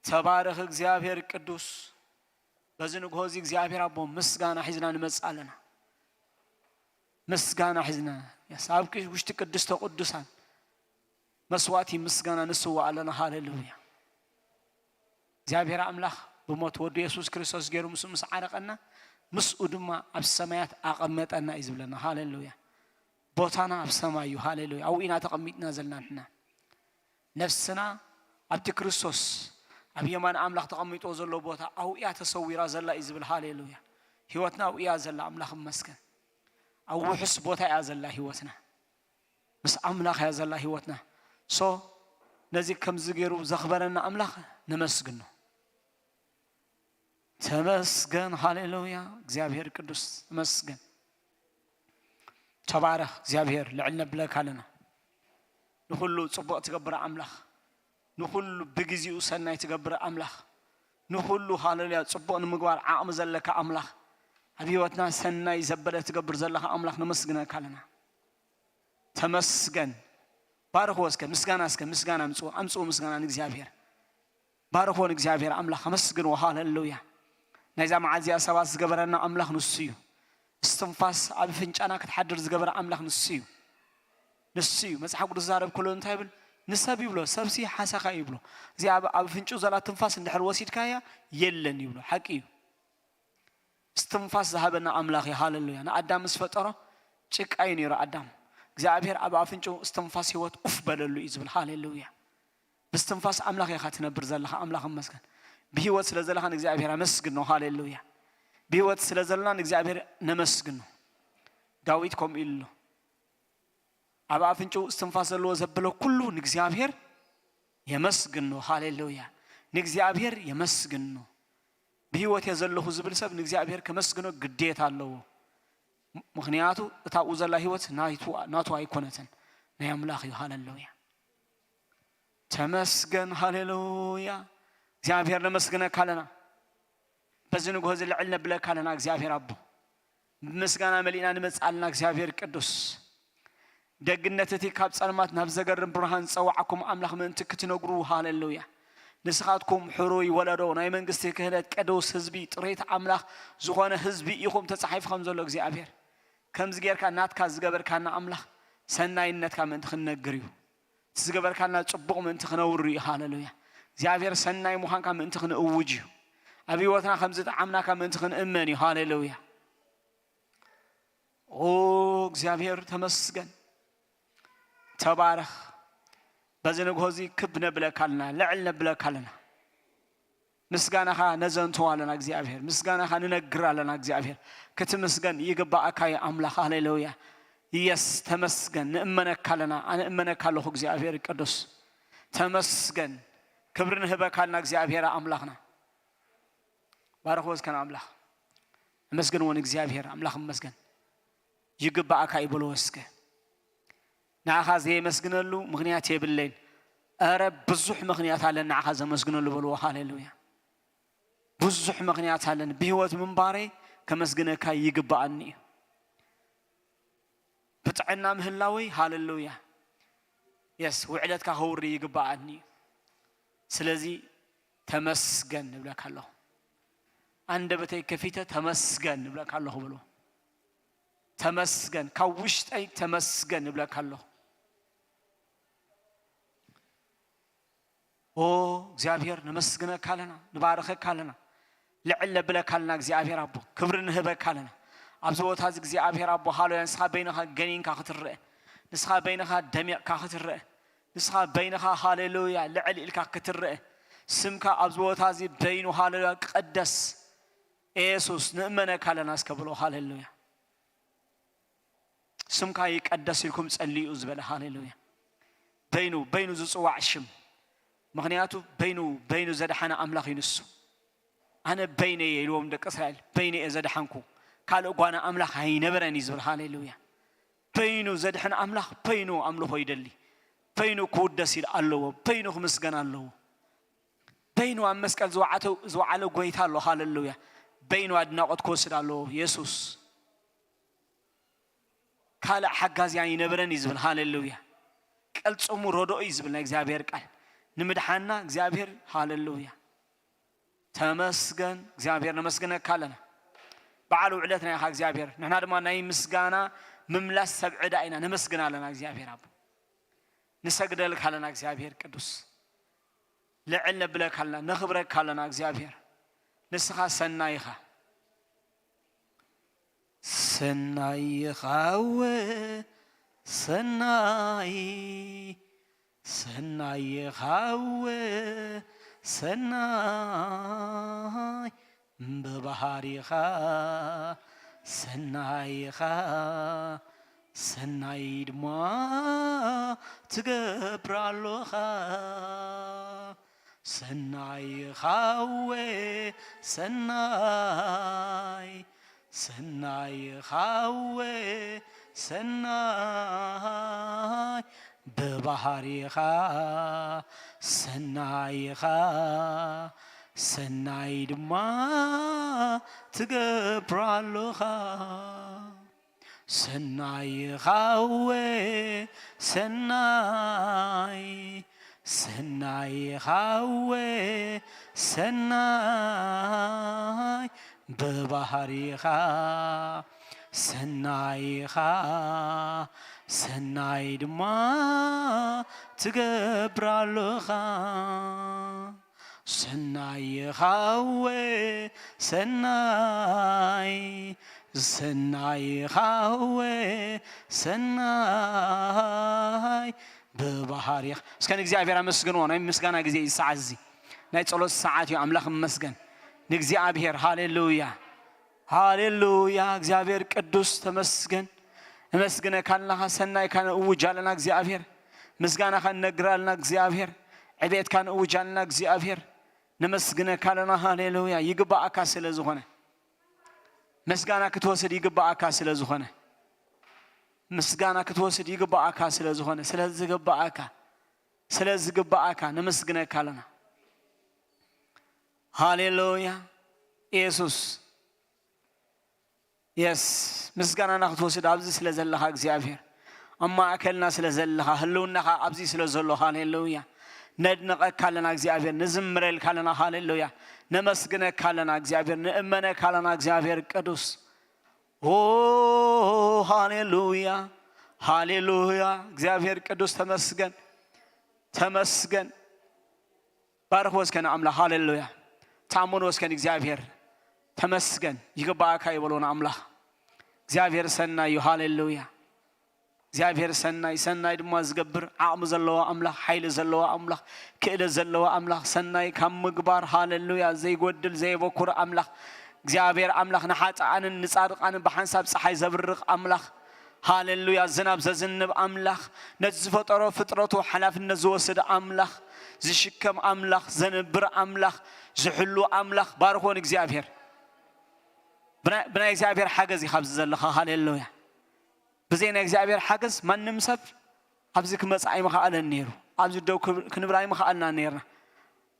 ተባረኽ እግዚኣብሔር ቅዱስ። በዚ ንግሆ እዚ እግዚኣብሔር ኣቦ ምስጋና ሒዝና ንመጽእ ኣለና። ምስጋና ሒዝና የስ ኣብ ውሽጢ ቅድስተ ቅዱሳን መስዋእቲ ምስጋና ንስዋእ ኣለና። ሃሌሉያ። እግዚኣብሔር ኣምላኽ ብሞት ወዱ የሱስ ክርስቶስ ገይሩ ምስኡ ምስ ዓረቐና፣ ምስኡ ድማ ኣብ ሰማያት ኣቐመጠና እዩ ዝብለና። ሃሌሉያ። ቦታና ኣብ ሰማይ እዩ። ሃሌሉያ። ኣብኡ ኢና ተቐሚጥና ዘለና ንሕና። ነፍስና ኣብቲ ክርስቶስ ኣብ የማን ኣምላኽ ተቐሚጥዎ ዘሎ ቦታ ኣብኡ እያ ተሰዊራ ዘላ እዩ ዝብል። ሃሌሉያ። ህይወትና ኣብኡ እያ ዘላ። ኣምላኽ ይመስገን። ኣብ ውሑስ ቦታ እያ ዘላ ህይወትና። ምስ ኣምላኽ እያ ዘላ ህይወትና። ሶ ነዚ ከምዚ ገይሩ ዘኽበረና ኣምላኽ ነመስግኖ። ተመስገን። ሃሌሉያ። እግዚኣብሔር ቅዱስ ተመስገን። ተባረኽ እግዚኣብሔር። ልዕል ነብለካ ኣለና። ንኹሉ ጽቡቕ ትገብር ኣምላኽ፣ ንኹሉ ብግዜኡ ሰናይ ትገብር ኣምላኽ፣ ንኹሉ ሃሌሉያ ጽቡቕ ንምግባር ዓቕሚ ዘለካ ኣምላኽ፣ ኣብ ህይወትና ሰናይ ዘበለ ትገብር ዘለኻ ኣምላኽ ነመስግነካ ኣለና። ተመስገን። ባርኽዎ እስከ ምስጋና፣ እስከ ምስጋና ኣምጽኡ፣ ኣምጽኡ ምስጋና ንእግዚኣብሔር። ባርኽዎ ንእግዚኣብሔር ኣምላኽ፣ ኣመስግንዎ። ሃሌሉያ። ናይዛ መዓልቲ እዚኣ ሰባት ዝገበረና ኣምላኽ ንሱ እዩ። እስትንፋስ ኣብ ኣፍንጫና ክትሓድር ዝገበረ ኣምላኽ ንሱ እዩ። ንሱ እዩ። መጽሓፍ ቅዱስ ዝዛረብ ከሎ እንታይ ይብል? ንሰብ ይብሎ፣ ሰብሲ ሓሳኻ ይብሎ። እዚ ኣብ ኣብ ኣፍንጭኡ ዘላ ትንፋስ እንድሕር ወሲድካያ የለን ይብሎ። ሓቂ እዩ። እስትንፋስ ዝሃበና ኣምላኽ እዩ። ሃሌሉያ። ንኣዳም ምስ ፈጠሮ ጭቃ እዩ ነይሩ ኣዳም። እግዚኣብሔር ኣብ ኣፍንጭኡ እስትንፋስ ህይወት ኡፍ በለሉ እዩ ዝብል። ሃሌሉያ። ብስትንፋስ ኣምላኽ ኢኻ ትነብር ዘለኻ። ኣምላኽ ይመስገን። ብህይወት ስለ ዘለኻ ንእግዚኣብሔር ኣመስግኖ። ሃሌሉያ። ብህይወት ስለ ዘለና ንእግዚኣብሔር ነመስግኖ። ዳዊት ከምኡ ኢሉ ኣሎ። ኣብ ኣፍንጭኡ እስትንፋስ ዘለዎ ዘበለ ኩሉ ንእግዚኣብሔር የመስግኖ። ሃሌሉያ። ንእግዚኣብሔር የመስግኖ። ብህይወት እየ ዘለኹ ዝብል ሰብ ንእግዚኣብሔር ከመስግኖ ግዴታ ኣለዎ። ም-፣ ምኽንያቱ እታ ኣብኡ ዘላ ህይወት ናይቱ-፣ ናቱ ኣይኮነትን፣ ናይ ኣምላኽ እዩ። ሃሌሉያ። ተመስገን። ሃሌሉያ። እግዚኣብሔር ነመስግነካ ኣለና። በዚ ንግሆ እዚ ልዕል ነብለካ ኣለና እግዚኣብሔር ኣቦ። ብምስጋና መሊእና ንመጽእ ኣለና እግዚኣብሔር ቅዱስ። ደግነት እቲ ካብ ጸልማት ናብ ዘገርም ብርሃን ዝጸዋዕኩም ኣምላኽ ምእንቲ ክትነግሩ። ሃሌሉያ። ንስኻትኩም ሕሩይ ወለዶ፣ ናይ መንግስቲ ክህነት፣ ቅዱስ ህዝቢ፣ ጥሪት ኣምላኽ ዝኾነ ህዝቢ ኢኹም ተጻሒፉ ከም ዘሎ እግዚኣብሔር። ከምዚ ጌርካ ናትካ ዝገበርካና ኣምላኽ ሰናይነትካ ምእንቲ ክንነግር እዩ። እቲ ዝገበርካልና ጽቡቕ ምእንቲ ክነውሪ እዩ። ሃሌሉያ። እግዚኣብሔር ሰናይ ምዃንካ ምእንቲ ክንእውጅ እዩ። ኣብ ህይወትና ከም ዝጠዓምናካ ምእንቲ ክንእመን እዩ። ሃሌሉያ። ኦ እግዚኣብሔር ተመስገን። ተባረኽ። በዚ ንግሆ እዚ ክብ ነብለካ ኣለና፣ ልዕል ነብለካ ኣለና። ምስጋናኻ ነዘንትው ኣለና እግዚኣብሔር። ምስጋናኻ ንነግር ኣለና እግዚኣብሔር። ክትምስገን ይግባኣካ እዩ ኣምላኽ። ሃሌሉያ። የስ ተመስገን። ንእመነካ ኣለና። ኣነ እመነካ ኣለኹ እግዚኣብሔር ቅዱስ። ተመስገን። ክብሪ ንህበካ ኣለና እግዚኣብሔር ኣምላኽና። ባርኽዎ እስከ ንኣምላኽ። ኣመስግንዎ ንእግዚኣብሔር። ኣምላኽ ይመስገን። ይግባኣካ እዩ በልዎ እስከ። ንዓኻ ዘየመስግነሉ ምኽንያት የብለይን። ኧረ ብዙሕ ምኽንያት ኣለን ንዓኻ ዘመስግነሉ በልዎ። ሃሌሉያ። ብዙሕ ምኽንያት ኣለን። ብህይወት ምንባረይ ከመስግነካ ይግባኣኒ እዩ። ብጥዕና ምህላወይ ሃሌሉያ። የስ ውዕለትካ ከውሪ ይግባኣኒ እዩ። ስለዚ ተመስገን ንብለካ ኣለኹ። ኣንደበተይ ከፊተ ተመስገን ንብለካ ኣለኹ በልዎ። ተመስገን፣ ካብ ውሽጠይ ተመስገን ንብለካ ኣለኹ። ኦ እግዚኣብሔር ነመስግነካ ኣለና፣ ንባርኸካ ኣለና፣ ልዕል ነብለካ ኣለና እግዚኣብሔር ኣቦ፣ ክብሪ ንህበካ ኣለና። ኣብዚ ቦታ እዚ እግዚኣብሔር ኣቦ ሃሌሉያ፣ ንስኻ በይንኻ ገኒንካ ክትረአ፣ ንስኻ በይንኻ ደሚቕካ ክትረአ፣ ንስኻ በይንኻ ሃሌሉያ ልዕል ኢልካ ክትረአ፣ ስምካ ኣብዚ ቦታ እዚ በይኑ ሃሌሉያ ቅደስ። የሱስ ንእመነካ ኣለና እስከ ብሎ ሃሌሉያ። ስምካ ይቀደስ ኢልኩም ጸልዩ ዝበለ። ሃሌሉያ። በይኑ፣ በይኑ ዝጽዋዕ ሽም። ምኽንያቱ በይኑ፣ በይኑ ዘድሓነ ኣምላኽ እዩ ንሱ። ኣነ በይነየ ኢልዎም ደቂ እስራኤል፣ በይነ እየ ዘድሓንኩ፣ ካልእ ጓና ኣምላኽ ኣይነበረን እዩ ዝብል። ሃሌሉያ። በይኑ ዘድሕን ኣምላኽ በይኑ ኣምልኾ ይደሊ። በይኑ ክውደስ ኢል ኣለዎ። በይኑ ክምስገን ኣለዎ። በይኑ ኣብ መስቀል ዝወዓተ-፣ ዝወዓለ ጎይታ ኣሎ። ሃሌሉያ። በይኑ ኣድናቖት ክወስድ ኣለዎ። የሱስ ካልእ ሓጋዚ ኣይነበረን እዩ ዝብል። ሃሌሉያ። ቅልጽሙ ረድኦ እዩ ዝብል ናይ እግዚኣብሔር ቃል። ንምድሓንና እግዚኣብሔር፣ ሃሌሉያ፣ ተመስገን እግዚኣብሔር፣ ነመስግነካ ኣለና። በዓል ውዕለትና ኢኻ እግዚኣብሔር። ንሕና ድማ ናይ ምስጋና ምምላስ ሰብ ዕዳ ኢና። ነመስግን ኣለና እግዚኣብሔር ኣቦ። ንሰግደልካ ኣለና እግዚኣብሔር ቅዱስ። ልዕል ነብለካ ኣለና፣ ነኽብረካ ኣለና እግዚኣብሔር። ንስኻ ሰናይ ኢኻ። ሰናይ ኢኻ እወ ሰናይ፣ ሰናይ ኢኻ እወ ሰናይ፣ ብባህሪኻ ሰናይ ኢኻ፣ ሰናይ ድማ ትገብር ኣሎኻ። ሰናይ ኢኻ እወ ሰናይ፣ ሰናይ ኢኻ እወ ሰናይ፣ ብባህሪኻ ሰናይ ኢኻ፣ ሰናይ ድማ ትገብር ኣሎኻ። ሰናይ ኢኻ እወ ሰናይ፣ ሰናይ ኢኻ እወ ሰናይ፣ ብባህሪኻ ሰናይ ኢኻ፣ ሰናይ ድማ ትገብር ኣሎኻ። ሰናይ ኢኻ እወ ሰናይ፣ ሰናይ ኢኻ እወ ሰናይ፣ ብባህሪኻ። እስከ ንእግዚኣብሔር ኣመስግንዎ። ናይ ምስጋና ግዜ እዩ፣ ሰዓት እዚ ናይ ጸሎት ሰዓት እዩ። ኣምላኽ ይመስገን። ንእግዚኣብሔር ሃሌሉያ፣ ሃሌሉያ። እግዚኣብሔር ቅዱስ ተመስገን። እመስግነካ ኣለኻ፣ ሰናይካ ንእውጅ ኣለና እግዚኣብሔር። ምስጋናኻ ንነግር ኣለና እግዚኣብሔር። ዕቤትካ ንእውጅ ኣለና እግዚኣብሔር። ነመስግነካ ኣለና። ሃሌሉያ። ይግባኣካ ስለ ዝኾነ፣ ምስጋና ክትወስድ ይግባኣካ ስለ ዝኾነ፣ ምስጋና ክትወስድ ይግባኣካ ስለ ዝኾነ፣ ስለ ዝግባኣካ፣ ስለ ዝግባኣካ ነመስግነካ ኣለና። ሃሌሉያ። ኢየሱስ፣ የስ፣ ምስጋናና ክትወስድ ኣብዚ ስለ ዘለኻ እግዚኣብሔር፣ ኣብ ማእከልና ስለ ዘለኻ፣ ህልውናኻ ኣብዚ ስለ ዘሎ፣ ሃሌሉያ። ነድንቐካ ኣለና እግዚኣብሔር፣ ንዝምረልካ ኣለና፣ ሃሌሉያ። ነመስግነካ ኣለና እግዚኣብሔር፣ ንእመነካ ኣለና እግዚኣብሔር ቅዱስ። ኦ፣ ሃሌሉያ፣ ሃሌሉያ። እግዚኣብሔር ቅዱስ ተመስገን፣ ተመስገን። ባርኽዎ እስከ ንኣምላኽ፣ ሃሌሉያ። ተኣመንዎ እስከ ንእግዚኣብሔር፣ ተመስገን። ይግባኣካ እዩ በልዎ ንኣምላኽ። እግዚኣብሔር ሰናይ እዩ፣ ሃሌሉያ። እግዚኣብሔር ሰናይ፣ ሰናይ ድማ ዝገብር ዓቕሚ ዘለዎ ኣምላኽ፣ ሓይሊ ዘለዎ ኣምላኽ፣ ክእለት ዘለዎ ኣምላኽ፣ ሰናይ ካብ ምግባር፣ ሃሌሉያ፣ ዘይጎድል፣ ዘየበኩር ኣምላኽ፣ እግዚኣብሔር ኣምላኽ ንሓጥኣንን ንጻድቓንን ብሓንሳብ ጸሓይ ዘብርቕ ኣምላኽ፣ ሃሌሉያ፣ ዝናብ ዘዝንብ ኣምላኽ፣ ነቲ ዝፈጠሮ ፍጥረቱ ሓላፍነት ዝወስድ ኣምላኽ፣ ዝሽከም ኣምላኽ፣ ዘንብር ኣምላኽ፣ ዝሕሉ ኣምላኽ፣ ባርኾ ንእግዚኣብሔር። ብናይ፣ ብናይ እግዚኣብሔር ሓገዝ ኢኻ ኣብዚ ዘለኻ። ሃሌሉያ። ብዘይ ናይ እግዚኣብሔር ሓገዝ ማንም ሰብ ኣብዚ ክመጽእ ኣይምኸኣለን ነይሩ። ኣብዚ ደው ክብ-፣ ክንብል ኣይምኸኣልና ነይርና።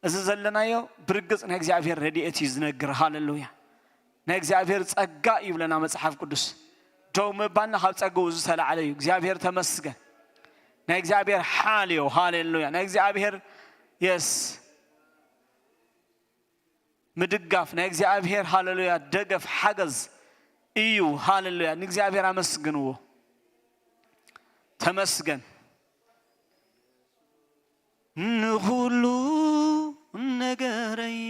እዚ ዘለናዮ ብርግጽ ናይ እግዚኣብሔር ረድኤት እዩ ዝነግር። ሃሌሉያ። ናይ እግዚኣብሔር ጸጋ እዩ ይብለና መጽሓፍ ቅዱስ። ደው ምባልና ካብ ጸግኡ ዝተላዕለ እዩ። እግዚኣብሔር ተመስገን። ናይ እግዚኣብሔር ሓል እዩ። ሃሌሉያ። ናይ እግዚኣብሔር፣ የስ፣ ምድጋፍ፣ ናይ እግዚኣብሔር፣ ሃሌሉያ፣ ደገፍ፣ ሓገዝ እዩ። ሃሌሉያ። ንእግዚኣብሔር ኣመስግንዎ። ተመስገን። ንኹሉ ነገረይ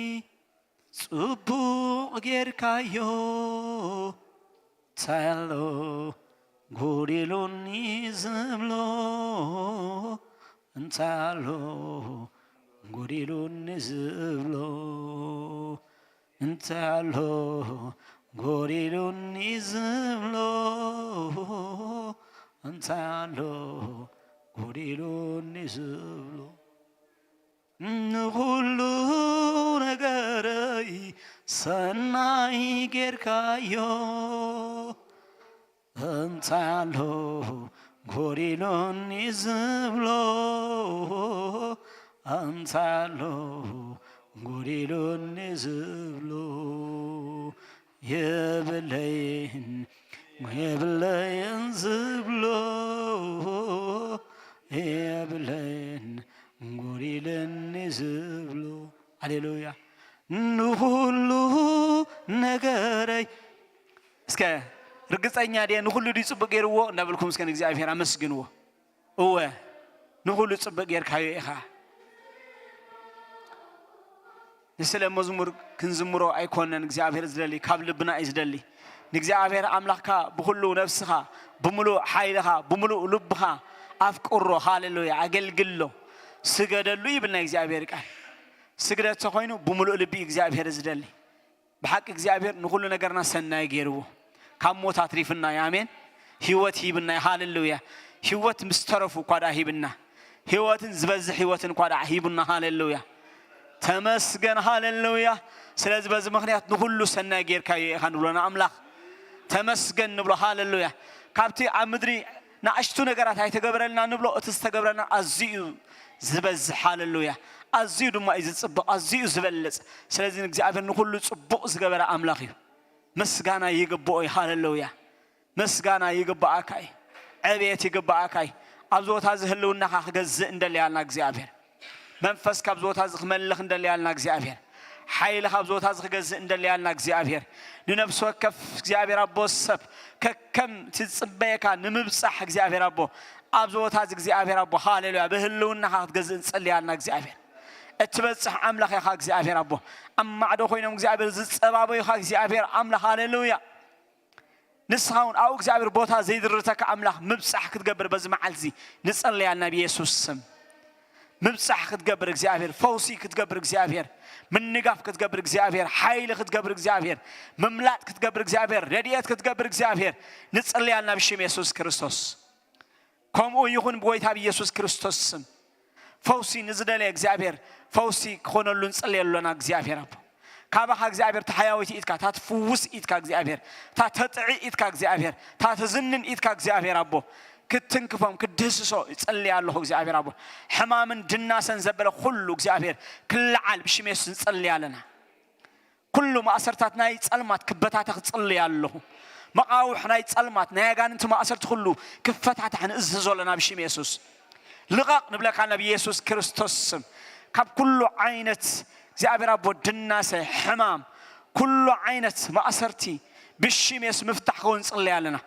ጽቡቕ ጌርካዮ፣ እንታይ ኣሎ ጎዲሉኒ ዝብሎ፣ እንታይ ኣሎ ጎዲሉኒ ዝብሎ፣ እንታይ ኣሎ ጎዲሉኒ ዝብሎ፣ እንታይ ኣሎ ጎዲሉኒ ዝብሎ። ንኹሉ ነገረይ ሰናይ ጌርካዮ፣ እንታይ ኣሎ ጎዲሉኒ ዝብሎ፣ እንታይ ኣሎ ጎዲሉኒ ዝብሎ፣ የብለይን፣ የብለይን ዝብሎ፣ የብለይን ጎዲለኒ ዝብሎ። ሃሌሉያ። ንኹሉ ነገረይ። እስከ ርግጸኛ ድየ ንኹሉ ድዩ ጽቡቕ ገይርዎ እንዳበልኩም እስከ ንእግዚኣብሔር ኣመስግንዎ። እወ ንኹሉ ጽቡቕ ጌርካዮ ኢኻ። ንስለ መዝሙር ክንዝምሮ ኣይኮነን እግዚኣብሔር ዝደሊ፣ ካብ ልብና እዩ ዝደሊ። ንእግዚኣብሔር ኣምላኽካ ብኹሉ ነፍስኻ፣ ብምሉእ ሓይልኻ፣ ብምሉእ ልብኻ ኣፍቅሮ። ሃሌሉያ! ኣገልግሎ፣ ስገደሉ ይብል ናይ እግዚኣብሔር ቃል። ስግደት ተኾይኑ ብምሉእ ልቢ እግዚኣብሔር ዝደሊ። ብሓቂ እግዚኣብሔር ንኹሉ ነገርና ሰናይ ገይርዎ። ካብ ሞት ኣትሪፍና እዩ። ኣሜን። ህይወት ሂብና እዩ። ሃሌሉያ። ህይወት ምስ ተረፉ እኳ ደኣ ሂብና። ህይወትን ዝበዝሕ ህይወትን እኳ ደኣ ሂቡና። ሃሌሉያ። ተመስገን። ሃሌሉያ። ስለዚ በዚ ምኽንያት ንኹሉ ሰናይ ጌርካዮ ኢኻ ንብሎ ንኣምላኽ። ተመስገን ንብሎ። ሃሌሉያ። ካብቲ ኣብ ምድሪ ንኣሽቱ ነገራት ኣይተገበረልና ንብሎ፣ እቲ ዝተገብረልና ኣዝዩ እዩ ዝበዝሕ። ሃሌሉያ። ኣዝዩ ድማ እዩ ዝጽብቕ፣ ኣዝዩ እዩ ዝበልጽ። ስለዚ ንእግዚኣብሔር ንኹሉ ጽቡቕ ዝገበረ ኣምላኽ እዩ። ምስጋና ይግብኦ እዩ። ሃሌሉያ። ምስጋና ይግብኣካ እዩ። ዕብየት ይግብኣካ እዩ። ኣብዚ ቦታ እዚ ህልውናኻ ክገዝእ እንደልያልና እግዚኣብሔር። መንፈስ ካብዚ ቦታ እዚ ክመልኽ እንደልያልና እግዚኣብሔር። ሓይሊ ካብዚ ቦታ እዚ ክገዝእ እንደልያልና እግዚኣብሔር። ንነፍሲ ወከፍ እግዚኣብሔር ኣቦ ሰብ ከከም ትጽበየካ ንምብጻሕ እግዚኣብሔር ኣቦ ኣብዚ ቦታ እዚ እግዚኣብሔር ኣቦ ሃሌሉያ ብህልውናኻ ክትገዝእ እንጸልያልና እግዚኣብሔር። እትበጽሕ ኣምላኽ ኢኻ እግዚኣብሔር ኣቦ። ኣብ ማዕዶ ኮይኖም እግዚኣብሔር ዝጸባበዩኻ እግዚኣብሔር ኣምላኽ ሃሌሉያ። ንስኻ እውን ኣብኡ እግዚኣብሔር ቦታ ዘይድርተካ ኣምላኽ ምብጻሕ ክትገብር በዚ መዓልቲ እዚ ንጸልያ ናብ ኢየሱስ ስም። ምብጻሕ ክትገብር እግዚኣብሔር፣ ፈውሲ ክትገብር እግዚኣብሔር፣ ምንጋፍ ክትገብር እግዚኣብሔር፣ ሓይሊ ክትገብር እግዚኣብሔር፣ ምምላጥ ክትገብር እግዚኣብሔር፣ ረድኤት ክትገብር እግዚኣብሔር ንጸልያ ናብ ሽም የሱስ ክርስቶስ። ከምኡ ይኹን ብጎይታ ብኢየሱስ ክርስቶስ ስም። ፈውሲ ንዝደለየ እግዚኣብሔር ፈውሲ ክኾነሉ ንጽልየሉ ኣለና። እግዚኣብሔር ኣቦ ካባኻ እግዚኣብሔር ተሓያዊት ኢድካ፣ እታ ትፍውስ ኢድካ እግዚኣብሔር፣ እታ ተጥዒ ኢድካ እግዚኣብሔር፣ እታ ተዝንን ኢድካ እግዚኣብሔር ኣቦ ክትትንክፎም ክትድህስሶ ይጸልይ ኣለኹ። እግዚኣብሔር ኣቦ ሕማምን ድናሰን ዘበለ ኩሉ እግዚኣብሔር ክለዓል ብሽም የሱስ ንጸልይ ኣለና። ኩሉ ማእሰርታት ናይ ጸልማት ክበታተኽ እጽሊ ኣለኹ። መቓውሕ ናይ ጸልማት ናይ ኣጋንንቲ ማእሰርቲ ኩሉ ክፈታታሕ ንእዝዞ ኣለና ብሽም የሱስ። ልቐቕ ንብለካ ናብ የሱስ ክርስቶስ ስም። ካብ ኩሉ ዓይነት እግዚኣብሔር ኣቦ ድናሰ ሕማም ኩሉ ዓይነት ማእሰርቲ ብሽም የሱስ ምፍታሕ ክኸውን ንጽሊ ኣለና።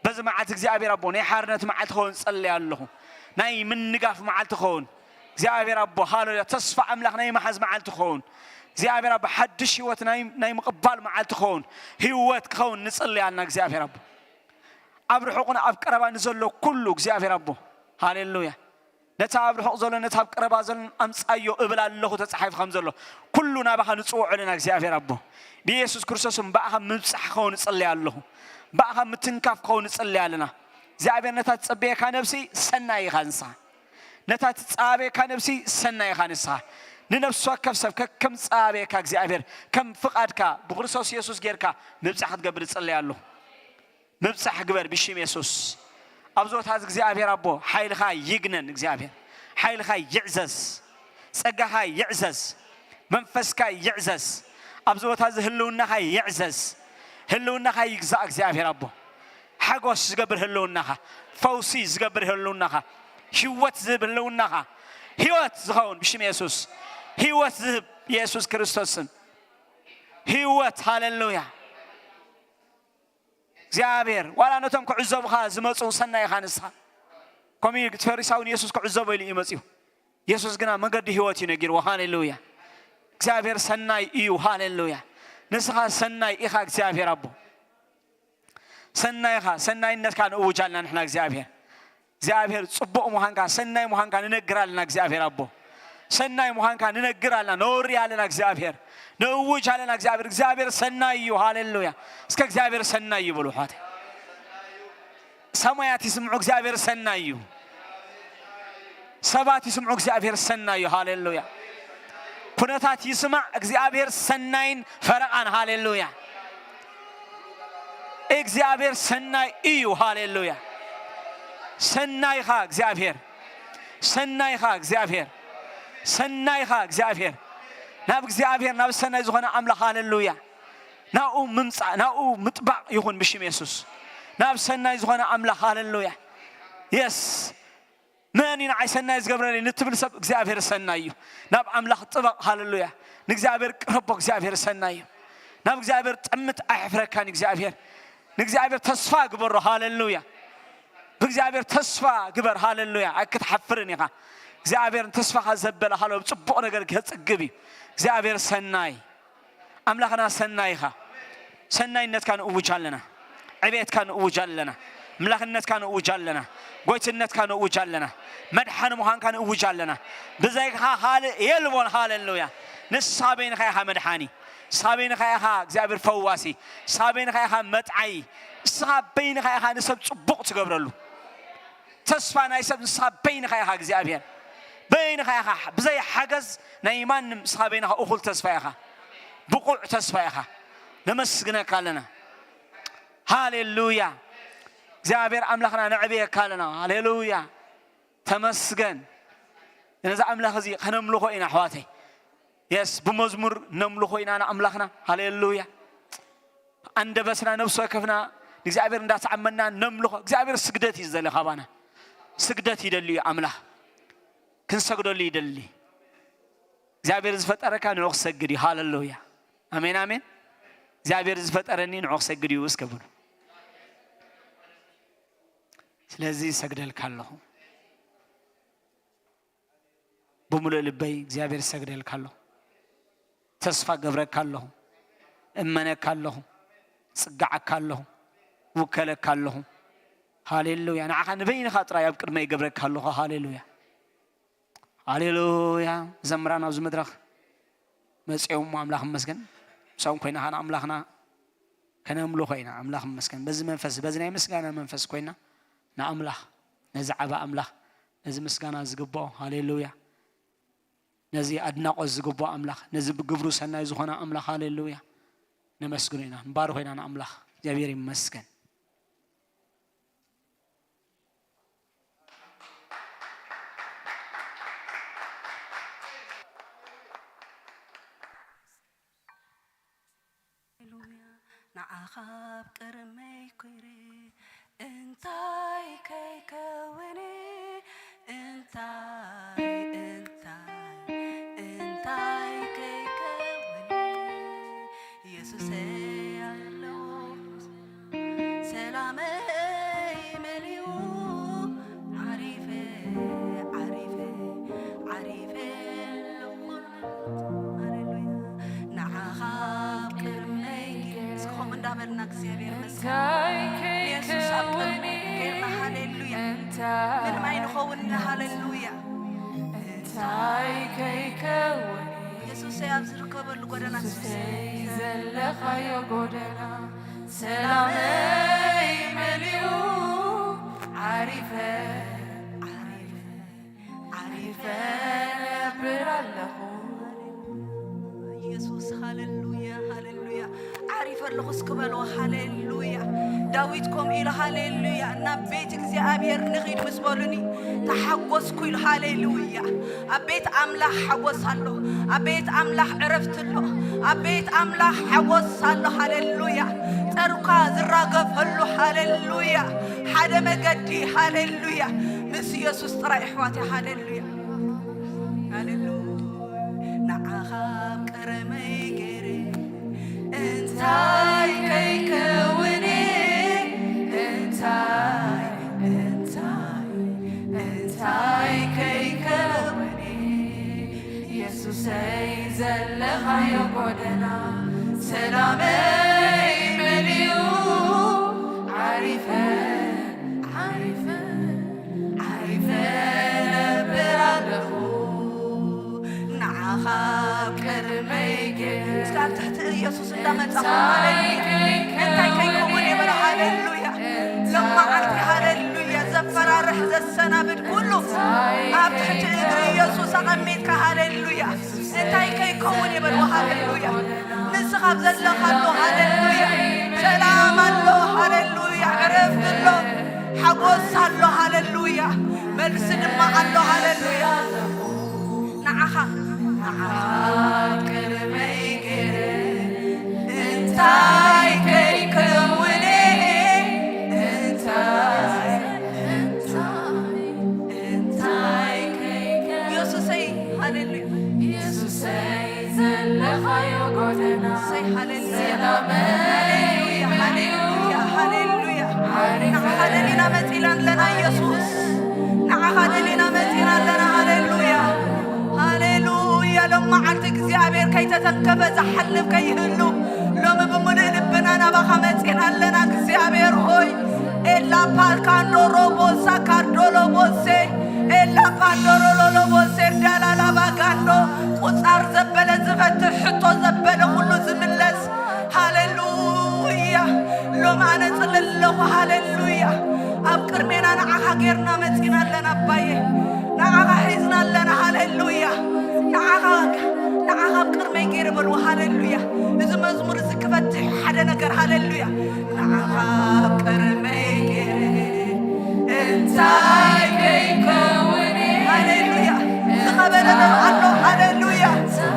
በዚ መዓልቲ እግዚኣብሔር ኣቦ ናይ ሓርነት መዓልቲ ክኸውን ጸልይ ኣለኹ። ናይ ምንጋፍ መዓልቲ ክኸውን እግዚኣብሔር ኣቦ ሃሌሉያ ተስፋ ኣምላኽ ናይ መሓዝ መዓልቲ ክኸውን እግዚኣብሔር ኣቦ ሓድሽ ህይወት ናይ ናይ ምቕባል መዓልቲ ክኸውን ህይወት ክኸውን ንጽልይ ኣለና። እግዚኣብሔር ኣቦ ኣብ ርሑቕን ኣብ ቀረባ ንዘሎ ኩሉ እግዚኣብሔር ኣቦ ሃሌሉያ ነታ ኣብ ርሑቕ ዘሎ ነታ ኣብ ቀረባ ዘሎ ኣምጻዮ እብል ኣለኹ ተጻሒፉ ከም ዘሎ ኩሉ ናባኻ ንጽውዖ ኣለና እግዚኣብሔር ኣቦ ብኢየሱስ ክርስቶስን ብኣኻ ምብጻሕ ክኸውን እጽልይ ኣለኹ። ብኣኻ ምትንካፍ ክኸውን እጽልይ ኣለና። እግዚኣብሔር ነታ ትጸበየካ ነብሲ ሰናይ ኢኻ ንስኻ። ነታ ትጻበየካ ነብሲ ሰናይ ኢኻ ንስኻ። ንነፍሲ ወከፍ ሰብ ከከም ዝጻበየካ እግዚኣብሔር ከም ፍቓድካ ብክርስቶስ የሱስ ጌርካ ምብጻሕ ክትገብር እጽልይ ኣለኹ። ምብጻሕ ግበር ብሽም የሱስ። ኣብዚ ቦታ እዚ እግዚኣብሔር ኣቦ ሓይልኻ ይግነን። እግዚኣብሔር ሓይልኻ ይዕዘዝ፣ ጸጋኻ ይዕዘዝ፣ መንፈስካ ይዕዘዝ። ኣብዚ ቦታ እዚ ህልውናኻ ይዕዘዝ፣ ህልውናኻ ይግዛእ። እግዚኣብሔር ኣቦ ሓጎስ ዝገብር ህልውናኻ፣ ፈውሲ ዝገብር ህልውናኻ፣ ህይወት ዝህብ ህልውናኻ፣ ህይወት ዝኸውን ብሽም የሱስ፣ ህይወት ዝህብ የሱስ ክርስቶስ ስም ህይወት። ሃሌሉያ። እግዚኣብሔር ዋላ ነቶም ክዕዘቡኻ ዝመፁ ሰናይ ኢኻ ንስኻ። ከምኡ እዩ እቲ ፈሪሳዊ ንየሱስ ክዕዘቦ ኢሉ እዩ መፅዩ። የሱስ ግና መገዲ ህይወት እዩ ነጊርዎ። ሃሌሉያ። እግዚኣብሔር ሰናይ እዩ። ሃሌሉያ። ንስኻ ሰናይ ኢኻ እግዚኣብሔር ኣቦ። ሰናይ ኢኻ። ሰናይነትካ ንእውጅ ኣለና ንሕና እግዚኣብሔር። እግዚኣብሔር ጽቡቕ ምዃንካ፣ ሰናይ ምዃንካ ንነግር ኣለና እግዚኣብሔር ኣቦ። ሰናይ ምዃንካ ንነግር ኣለና፣ ነወሪ ኣለና እግዚኣብሔር። ነእውጅ ኣለና እግዚኣብሔር። እግዚኣብሔር ሰናይ እዩ። ሃሌሉያ። እስከ እግዚኣብሔር ሰናይ እዩ በሉ ኣሕዋተይ። ሰማያት ይስምዑ እግዚኣብሔር ሰናይ እዩ። ሰባት ይስምዑ እግዚኣብሔር ሰናይ እዩ። ሃሌሉያ። ኩነታት ይስማዕ እግዚኣብሔር ሰናይን ፈረቓን። ሃሌሉያ። እግዚኣብሔር ሰናይ እዩ። ሃሌሉያ። ሰናይኻ እግዚኣብሔር፣ ሰናይኻ እግዚኣብሔር፣ ሰናይኻ እግዚኣብሔር። ናብ እግዚኣብሔር ናብ ሰናይ ዝኾነ ኣምላኽ ሃሌሉያ። ናብኡ ምምጻእ ናብኡ ምጥባቕ ይኹን ብሽም የሱስ። ናብ ሰናይ ዝኾነ ኣምላኽ ሃሌሉያ። የስ መን እዩ ንዓይ ሰናይ ዝገብረለይ ንትብል ሰብ እግዚኣብሔር ሰናይ እዩ። ናብ ኣምላኽ ጥበቕ። ሃሌሉያ። ንእግዚኣብሔር ቅረቦ። እግዚኣብሔር ሰናይ እዩ። ናብ እግዚኣብሔር ጥምት። ኣየሕፍረካን እግዚኣብሔር። ንእግዚኣብሔር ተስፋ ግበሮ። ሃሌሉያ። ብእግዚኣብሔር ተስፋ ግበር። ሃሌሉያ። ኣይክትሓፍርን ኢኻ። እግዚኣብሔር ንተስፋኻ ዘበለ ሃሎ ጽቡቕ ነገር ከጽግብ እዩ። እግዚኣብሔር ሰናይ ኣምላኽና ሰናይኻ። ሰናይነትካ ንእውጅ ኣለና። ዕቤትካ ንእውጅ ኣለና። ኣምላኽነትካ ንእውጅ ኣለና። ጎይትነትካ ንእውጅ ኣለና። መድሓኒ ምዃንካ ንእውጅ ኣለና። ብዘይካ ካልእ የልቦን። ሃሌሉያ። ንስኻ በይንኻ ኢኻ መድሓኒ። ንስኻ በይንኻ ኢኻ እግዚኣብሔር ፈዋሲ። ንስኻ በይንኻ ኢኻ መጥዓይ። ንስኻ በይንኻ ኢኻ ንሰብ ጽቡቕ ትገብረሉ። ተስፋ ናይ ሰብ ንስኻ በይንኻ ኢኻ እግዚኣብሔር። በይንኻ ኢኻ። ብዘይ ሓገዝ ናይ ማንም ንስኻ በይንኻ እኹል ተስፋ ኢኻ። ብቑዕ ተስፋ ኢኻ። ነመስግነካ ኣለና። ሃሌሉያ። እግዚኣብሔር ኣምላኽና ነዕብየካ ኣለና። ሃሌሉያ። ተመስገን። ነዚ ኣምላኽ እዚ ከነምልኾ ኢና ኣሕዋተይ። የስ፣ ብመዝሙር ነምልኾ ኢና ንኣምላኽና። ሃሌሉያ። ኣንደበትና ነብሲ ወከፍና ንእግዚኣብሔር እንዳተኣመና ነምልኾ። እግዚኣብሔር ስግደት እዩ ዝደሊ ካባና። ስግደት ይደሊ እዩ ኣምላኽ። ክንሰግደሉ ይደሊ። እግዚኣብሔር ዝፈጠረካ ንዑ ክሰግድ እዩ። ሃሌሉያ። ኣሜን፣ ኣሜን። እግዚኣብሔር ዝፈጠረኒ ንዑ ክሰግድ እዩ እስከ በሉ። ስለዚ ይሰግደልካ ኣለኹ። ብምሉእ ልበይ እግዚኣብሔር ይሰግደልካ ኣለኹ። ተስፋ ገብረካ ኣለኹ። እመነካ ኣለኹ። ጽጋዓካ ኣለኹ። ውከለካ ኣለኹ። ሃሌሉያ። ንዓኻ ንበይንኻ ጥራይ ኣብ ቅድመይ ይገብረካ ኣለኹ። ሃሌሉያ። ሃሌሉያ። ዘምራን ኣብዚ መድረኽ መጺኦም እሞ ኣምላኽ ይመስገን። ምሳኦም ኮይና ኸዓ ንኣምላኽና ከነምልኾ ኢና። ኣምላኽ ይመስገን። በዚ መንፈስ፣ በዚ ናይ ምስጋና መንፈስ ኮይና ንኣምላኽ፣ ነዚ ዓቢ ኣምላኽ፣ ነዚ ምስጋና ዝግብኦ፣ ሃሌሉያ፣ ነዚ ኣድናቖት ዝግብኦ ኣምላኽ፣ ነዚ ብግብሩ ሰናይ ዝኾነ ኣምላኽ፣ ሃሌሉያ፣ ነመስግኖ ኢና፣ ንባርኾ ኢና ንኣምላኽ። እግዚኣብሔር ይመስገን። ሃሌሉያ፣ ንዓኻ ኣብ ቅድመይ ኮይረ እንታይ ከይከውነ፣ እንታይ፣ እንታይ፣ እንታይ ከይከውነ፣ ኢየሱሰይ ኣለዎ። ሰላመይ መሊኡ ዓሪፈ፣ ዓሪፈ፣ ዓሪፈ ኣለኹ። ሃሌሉያ። ንዓኻ ኣብ ቅድመይ ገይረ። እስኪ ከምኡ እንዳበልና እግዚኣብሔር መስገን። እንታይ ኢየሱስ ኣብ ቅድመይ ከይከውን ገይርና፣ ሃሌሉያ። እንታይ ምንም ኣይንኸውን፣ ሃሌሉያ። እንታይ ከይከውን ኢየሱሰይ ኣብ ዝርከበሉ ጎደና ኢየሱሰይ ዘለኻዮ ጎደና ሰላመይ መሊኡ ዓሪፈ፣ ዓሪፈ፣ ዓሪፈ ነብር ኣለኹ። ኢየሱስ፣ ሃሌሉያ፣ ሃሌሉያ። ዓሪፈ ኣለኹ እስኪ በልዎ፣ ሃሌሉያ። ዳዊት ከምኡ ኢሉ፣ ሃሌሉያ፣ ናብ ቤት እግዚኣብሔር ንኺድ ምስ በሉኒ ተሓጎስኩ ኢሉ፣ ሃሌሉያ። ኣብ ቤት ኣምላኽ ሓጎስ ኣሎ። ኣብ ቤት ኣምላኽ ዕረፍቲ ኣሎ። ኣብ ቤት ኣምላኽ ሓጎስ ኣሎ። ሃሌሉያ። ጸርካ ዝራገፈሉ። ሃሌሉያ። ሓደ መገዲ። ሃሌሉያ። ምስ ኢየሱስ ጥራይ ኣሕዋተይ። ሃሌሉያ። ሃሌሉያ። ንዓኻ ኣብ ቅድመይ ገይረ እንታይ ከይከውነ፣ እንታይ፣ እንታይ፣ እንታይ ከይከውነ፣ ኢየሱሰይ ዘለኻዮ ጎደና ሰላመይ መሊኡ ዓሪፈ፣ ዓሪፈ፣ ዓሪፈ ነብር ኣለኹ። ንዓኻ ኣብ ቅድመይ ገይረ። እስከ ኣብ ትሕቲ ኢየሱስ እንዳመጻኹ፣ ሃሌሉያ። እንታይ ከይከውን እየ በሎ፣ ሃሌሉያ። ሎም መዓልቲ፣ ሃሌሉያ። ዘፈራርሕ፣ ዘሰናብድ ኩሉ ኣብ ትሕቲ እግሪ ኢየሱስ ኣቐሚጥካ፣ ሃሌሉያ። እንታይ ከይከውን እየ በሎ፣ ሃሌሉያ። ንስኻ ኣብ ዘለኻሉ፣ ሃሌሉያ። ሰላም ኣሎ፣ ሃሌሉያ። ዕረፍቲ ኣሎ፣ ሓጎስ ኣሎ፣ ሃሌሉያ። መልሲ ድማ ኣሎ፣ ሃሌሉያ። ንዓኻ፣ ንዓኻ ቅድመይ ገይረ እንታይ ከይከውነ፣ እንታይ፣ እንታይ፣ እንታይ ዘለኻዮ ጎደና እሰይ፣ ሃሌሉያ። ሰላመይ ሃሌሉያ፣ ሃሌሉያ፣ ሃሌሉያ። ንዓኻ ደሊና መጺና ኣለና ኢየሱስ። ንዓኻ ደሊና መጺና ኣለና። ሃሌሉያ፣ ሃሌሉያ። ሎም መዓልቲ እግዚኣብሔር ከይተተንከፈ ዝሓልፍ ከይህሉ ሎሚ ብምሉእ ልብና ናባኻ መጺና ኣለና እግዚኣብሔር ሆይ። ኤላ ፓካንዶ ሮቦሳ ካርዶሎ ቦሴ፣ ኤላ ፓንዶሮ ሎሎ ቦሴ ዳላላ ባጋንዶ። ቁጻር ዘበለ ዝፈትሕ፣ ሕቶ ዘበለ ኩሉ ዝምለስ። ሃሌሉያ። ሎም ኣነ ጽልል ኣለኹ። ሃሌሉያ። ኣብ ቅድሜና ንዓኻ ጌርና መጺና ኣለና ኣባዬ። ንዓኻ ሒዝና ኣለና። ሃሌሉያ። ንዓኻ፣ ንዓኻ ኣብ ቅድመይ ጌረ በልዎ። ሃሌሉያ። እዚ መዝሙር እዚ ክፈትሕ ሓደ ነገር። ሃሌሉያ። ንዓኻ ኣብ ቅድመይ ጌረ እንታይ ከይከውን? ሃሌሉያ። ዝኸበደ ደም ኣሎ። ሃሌሉያ።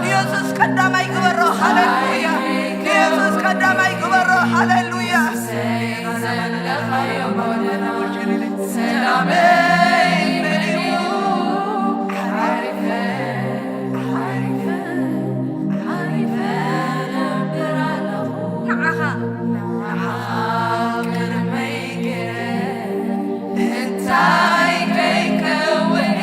ንየሱስ ቀዳማይ ግበሮ። ሃሌሉያ። ንየሱስ ቀዳማይ ግበሮ። ሃሌሉያ። ሰላመይ መሊኡ ዓሪፈ፣ ዓሪፈ፣ ዓሪፈ ነብር ኣለኹ። ንዓኻ፣ ንዓኻ ቅድመይ ገይረ እንታይ ከይከውን?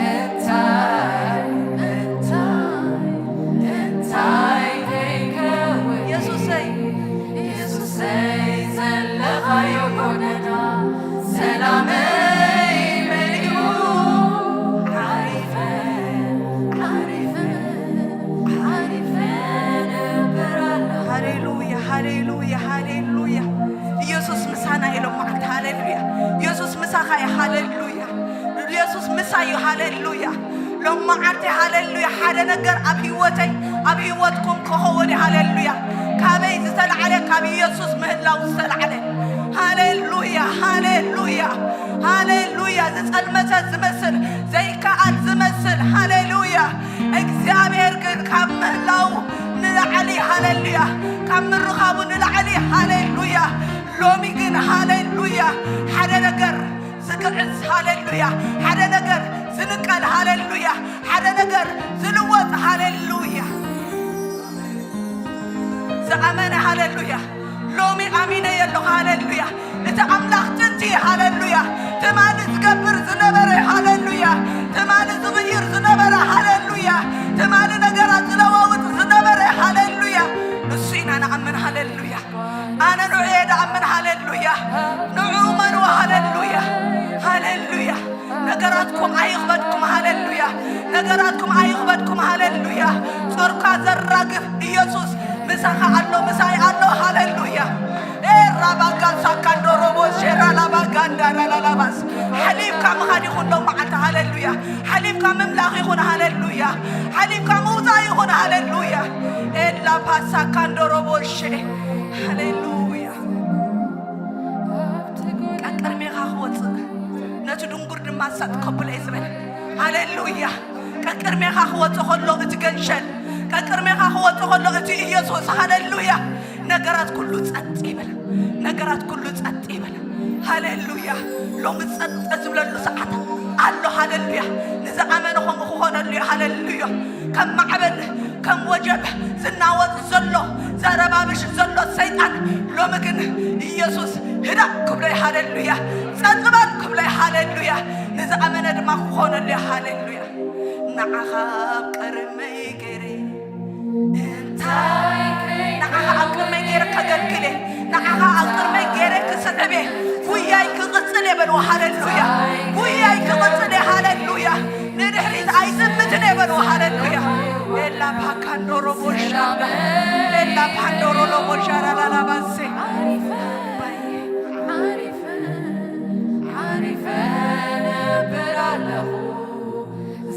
እንታይ፣ እንታይ፣ እንታይ ከይከውን? የሱሰይ፣ የሱሰይ ዘለኻዮ ጎደና ሰላመይ መሊኡ ዓሪፈ፣ ዓሪፈ፣ ዓሪፈ ነብር ኣለኹ። ሃሌሉያ፣ ሃሌሉያ፣ ሃሌሉያ። ኢየሱስ ምሳና እዩ ሎም መዓልቲ። ሃሌሉያ። ኢየሱስ ምሳኻ እዩ። ሃሌሉያ። ኢየሱስ ምሳ እዩ። ሃሌሉያ። ሎም መዓልቲ ሃሌሉያ። ሓደ ነገር ኣብ ህይወተይ፣ ኣብ ህይወትኩም ክኸውን እዩ። ሃሌሉያ። ካበይ ዝተላዕለ? ካብ ኢየሱስ ምህላው ዝተላዕለ። ሃሌሉያ፣ ሃሌሉያ፣ ሃሌሉያ። ዝጸልመተ ዝመስል፣ ዘይከኣል ዝመስል። ሃሌሉያ። እግዚኣብሔር ግን ካብ ምህላው ንላዕሊ፣ ሃሌሉያ፣ ካብ ምርኻቡ ንላዕሊ፣ ሃሌሉያ። ሎሚ ግን፣ ሃሌሉያ፣ ሓደ ነገር ዝግዕዝ፣ ሃሌሉያ፣ ሓደ ነገር ዝንቀል፣ ሃሌሉያ፣ ሓደ ነገር ዝልወጥ፣ ሃሌሉያ። ዝኣመነ፣ ሃሌሉያ። ሎሚ ኣሚነ የለኹ፣ ሃሌሉያ። እቲ ኣምላኽ ጥንቲ፣ ሃሌሉያ፣ ትማሊ ዝገብር ዝነበረ፣ ሃሌሉያ፣ ትማሊ ዝቕይር ዝነበረ፣ ሃሌሉያ፣ ትማሊ ነገራት ዝለዋውጥ ዝነበረ፣ ሃሌሉያ፣ እሱ ኢና ንኣምን፣ ሃሌሉያ። ኣነ ንዑ እየ ድኣምን፣ ሃሌሉያ። ንዑ እመንዎ፣ ሃሌሉያ፣ ሃሌሉያ። ነገራትኩም ኣይኽበድኩም፣ ሃሌሉያ። ነገራትኩም ኣይኽበድኩም፣ ሃሌሉያ። ጾርካ ዘራግፍ ኢየሱስ ምሳኻ ኣሎ፣ ምሳይ ኣሎ፣ ሃሌሉያ። ኤ ራባጋ ሳካንዶ ሮቦ ሼራ ላባጋ እንዳራ ላላባስ። ሓሊፍካ ምኻድ ይኹን ሎም መዓልቲ፣ ሃሌሉያ። ሓሊፍካ ምምላኽ ይኹን፣ ሃሌሉያ። ሓሊፍካ ምውፃእ ይኹን፣ ሃሌሉያ። ኤላ ፓሳ ካንዶ ሮቦ ሼ፣ ሃሌሉያ። ቀቅድሜኻ ክወፅእ ነቲ ድንጉር ድማ ሳጥ ከብሎ እዩ ዝበለ። ሃሌሉያ። ቀቅድሜኻ ክወፅእ ከሎ እቲ ገንሸል፣ ቀቅድሜኻ ክወፅእ ከሎ እቲ ኢየሱስ፣ ሃሌሉያ፣ ነገራት ኩሉ ጸጥ ይበል። ነገራት ኩሉ ጸጥ ይበል። ሃሌሉያ። ሎሚ ጸጥ ዝብለሉ ሰዓት ኣሎ። ሃሌሉያ። ንዝኣመነ ከምኡ ክኾነሉ እዩ። ሃሌሉያ። ከም ማዕበል፣ ከም ወጀብ ዝናወጥ ዘሎ፣ ዘረባብሽ ዘሎ ሰይጣን፣ ሎሚ ግን ኢየሱስ ህዳእ ክብሎ እዩ። ሃሌሉያ። ጸጥ በል ክብሎ እዩ። ሃሌሉያ። ንዝኣመነ ድማ ክኾነሉ እዩ። ሃሌሉያ። ንዓኻ ኣብ ቅድመይ ገይረ፣ እንታይ ንዓኻ ኣብ ቅድመይ ገይረ ከገልግለ፣ ንዓኻ ኣብ ቅድመይ ገይረ ክስዕብ እየ። ጉያይ ክቕጽል እየ በልዎ። ሃሌሉያ። ጉያይ ክቕጽል እየ። ሃሌሉያ። ንድሕሪት ኣይጥምትን እየ በልዎ። ሃሌሉያ። ኤላ ፓካንዶሮ ቦሻ፣ ኤላ ፓንዶሮ ሎቦሻ ራራራባሴ። ዓሪፈ፣ ዓሪፈ፣ ዓሪፈ ነብር ኣለኹ።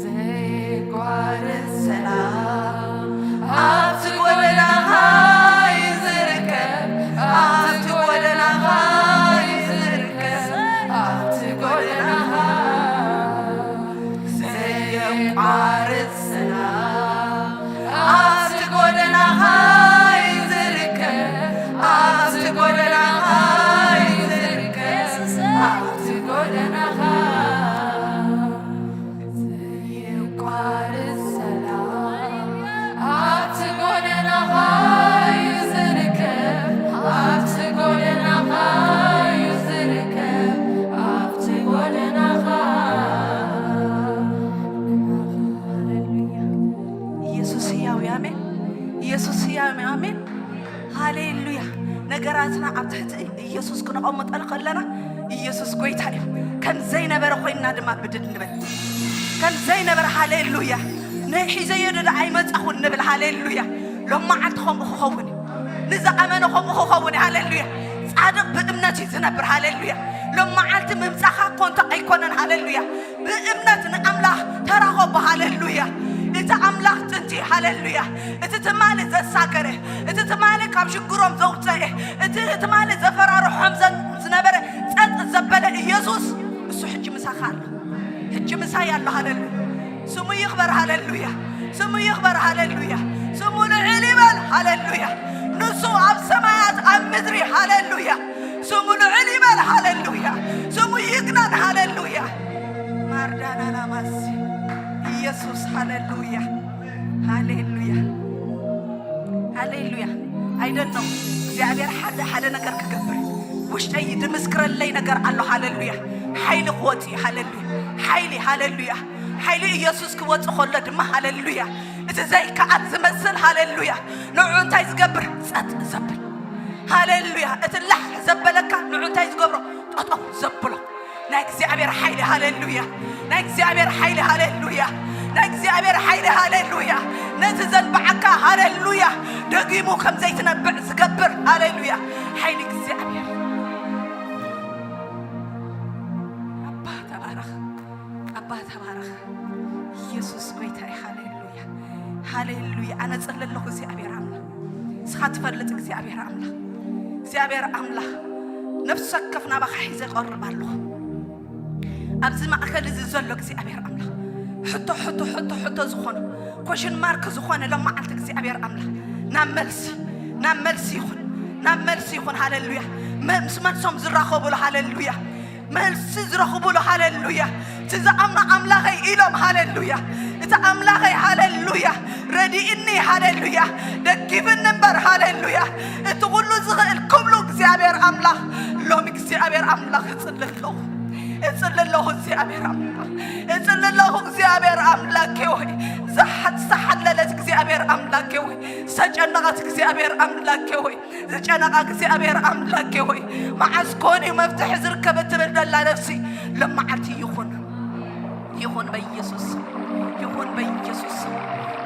ዘይቋርጽ ሰላም ኣብቲ ጎደናኻ እዩ ዝርከብ፣ ኣብቲ ጎደናኻ እዩ ዝርከብ፣ ኣብቲ ጎደናኻ ዘየቋርጽ ሰላም ኣብቲ ጎደናኻ እዩ ዝርከብ፣ ኣብቲ ጎደናኻ ኢየሱስ ህያው እዩ። ኣሜን። ኢየሱስ ህያው እዩ። ኣሜን። ሃሌሉያ። ነገራትና ኣብ ትሕቲ ኢየሱስ ክነቐምጠሉ ከለና ኢየሱስ ጎይታ እዩ። ከም ዘይነበረ ኮይንና ድማ ብድድ ንብል። ከም ዘይነበረ፣ ሃሌሉያ። ንሒዘዮ ዶ ኣይመጻኹን ንብል። ሃሌሉያ። ሎም መዓልቲ ከምኡ ክኸውን እዩ። ንዝኣመነ ከምኡ ክኸውን እዩ። ሃሌሉያ። ጻድቕ ብእምነት እዩ ዝነብር። ሃሌሉያ። ሎም መዓልቲ ምምጻኻ ኮንቶ ኣይኮነን። ሃሌሉያ። ብእምነት ንኣምላኽ ተራኸቦ። ሃሌሉያ። እቲ ኣምላኽ ጥንቲ፣ ሃሌሉያ፣ እቲ ትማሊ ዘሳገረ፣ እቲ ትማሊ ካብ ሽግሮም ዘውፀኤ፣ እቲ ትማሊ ዘፈራርሖም ዘን-፣ ዝነበረ ጸጥ ዘበለ ኢየሱስ፣ እሱ ሕጂ ምሳኻ ኣሎ። ሕጂ ምሳይ ኣሎ። ሃሌሉያ። ስሙ ይኽበር። ሃሌሉያ። ስሙ ይኽበር። ሃሌሉያ። ስሙ ልዕል ይበል። ሃሌሉያ። ንሱ ኣብ ሰማያት ኣብ ምድሪ። ሃሌሉያ። ስሙ ልዕል ይበል። ሃሌሉያ። ስሙ ይግነን። ሃሌሉያ። ማርዳናና ማሲ ኢየሱስ። ሃሌሉያ። ሃሌሉያ። ሃሌሉያ። ኣይደል ነው። እግዚኣብሔር ሓደ ሓደ ነገር ክገብር ውሽጠይ ድምስክረለይ ነገር ኣሎ። ሃሌሉያ። ሓይሊ ክወጽእ እዩ። ሃሌሉያ። ሓይሊ፣ ሃሌሉያ። ሓይሊ ኢየሱስ ክወጽእ ከሎ ድማ፣ ሃሌሉያ፣ እቲ ዘይከኣል ዝመስል፣ ሃሌሉያ፣ ንዑ እንታይ ዝገብር? ጸጥ ዘብል። ሃሌሉያ። እቲ ላሕ ዘበለካ ንዑ እንታይ ዝገብሮ? ጠጠው ዘብሎ። ናይ እግዚኣብሔር ሓይሊ፣ ሃሌሉያ። ናይ እግዚኣብሔር ሓይሊ፣ ሃሌሉያ። ናይ እግዚኣብሔር ሓይሊ፣ ሃሌሉያ። ነቲ ዘንብዓካ፣ ሃሌሉያ፣ ደጊሙ ከም ዘይትነብዕ ዝገብር፣ ሃሌሉያ፣ ሓይሊ እግዚኣብሔር። ኣባ ተባረኽ፣ ኣባ ተባረኽ። ኢየሱስ ጎይታ እዩ። ሃሌሉያ፣ ሃሌሉያ። ኣነ ጽለ ኣለኹ እግዚኣብሔር ኣምላኽ። ንስኻ ትፈልጥ እግዚኣብሔር ኣምላኽ። እግዚኣብሔር ኣምላኽ፣ ነፍሲ ወከፍ ናባኻ ሒዘ እቐርብ ኣለኹ። ኣብዚ ማእከል እዚ ዘሎ እግዚኣብሔር ኣምላኽ፣ ሕቶ፣ ሕቶ፣ ሕቶ፣ ሕቶ ዝኾነ፣ ኮሽን ማርክ ዝኾነ፣ ሎም መዓልቲ እግዚኣብሔር ኣምላኽ፣ ናብ መልሲ፣ ናብ መልሲ ይኹን፣ ናብ መልሲ ይኹን። ሃሌሉያ። መ-፣ ምስ መልሶም ዝራኸቡሉ፣ ሃሌሉያ። መልሲ ዝረኽቡሉ፣ ሃሌሉያ። እቲ ዝኣምኖ ኣምላኸይ ኢሎም፣ ሃሌሉያ። እቲ ኣምላኸይ፣ ሃሌሉያ፣ ረዲእኒ፣ ሃሌሉያ፣ ደጊፍኒ እምበር፣ ሃሌሉያ፣ እቲ ኩሉ ዝኽእል ክብሉ እግዚኣብሔር ኣምላኽ፣ ሎም እግዚኣብሔር ኣምላኽ እጽሊ ኣለኹ። እጽሊ ኣለኹ እግዚኣብሔር ኣምላኽ። እጽሊ ኣለኹ እግዚኣብሔር ኣምላኬ ሆይ። ዝሓ-፣ ዝተሓለለት እግዚኣብሔር ኣምላኬ ሆይ። ዝተጨነቐት እግዚኣብሔር ኣምላኬ ሆይ። ዝጨነቓ እግዚኣብሔር ኣምላኬ ሆይ። መዓስ ኮን እዩ መፍትሒ ዝርከብ እትብል ደላ ነፍሲ ለመዓልቲ ይኹን። ይኹን በኢየሱስ ስም። ይኹን በኢየሱስ ስም።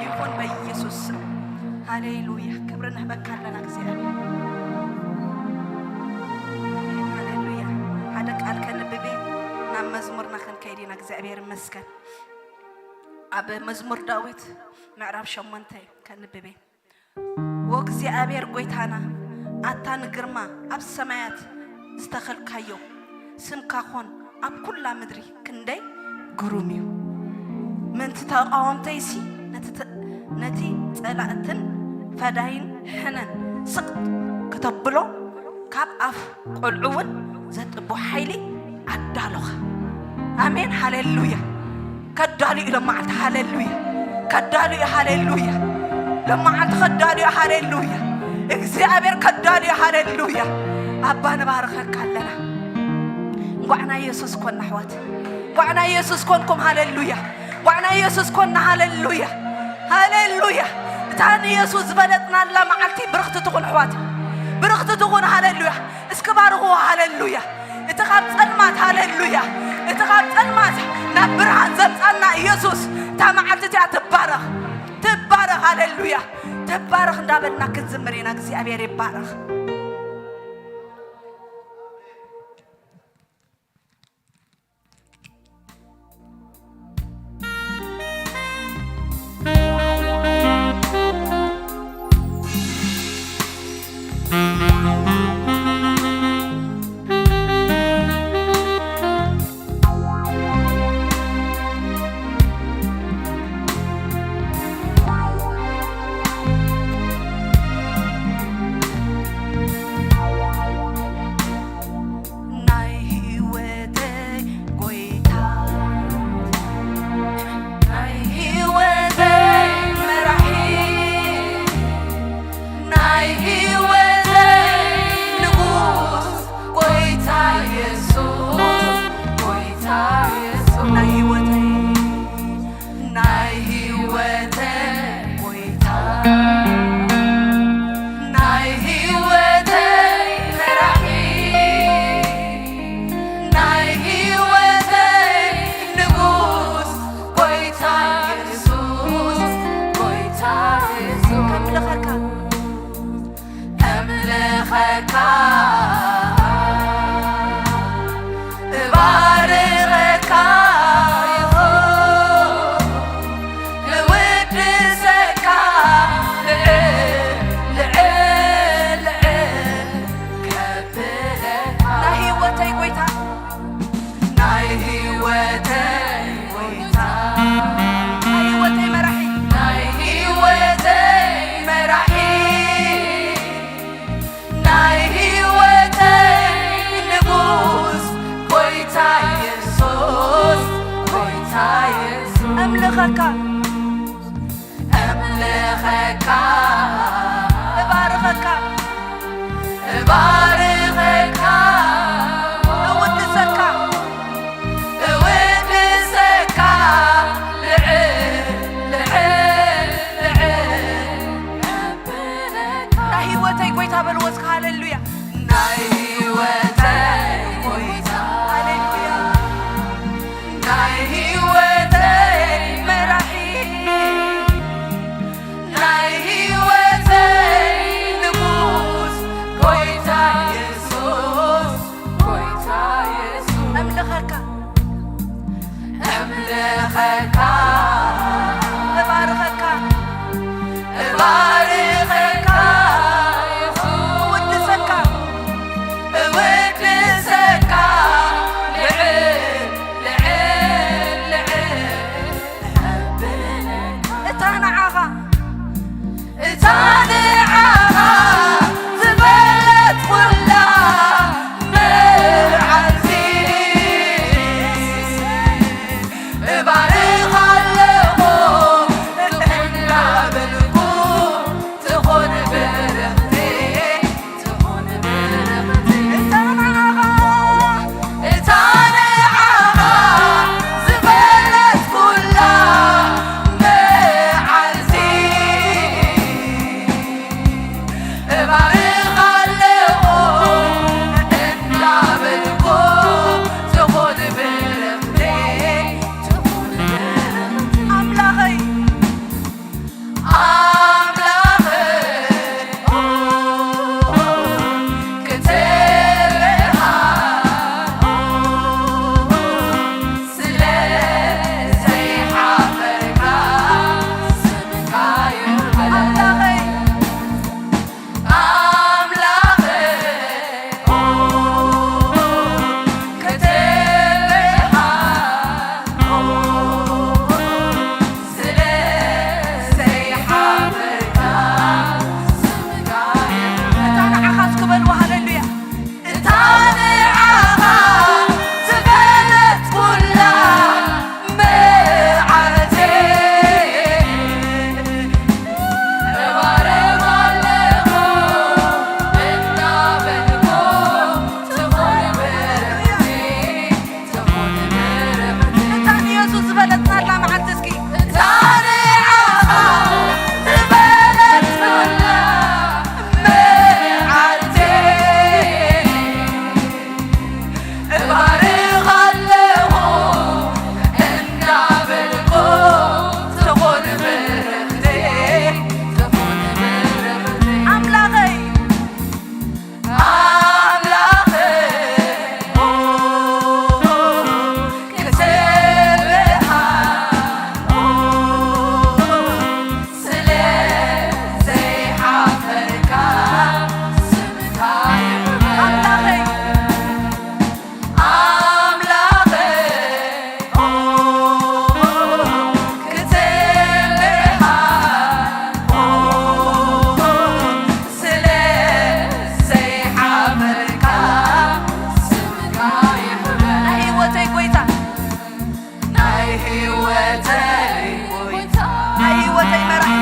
ይኹን በኢየሱስ ስም። ሃሌሉያ። ክብሪ ንህበካ ኣለና እግዚኣብሔር። ሃሌሉያ። ሓደ ቃል ከንብብ ናብ መዝሙርና ክንከይድ ኢና። እግዚኣብሔር ይመስገን። ኣብ መዝሙር ዳዊት ምዕራፍ ሸሞንተ ከንብብ። ወእግዚኣብሔር ጐይታና፣ ኣታ ንግርማ ኣብ ሰማያት ዝተኸልካዮ፣ ስምካ ኾን ኣብ ኩላ ምድሪ ክንደይ ግሩም እዩ። ምእንቲ ተቓወምተይሲ ነቲ ተ-፣ ነቲ ጸላእትን ፈዳይን ሕነን ስቕ ክተብሎ፣ ካብ ኣፍ ቈልዑ እውን ዘጥቡ ሓይሊ ኣዳሎኻ። ኣሜን፣ ሃሌሉያ። ከዳሉ እዩ ሎም መዓልቲ፣ ሃሌሉያ። ከዳሉ እዩ፣ ሃሌሉያ። ሎም መዓልቲ ከዳሉ እዩ፣ ሃሌሉያ። እግዚኣብሔር ከዳሉ እዩ፣ ሃሌሉያ። ኣባ ንባርኸካ ኣለና። እንኳዕ ናይ የሱስ ኮና ኣሕዋት፣ እንኳዕ ናይ የሱስ ኮንኩም፣ ሃሌሉያ። እንኳዕ ናይ የሱስ ኮና፣ ሃሌሉያ፣ ሃሌሉያ። እታ ንየሱስ ዝበለጥናላ መዓልቲ ብርኽቲ ትኹን ኣሕዋት፣ ብርኽቲ ትኹን፣ ሃሌሉያ። እስኪ ባርኽዎ፣ ሃሌሉያ። እቲ ካብ ጸልማት፣ ሃሌሉያ፣ እቲ ካብ ጸልማት ናብ ብርሃን ዘምጻና ኢየሱስ፣ እታ መዓልቲ እቲኣ ትባረኽ፣ ትባረኽ፣ ሃሌሉያ፣ ትባረኽ እንዳበልና ክንዝምር ኢና። እግዚኣብሔር ይባረኽ። እባርኸካ፣ እምልኸካ፣ እባርኸካ፣ እውድሰካ፣ ልዕል፣ ልዕል፣ ልዕል ከብለካ። ናይ ህይወተይ ጎይታ፣ ናይ ህይወተይ ጎይታ፣ ናይ ህይወተይ መራሒ፣ ናይ ህይወተይ መራሒ፣ ናይ ህይወተይ ንጉስ፣ ጎይታ የሱስ፣ ጎይታ የሱስ። እምልኸካ፣ እምልኸካ፣ እባርኸካ፣ እባርኸካ፣ እውድሰካ፣ እውድሰካ፣ ልዕል፣ ልዕል፣ ልዕል እብለካ። ናይ ህይወተይ ጎይታ በልዎ እስከ ሃሌሉያ። ናይ ህይወተይ ጎይታ፣ ሃሌሉያ። ናይ ህይወተይ መራሒ፣ ናይ ህይወተይ ንጉስ፣ ጎይታ የሱስ፣ ጎይታ የሱስ። እምልኸካ፣ እምልኸካ፣ እባርኸካ፣ እባርኸካ፣ እውድሰካ፣ እውድሰካ፣ ልዕል፣ ልዕል፣ ልዕል እብለካ። እታ ንዓኻ፣ እታ ንዓኻ ዝበለት ኩላ መዓልቲ እባርኻ ኣለኹ እናበልኩ ትኹን በረኽቲ፣ ትኹን በረኽቲ። እታ ንዓኻ፣ እታ ንዓኻ ዝበለት ኩላ መዓልቲ እባርኻ ኣለኹ እናበልኩ ትኹን በረኽቲ፣ ትኹን በረኽቲ። ኣምላኸይ፣ ኣምላኸይ፣ ክትበሃል ስለ ዘይሓፈርካ ስምካ ይኽበር። ኣምላኸይ፣ ኣምላኸይ፣ ክትበሃል ስለ ዘይሓፈርካ ስምካ ይኽበር። እታ ንዓኻ እስኪ በልዋ፣ ሃሌሉያ። እታ ንዓኻ ዝበለት ኩላ መዓልቲ እባርኻ ኣለኹ እናበልኩ ትኹን በረኽቲ፣ ትኹን በረኽቲ። እታ ንየሱስ ዝበለትናላ መዓልቲ እስኪ። እታ ንዓኻ ዝበለትናላ መዓልቲ እባርኻ ኣለኹ እናበልኩ ትኹን በረኽቲ፣ ትኹን በረኽቲ። ኣምላኸይ፣ ኣምላኸይ፣ ክትበሃል ስለ ዘይሓፈርካ ስምካ ይኽበር። ኣምላኸይ፣ ኣምላኸይ፣ ክትበሃል ስለ ዘይሓፈርካ ስምካ ይኽበር። ናይ ህይወተይ ጎይታ፣ ናይ ህይወተይ ጎይታ፣ ናይ ህይወተይ መራሒ፣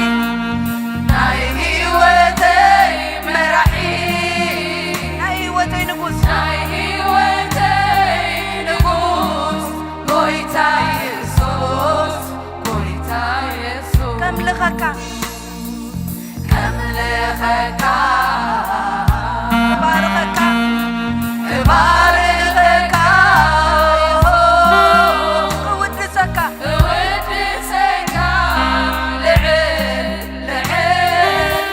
ናይ ህይወተይ መራሒ፣ ናይ ህይወተይ ንጉስ፣ ናይ ህይወተይ ንጉስ፣ ጎይታ የሱስ፣ ጎይታ የሱስ። ከምልኸካ፣ ከምልኸካ፣ እባርኸካ፣ እባርኸካ፣ ክውድሰካ፣ ክውድሰካ፣ ልዕል፣ ልዕል፣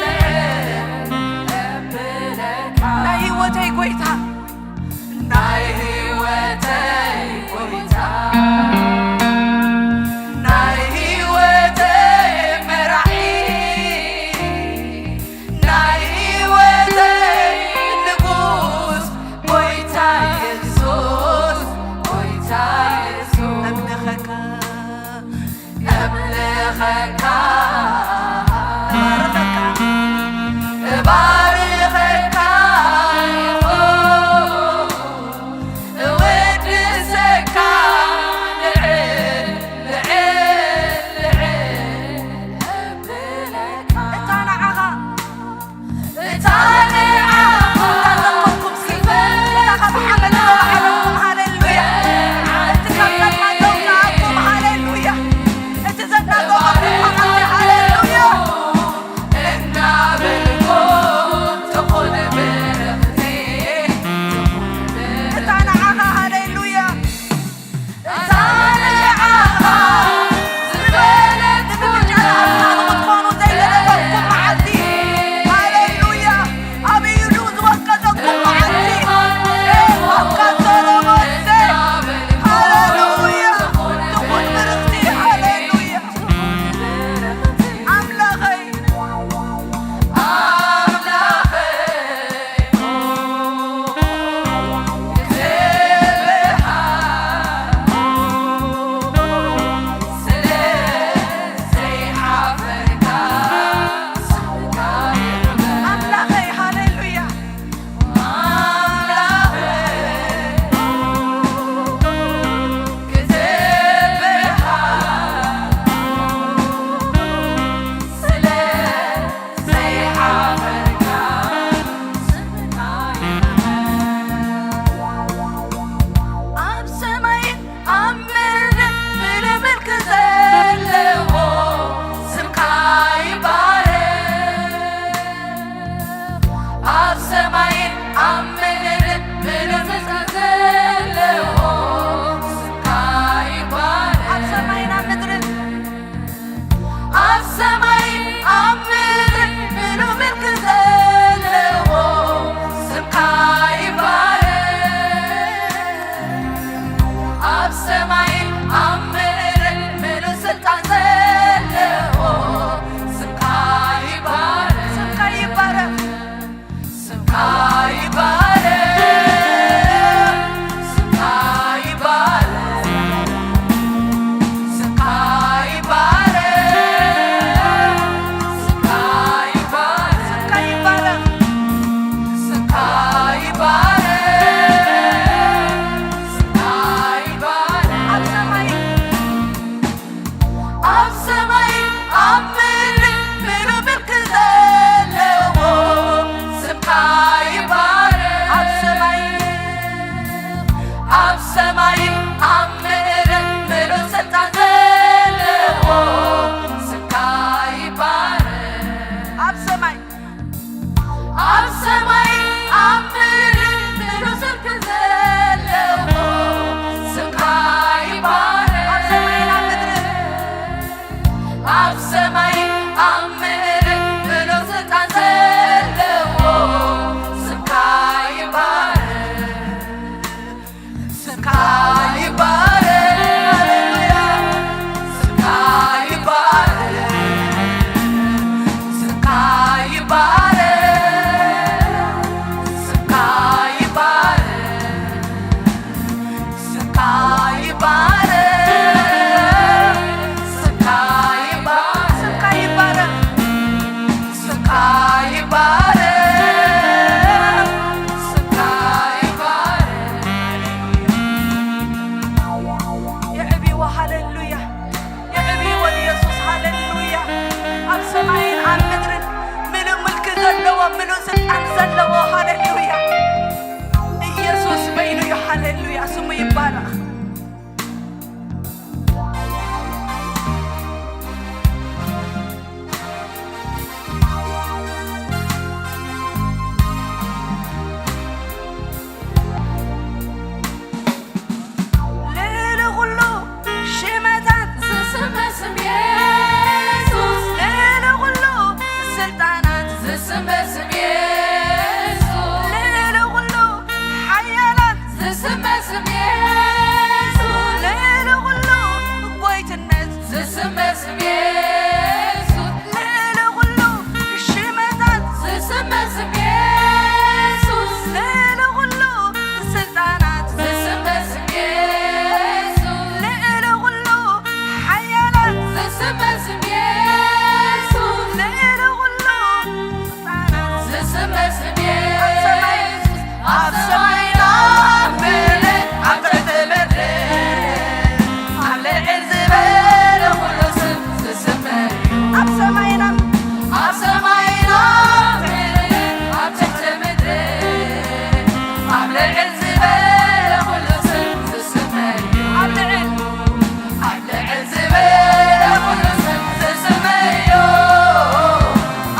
ኣብ ሰማይ ኣብ ሰማይ ኣብ ምድሪ ምሉእ ስልጣን ዘለዎ ስምካ ይባረክ። ኣብ ሰማይን ኣብ ምድርን ኣብ ሰማይ ኣብ ምድሪ ምሉእ ስልጣን ዘለዎ ስምካ ይባረክ። ስምካ ይባረክ። ሃሌሉያ። ስምካ ይባረክ። ስምካ ይባረክ። ስምካ ይባረክ። ስምካ ይባረክ። ስምካ ይባረክ። ስምካ ይባረክ። ስምካ ይባረክ። ስምካ ይባረክ። የዕብይዎ፣ ሃሌሉያ። የዕብይዎ ንየሱስ፣ ሃሌሉያ። ኣብ ሰማይን ኣብ ምድርን ምሉእ ምልኪ ዘለዎ፣ ምሉእ ስልጣን ዘለዎ፣ ሃሌሉያ። ኢየሱስ በይኑ እዩ፣ ሃሌሉያ። ስሙ ይባረኽ። ልዕሊ ኩሉ ሽመታት ዝስመ ስም የሱስ፣ ልዕሊ ኩሉ ስልጣናት ዝስመ ስም የሱስ፣ ልዕሊ ኩሉ ሓያላት ዝስመ ስም የሱስ፣ ልዕሊ ኩሉ ጎይትነት ዝስመ ስም የሱስ፣ ልዕሊ ኩሉ ሽመታት ዝስመ ስም የሱስ፣ ልዕሊ ኩሉ ስልጣናት ዝስመ ስም የሱስ፣ ልዕሊ ኩሉ ሓያላት ዝስመ ስም የሱስ፣ ልዕሊ ኩሉ ስልጣናት ዝስመ ስም የሱስ፣ ኣብ ሰማይን ኣብ ምድርን ኣብ ትሕቲ ምድርን ኣብ ልዕል ዝበለ ኩሉ ስም ዝስመ እዩ። ኣብ ሰማይን ኣብ ኣብ ሰማይን ኣብ ምድርን ኣብ ትሕቲ ምድርን ኣብ ልዕል ዝበለ ኩሉ ስም ዝስመ እዩ። ኣብ ልዕል ኣብ ልዕል ዝበለ ኩሉ ስም ዝስመ እዩ።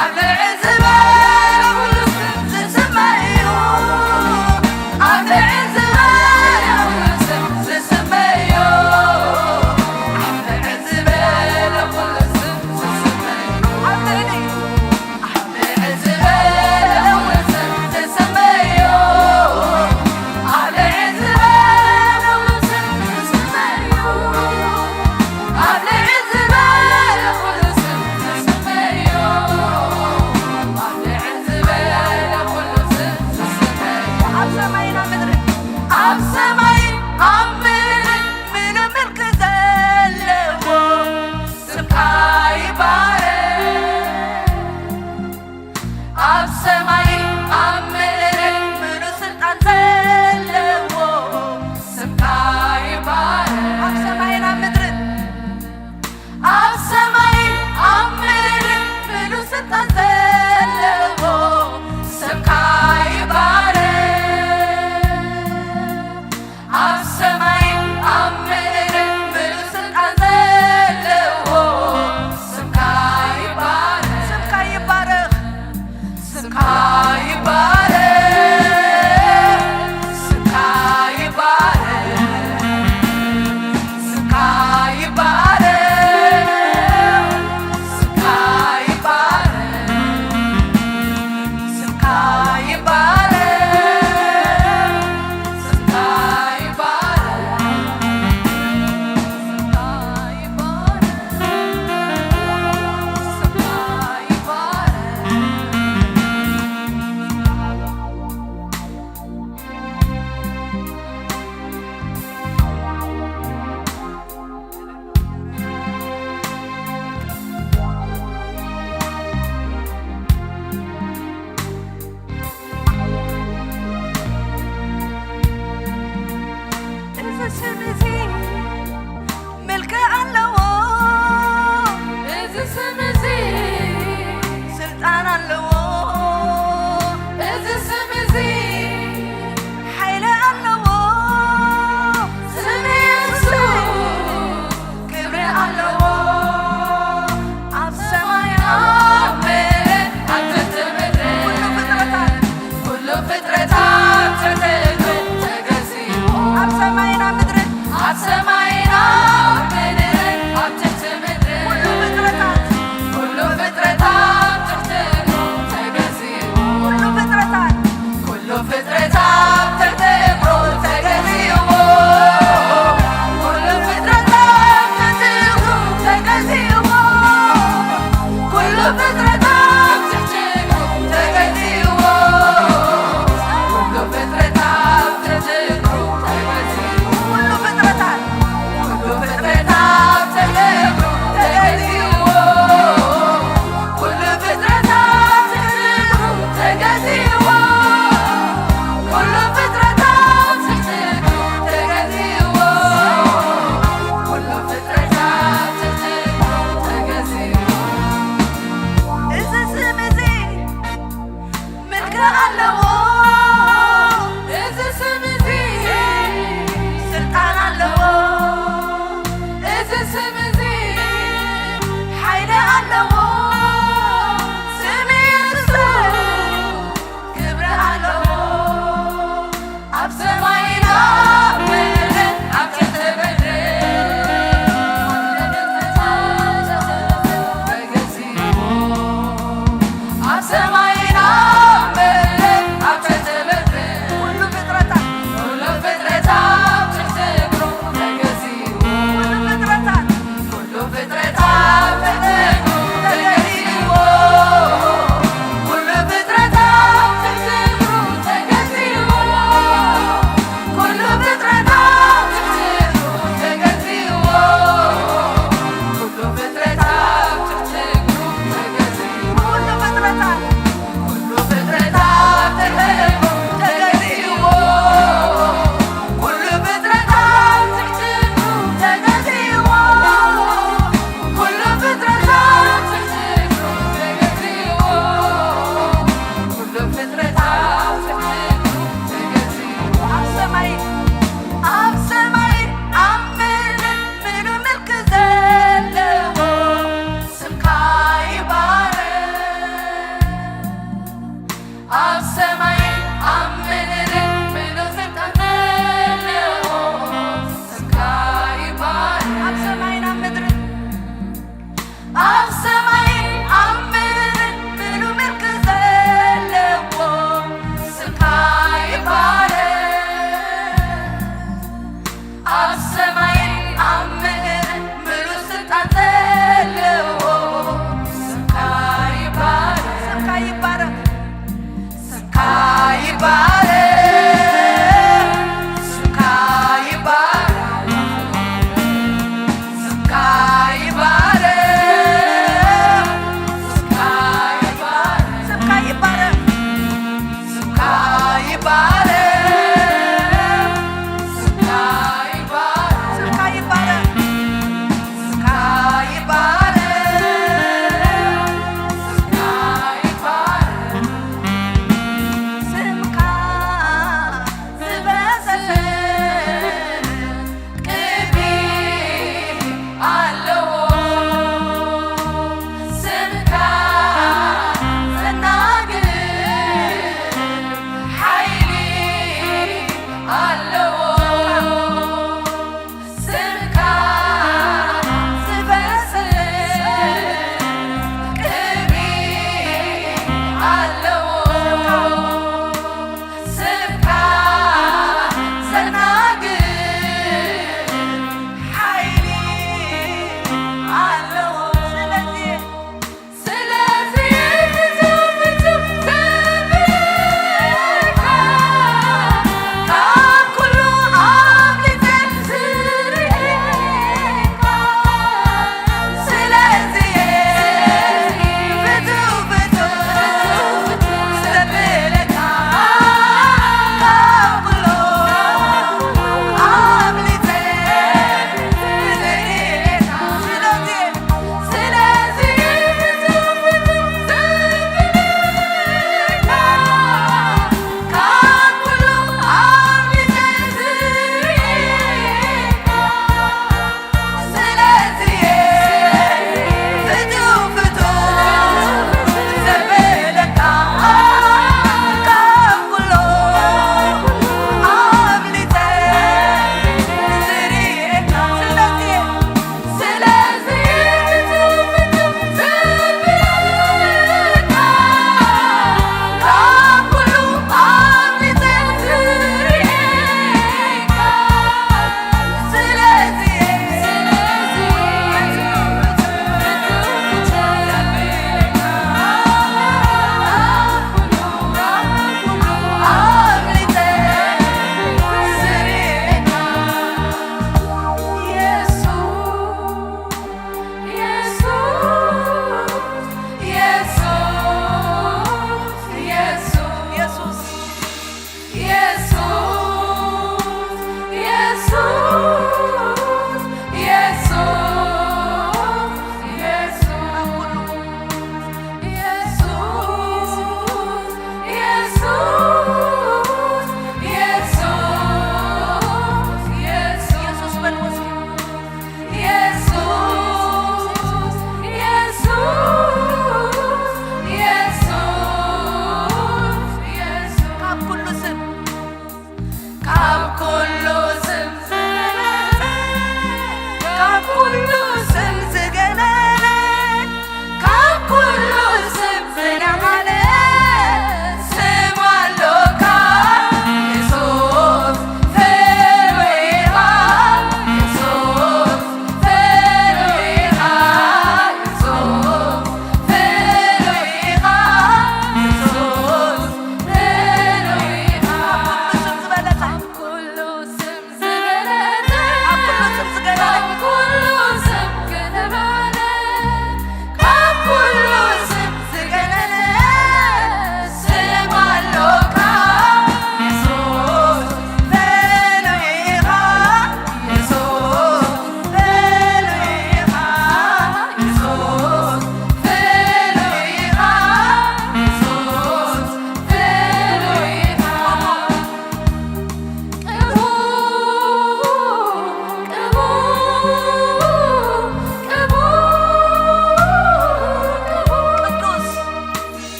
ኣብ ልዕል ዝበለ ኩሉ ስም ዝስመ እዩ። ኣብ ልዕል ዝበለ ኩሉ ስም ዝስመ እዩ። ኣብ ልዕል ዝበለ ኩሉ ስም ዝስመ እዩ። ኣብ ልዕል ኣብ ሰማይን ኣብ ምድርን ምሉእ ምልኪ ዘለዎ ስምካ ይባረክ። ኣብ ሰማይን ኣብ ምድርን ምሉእ ስልጣን ዘለዎ ስምካ ይባረክ። ኣብ ሰማይን ኣብ ምድርን ኣብ ሰማይን ኣብ ምድርን ምሉእ ስልጣን ዘለዎ ስምካ ይባረክ። ኣብ ሰማይን ኣብ ምድርን ምሉእ ስልጣን ዘለዎ ስምካ ይባረክ። ስምካ ይባረክ። ስምካ ይባረክ። ስምካ ይባረክ። ስምካ ይባረክ። ስምካ ይባረክ። ስምካ ይባረክ። ስምካ ይባረክ። ስምካ ይባረክ። ስምካ ይባረክ። እዚ ስም እዚ ምልኪ ኣለዎ። እዚ ስም እዚ ስልጣን ኣለዎ። እዚ ስም እዚ ሓይሊ ኣለዎ። ስም የሱስ ክብሪ ኣለዎ። ኣብ ሰማይ ኣብ ምድሪ ኣለዎ፣ እዚ ስም እዚ ስልጣን ኣለዎ። እዚ ስም እዚ ሓይሊ ኣለዎ። ስም የሱስ ክብሪ ኣለዎ። ኣብ ሰማይን ኣብ ምድርን ኣብ ትሕቲ ምድርን ተገዚኡ። ኣብ ሰማይን ኣብ ምድርን ኣብ ትሕቲ ምድርን ኩሉ ፍጥረታት፣ ኩሉ ፍጥረታት ትሕቲ እግሩ ተገዚኡ። ኩሉ ፍጥረታት፣ ኩሉ ፍጥረታት ትሕቲ እግሩ ተገዚኡ። ኩሉ ፍጥረታት ትሕቲ እግሩ ተገዚኡ። ኩሉ ፍጥረታት ትሕቲ እግሩ ተገዚኡ። ኩሉ ፍጥረታት ትሕቲ እግሩ ተገዚኡ። ኩሉ ፍጥረታት፣ ኩሉ ፍጥረታት ትሕቲ እግሩ ተገዚኡ። ኩሉ ፍጥረታት ትሕቲ እግሩ ተገዚኡ። ኩሉ ፍጥረታት ትሕቲ እግሩ ተገዚኡ። ኩሉ ፍጥረታት ትሕቲ እግሩ ተገዚኡ። ኣብ ሰማይ፣ ኣብ ሰማይ ኣብ ምድርን ምሉእ ምልኪ ዘለዎ ስምካ ይባረክ። ኣብ ሰማይን ኣብ ምድርን ምሉእ ስልጣን ዘለዎ ስምካ ይባረክ። ኣብ ሰማይን ኣብ ምድርን፣ ኣብ ሰማይን ኣብ ምድርን ምሉእ ምልኪ ዘለዎ ስምካ ይባረክ። ኣብ ሰማይን ኣብ ምድርን ምሉእ ስልጣን ዘለዎ ስምካ ይባረክ። ስምካ ይባረክ። ስምካ ይባረክ። ስምካ ይባረክ። ስምካ ይባረክ። ስምካ ይባረክ። ስምካ ይባረክ። ስምካ ይባረክ፣ ስምካ ይባረክ፣ ስምካ ይባረክ፣ ስምካ ይባረክ፣ ስምካ ይባረክ። ስምካ ዝበሰሰ ቅቢ ኣለዎ። ስምካ ዘናግር ሓይሊ ኣለዎ። ስምካ ዝበስስ ቅቢ ኣለዎ። ስምካ ዘናግር ሓይሊ ኣለዎ። ስለዚ፣ ስለዚ ፍጹም፣ ፍጹም ዘብለካ፣ ካብ ኩሉ ኣብሊጸ ዝርእየካ። ስለዚ ፍጹም፣ ፍጹም፣ ፍጹም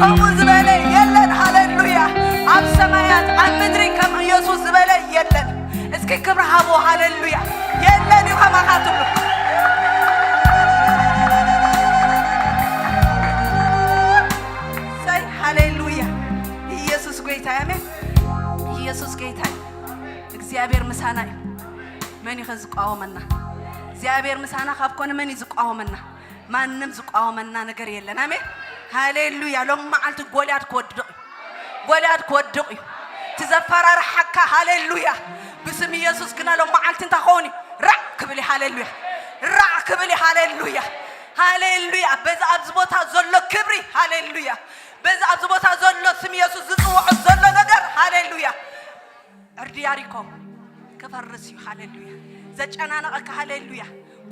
ከምኡ ዝበለ የለን። ሃሌሉያ። ኣብ ሰማያት ኣብ ምድሪ ከም ኢየሱስ ዝበለ የለን። እስኪ ክብሪ ሃቦ። ሃሌሉያ። የለን እዩ ከማኻ ትብሉ። ሰይ ሃሌሉያ። ኢየሱስ ጎይታ። ኣሜን። ኢየሱስ ጎይታ እዩ። እግዚኣብሔር ምሳና እዩ። መን እዩ ዝቃወመና? እግዚኣብሔር ምሳና ካብ ኮነ መን እዩ ዝቃወመና? ማንም ዝቃወመና ነገር የለን። ኣሜን። ሃሌሉያ። ሎም መዓልቲ ጎልያድ ክወድቕ እዩ። ጎልያድ ክወድቕ እዩ። እቲ ዘፈራርሓካ፣ ሃሌሉያ፣ ብስም ኢየሱስ ግና ሎም መዓልቲ እንታይ ክኸውን እዩ? ራዕ ክብል እዩ። ሃሌሉያ። ራዕ ክብል እዩ። ሃሌሉያ። ሃሌሉያ። በዛ ኣብዚ ቦታ ዘሎ ክብሪ፣ ሃሌሉያ፣ በዛ ኣብዚ ቦታ ዘሎ ስም ኢየሱስ ዝጽውዖ ዘሎ ነገር፣ ሃሌሉያ፣ ዕርዲ ያሪኮ ክፈርስ እዩ። ሃሌሉያ። ዘጨናነቐካ፣ ሃሌሉያ፣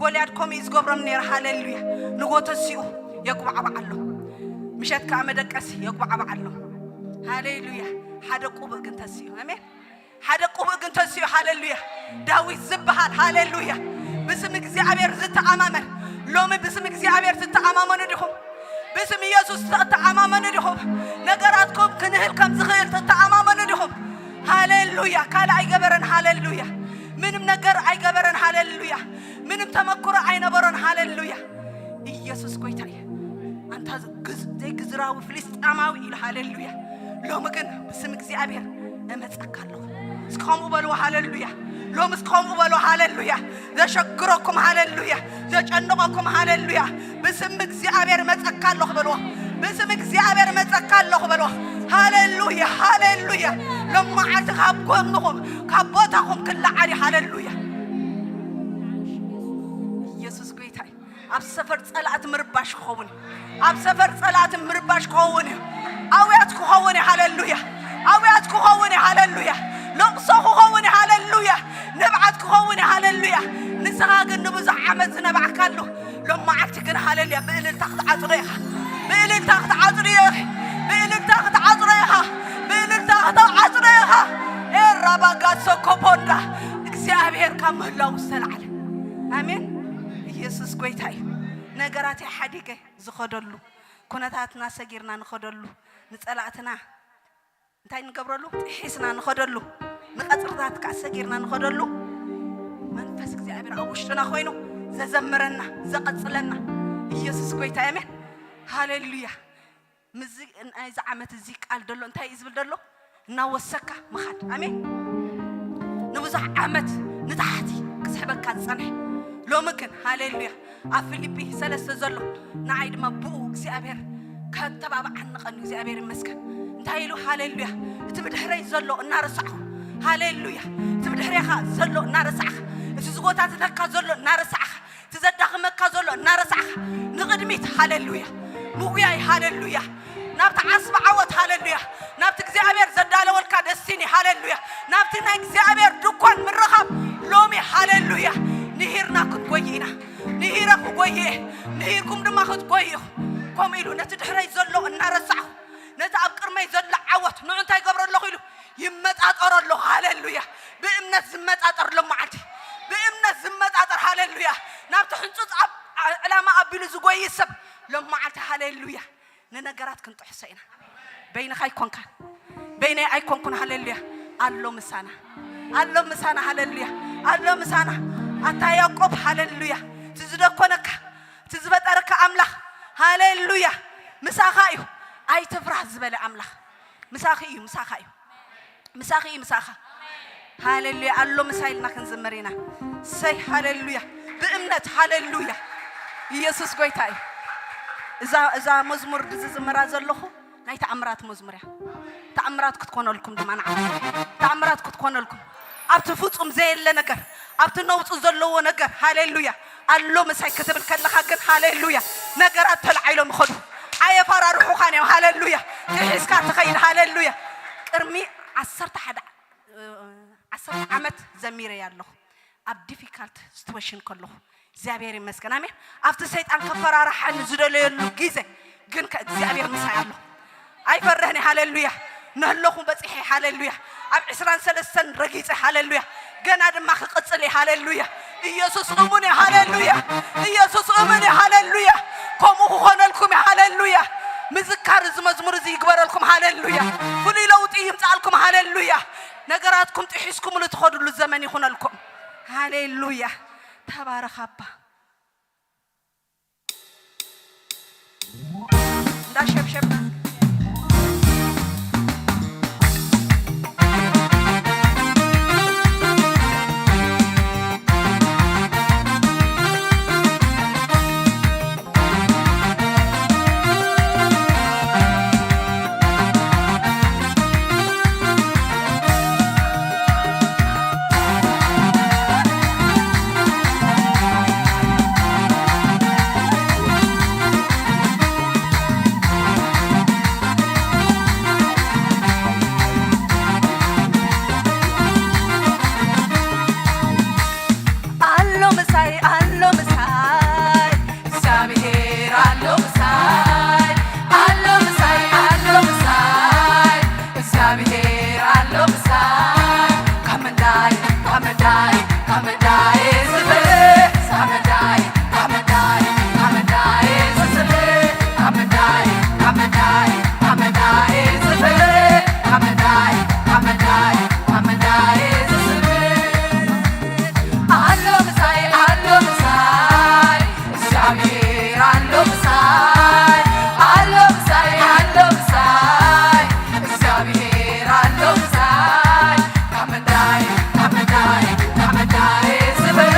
ጎልያድ ከምኡ እዩ ዝገብሮም ነይሩ። ሃሌሉያ። ንጎ ተሲኡ የጉባዕባዕ ኣሎ። ምሸት ከኣ መደቀሲ የጉባዕባዕ ኣሎ። ሃሌሉያ። ሓደ ቁብእ ግን ተሲኡ። ኣሜን። ሓደ ቁብእ ግን ተሲኡ። ሃሌሉያ። ዳዊት ዝበሃል፣ ሃሌሉያ፣ ብስም እግዚኣብሔር ዝተኣማመን። ሎሚ ብስም እግዚኣብሔር ትተኣማመኑ ዲኹም? ብስም ኢየሱስ ትተኣማመኑ ዲኹም? ነገራትኩም ክንህል ከም ዝኽእል ትተኣማመኑ ዲኹም? ሃሌሉያ። ካልእ ኣይገበረን። ሃሌሉያ። ምንም ነገር ኣይገበረን። ሃሌሉያ። ምንም ተመክሮ ኣይነበሮን። ሃሌሉያ። ኢየሱስ ጎይታ እዩ። ኣንታ ግዝ-፣ ዘይግዝራዊ ፍልስጤማዊ ኢሉ። ሃሌሉያ። ሎሚ ግን ብስም እግዚኣብሔር እመጸካ ኣለኹ። እስኪ ከምኡ በልዎ። ሃሌሉያ። ሎሚ እስኪ ከምኡ በልዎ። ሃሌሉያ። ዘሸግረኩም፣ ሃሌሉያ፣ ዘጨንቐኩም፣ ሃሌሉያ፣ ብስም እግዚኣብሔር እመጸካ ኣለኹ በልዎ። ብስም እግዚኣብሔር እመጸካ ኣለኹ በልዎ። ሃሌሉያ። ሃሌሉያ። ሎም መዓልቲ ካብ ጎንኹም፣ ካብ ቦታኹም ክለዓል እዩ። ሃሌሉያ። ኢየሱስ ጎይታ እዩ። ኣብ ሰፈር ጸላእቲ ምርባሽ ክኸውን እዩ። ኣብ ሰፈር ጸላእቲ ምርባሽ ክኸውን እዩ። ኣውያት ክኸውን እዩ። ሃሌሉያ። ኣውያት ክኸውን እዩ። ሃሌሉያ። ለቕሶ ክኸውን እዩ። ሃሌሉያ። ንብዓት ክኸውን እዩ። ሃሌሉያ። ንስኻ ግን ንብዙሕ ዓመት ዝነባዕካሉ ሎም መዓልቲ ግን፣ ሃሌሉያ፣ ብእልልታ ክትዓጽዶ ኢኻ። ብእልልታ ክትዓጽዶ ኢኻ። ብእልልታ ክትዓጽዶ ኢኻ። ብእልልታ ክትዓጽዶ ኢኻ። ኤራባጋሶ ኮፖንዳ፣ እግዚኣብሔር ካብ ምህላው ዝተላዕለ። ኣሜን። ኢየሱስ ጎይታ እዩ። ነገራት ሓዲገ ዝኸደሉ፣ ኩነታትና ሰጊርና ንኸደሉ፣ ንጸላእትና እንታይ ንገብረሉ? ጥሒስና ንኸደሉ፣ ንቐጽርታት ከኣ ሰጊርና ንኸደሉ፣ መንፈስ እግዚኣብሔር ኣብ ውሽጥና ኮይኑ ዘዘምረና፣ ዘቐጽለና ኢየሱስ ጎይታ። ኣሜን። ሃሌሉያ። ምዚ ናይዚ ዓመት እዚ ቃል ደሎ እንታይ እዩ ዝብል ደሎ? እናወሰካ ምኻድ። ኣሜን። ንብዙሕ ዓመት ንታሕቲ ክስሕበካ ዝጸንሐ፣ ሎሚ ግን፣ ሃሌሉያ፣ ኣብ ፊልጲ ሰለስተ ዘሎ ንዓይ ድማ ብኡ እግዚኣብሔር ከተባብዓኒ ቀንዩ። እግዚኣብሔር ይመስገን። እንታይ ኢሉ? ሃሌሉያ። እቲ ብድሕረይ ዘሎ እናረሳዕኹ፣ ሃሌሉያ፣ እቲ ብድሕሬኻ ዘሎ እናረሳዕኻ፣ እቲ ዝጎታትተካ ዘሎ እናረሳዕኻ፣ እቲ ዘዳኽመካ ዘሎ እናረሳዕኻ ንቕድሚት፣ ሃሌሉያ፣ ምጉያይ፣ ሃሌሉያ፣ ናብቲ ዓስቢ ዓወት፣ ሃሌሉያ፣ ናብቲ እግዚኣብሔር ዘዳለወልካ ደስቲኒ፣ ሃሌሉያ፣ ናብቲ ናይ እግዚኣብሔር ድኳን ምርኻብ ሎሚ፣ ሃሌሉያ፣ ንሂርና ክንጎይ ኢና። ንሂረ ክጎይ እየ፣ ንሂርኩም ድማ ክትጎዩ ኢኹም። ከምኡ ኢሉ ነቲ ድሕረይ ዘሎ እናረሳዕኹ፣ ነቲ ኣብ ቅድመይ ዘሎ ዓወት ንዑ እንታይ ይገብሮ ኣለኹ ኢሉ ይመጣጠሮ ኣለኹ። ሃሌሉያ። ብእምነት ዝመጣጠር ሎም መዓልቲ፣ ብእምነት ዝመጣጠር፣ ሃሌሉያ፣ ናብቲ ሕንጹጽ ኣብ ዕላማ ኣቢሉ ዝጎይ ሰብ ሎም መዓልቲ፣ ሃሌሉያ፣ ንነገራት ክንጥሕሶ ኢና። በይንኻ ኣይኮንካን፣ በይነይ ኣይኮንኩን። ሃሌሉያ። ኣሎ ምሳና፣ ኣሎ ምሳና። ሃሌሉያ። ኣሎ ምሳና። ኣታ ያዕቆብ፣ ሃሌሉያ፣ እቲ ዝደኮነካ፣ እቲ ዝፈጠረካ ኣምላኽ፣ ሃሌሉያ፣ ምሳኻ እዩ። ኣይትፍራህ ዝበለ ኣምላኽ ምሳኺ እዩ፣ ምሳኻ እዩ። ምሳኺ እዩ፣ ምሳኻ። ሃሌሉያ። ኣሎ ምሳ ኢልና ክንዝምር ኢና። ሰይ ሃሌሉያ። ብእምነት ሃሌሉያ። ኢየሱስ ጎይታ እዩ። እዛ፣ እዛ መዝሙር ዝዝምራ ዘለኹ ናይ ተኣምራት መዝሙር እያ። ተኣምራት ክትኮነልኩም ድማ ንዓ። ተኣምራት ክትኮነልኩም። ኣብቲ ፍጹም ዘየለ ነገር፣ ኣብቲ ነውጺ ዘለዎ ነገር፣ ሃሌሉያ፣ ኣሎ ምሳይ ክትብል ከለኻ ግን፣ ሃሌሉያ፣ ነገራት ተላዒሎም ይኸዱ። ኣየፈራርሑኻን እዮም። ሃሌሉያ። ጥሒስካ ትኸይድ። ሃሌሉያ። ቅድሚ ዓሰርተ ሓደ፣ ዓሰርተ ዓመት ዘሚረ ኣለኹ። ኣብ ዲፊካልት ሲትዌሽን ከለኹ፣ እግዚኣብሔር ይመስገን። ኣሜን። ኣብቲ ሰይጣን ከፈራርሓኒ ዝደለየሉ ግዜ ግን፣ ከ እግዚኣብሔር ምሳይ ኣሎ። ኣይፈርህን እየ። ሃሌሉያ። ነለኹ በጺሐ። ሃሌሉያ። ኣብ ዕስራን ሰለስተን ረጊጸ። ሃሌሉያ። ገና ድማ ክቕጽል እየ። ሃሌሉያ። ኢየሱስ እሙን እዩ። ሃሌሉያ። ኢየሱስ እሙን እዩ። ሃሌሉያ። ከምኡ ክኾነልኩም እዩ። ሃሌሉያ። ምዝካር እዚ መዝሙር እዚ ይግበረልኩም። ሃሌሉያ። ፍሉይ ለውጢ ይምጻልኩም። ሃሌሉያ። ነገራትኩም ጥሒስኩምሉ ትኸዱሉ ዘመን ይኹነልኩም። ሃሌሉያ። ተባረኽ ኣባ። እንዳሸብሸብና ኣሎ ምሳይ፣ ኣሎ ምሳይ፣ እግዚኣብሔር ኣሎ ምሳይ፣ ኣሎ ምሳይ፣ ኣሎ ምሳይ፣ እግዚኣብሔር ኣሎ ምሳይ። ካብ ምንዳይ፣ ካብ ምንዳይ፣ ካብ ምንዳይ ዝብልጽ፣ ካብ ምንዳይ፣ ካብ ምንዳይ፣ ካብ ምንዳይ ዝስምዕ፣ ካብ ምንዳይ፣ ካብ ምንዳይ፣ ካብ ምንዳይ ዝስምዕ፣ ካብ ምንዳይ፣ ካብ ምንዳይ፣ ካብ ምንዳይ ዝስምዕ። ኣሎ ምሳይ፣ ኣሎ ምሳይ፣ እግዚኣብሔር ኣሎ ምሳይ፣ ኣሎ ምሳይ፣ ኣሎ ምሳይ፣ እግዚኣብሔር ኣሎ ምሳይ። ካብ ምንዳይ፣ ካብ ምንዳይ፣ ካብ ምንዳይ ዝበለ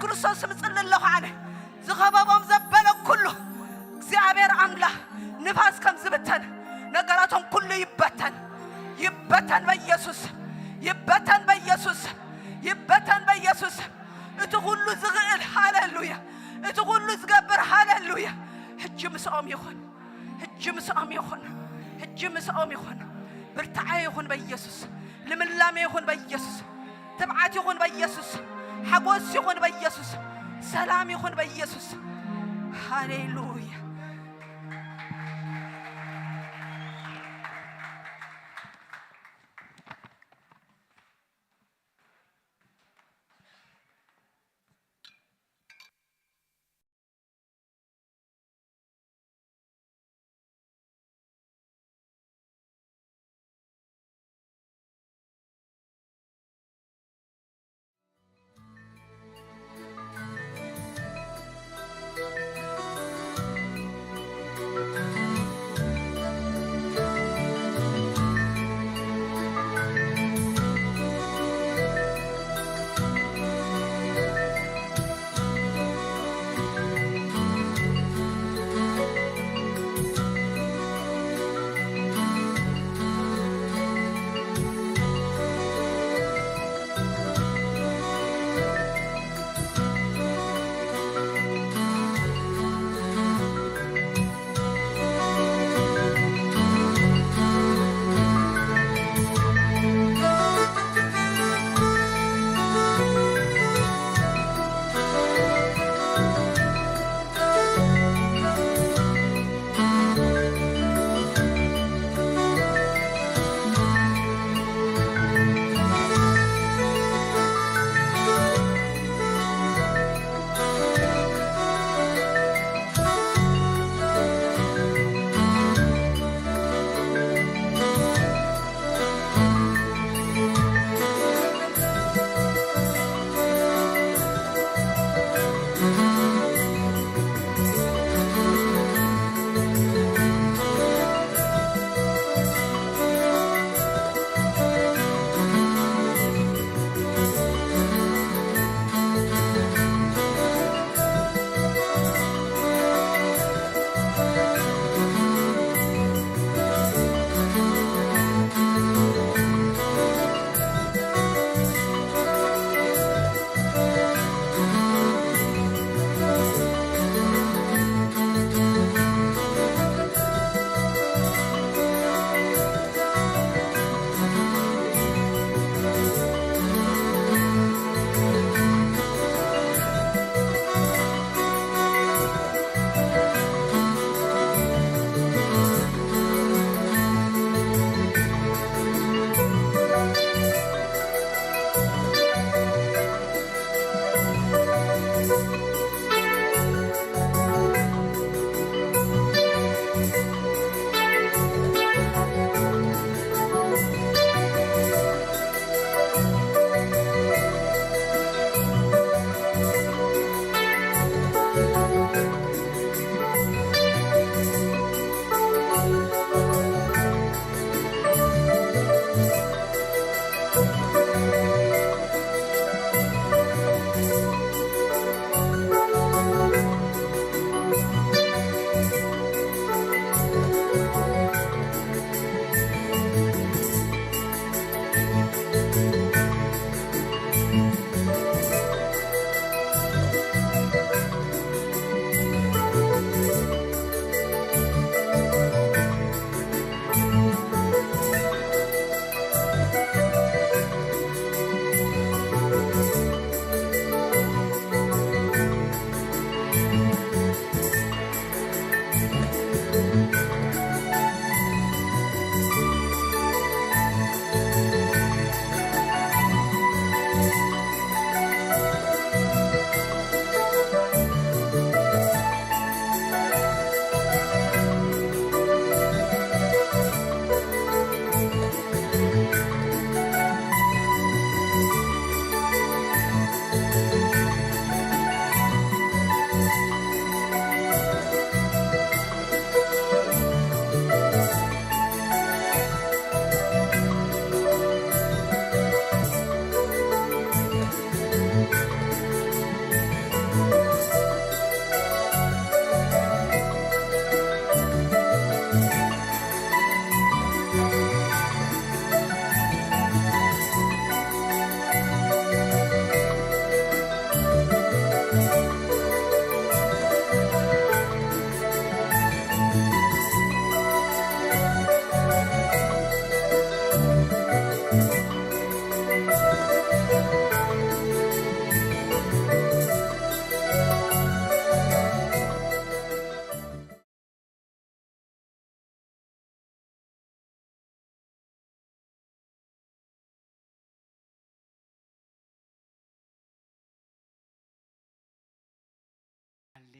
ክርስቶስ ስም እጽሊ ኣለኹ ኣነ። ዝኸበቦም ዘበለ ኩሉ እግዚኣብሔር ኣምላኽ ንፋስ ከም ዝብተን ነገራቶም ኩሉ ይበተን። ይበተን በኢየሱስ ስም። ይበተን በኢየሱስ ስም። ይበተን በኢየሱስ ስም። እቲ ኩሉ ዝኽእል ሃሌሉያ። እቲ ኩሉ ዝገብር ሃሌሉያ። ሕጂ ምስኦም ይኹን። ሕጂ ምስኦም ይኹን። ሕጂ ምስኦም ይኹን። ብርታዐ ይኹን በኢየሱስ። ልምላሜ ይኹን በኢየሱስ። ትብዓት ይኹን በኢየሱስ። ሓጎስ ይኹን በኢየሱስ። ሰላም ይኹን በኢየሱስ። ሃሌሉያ።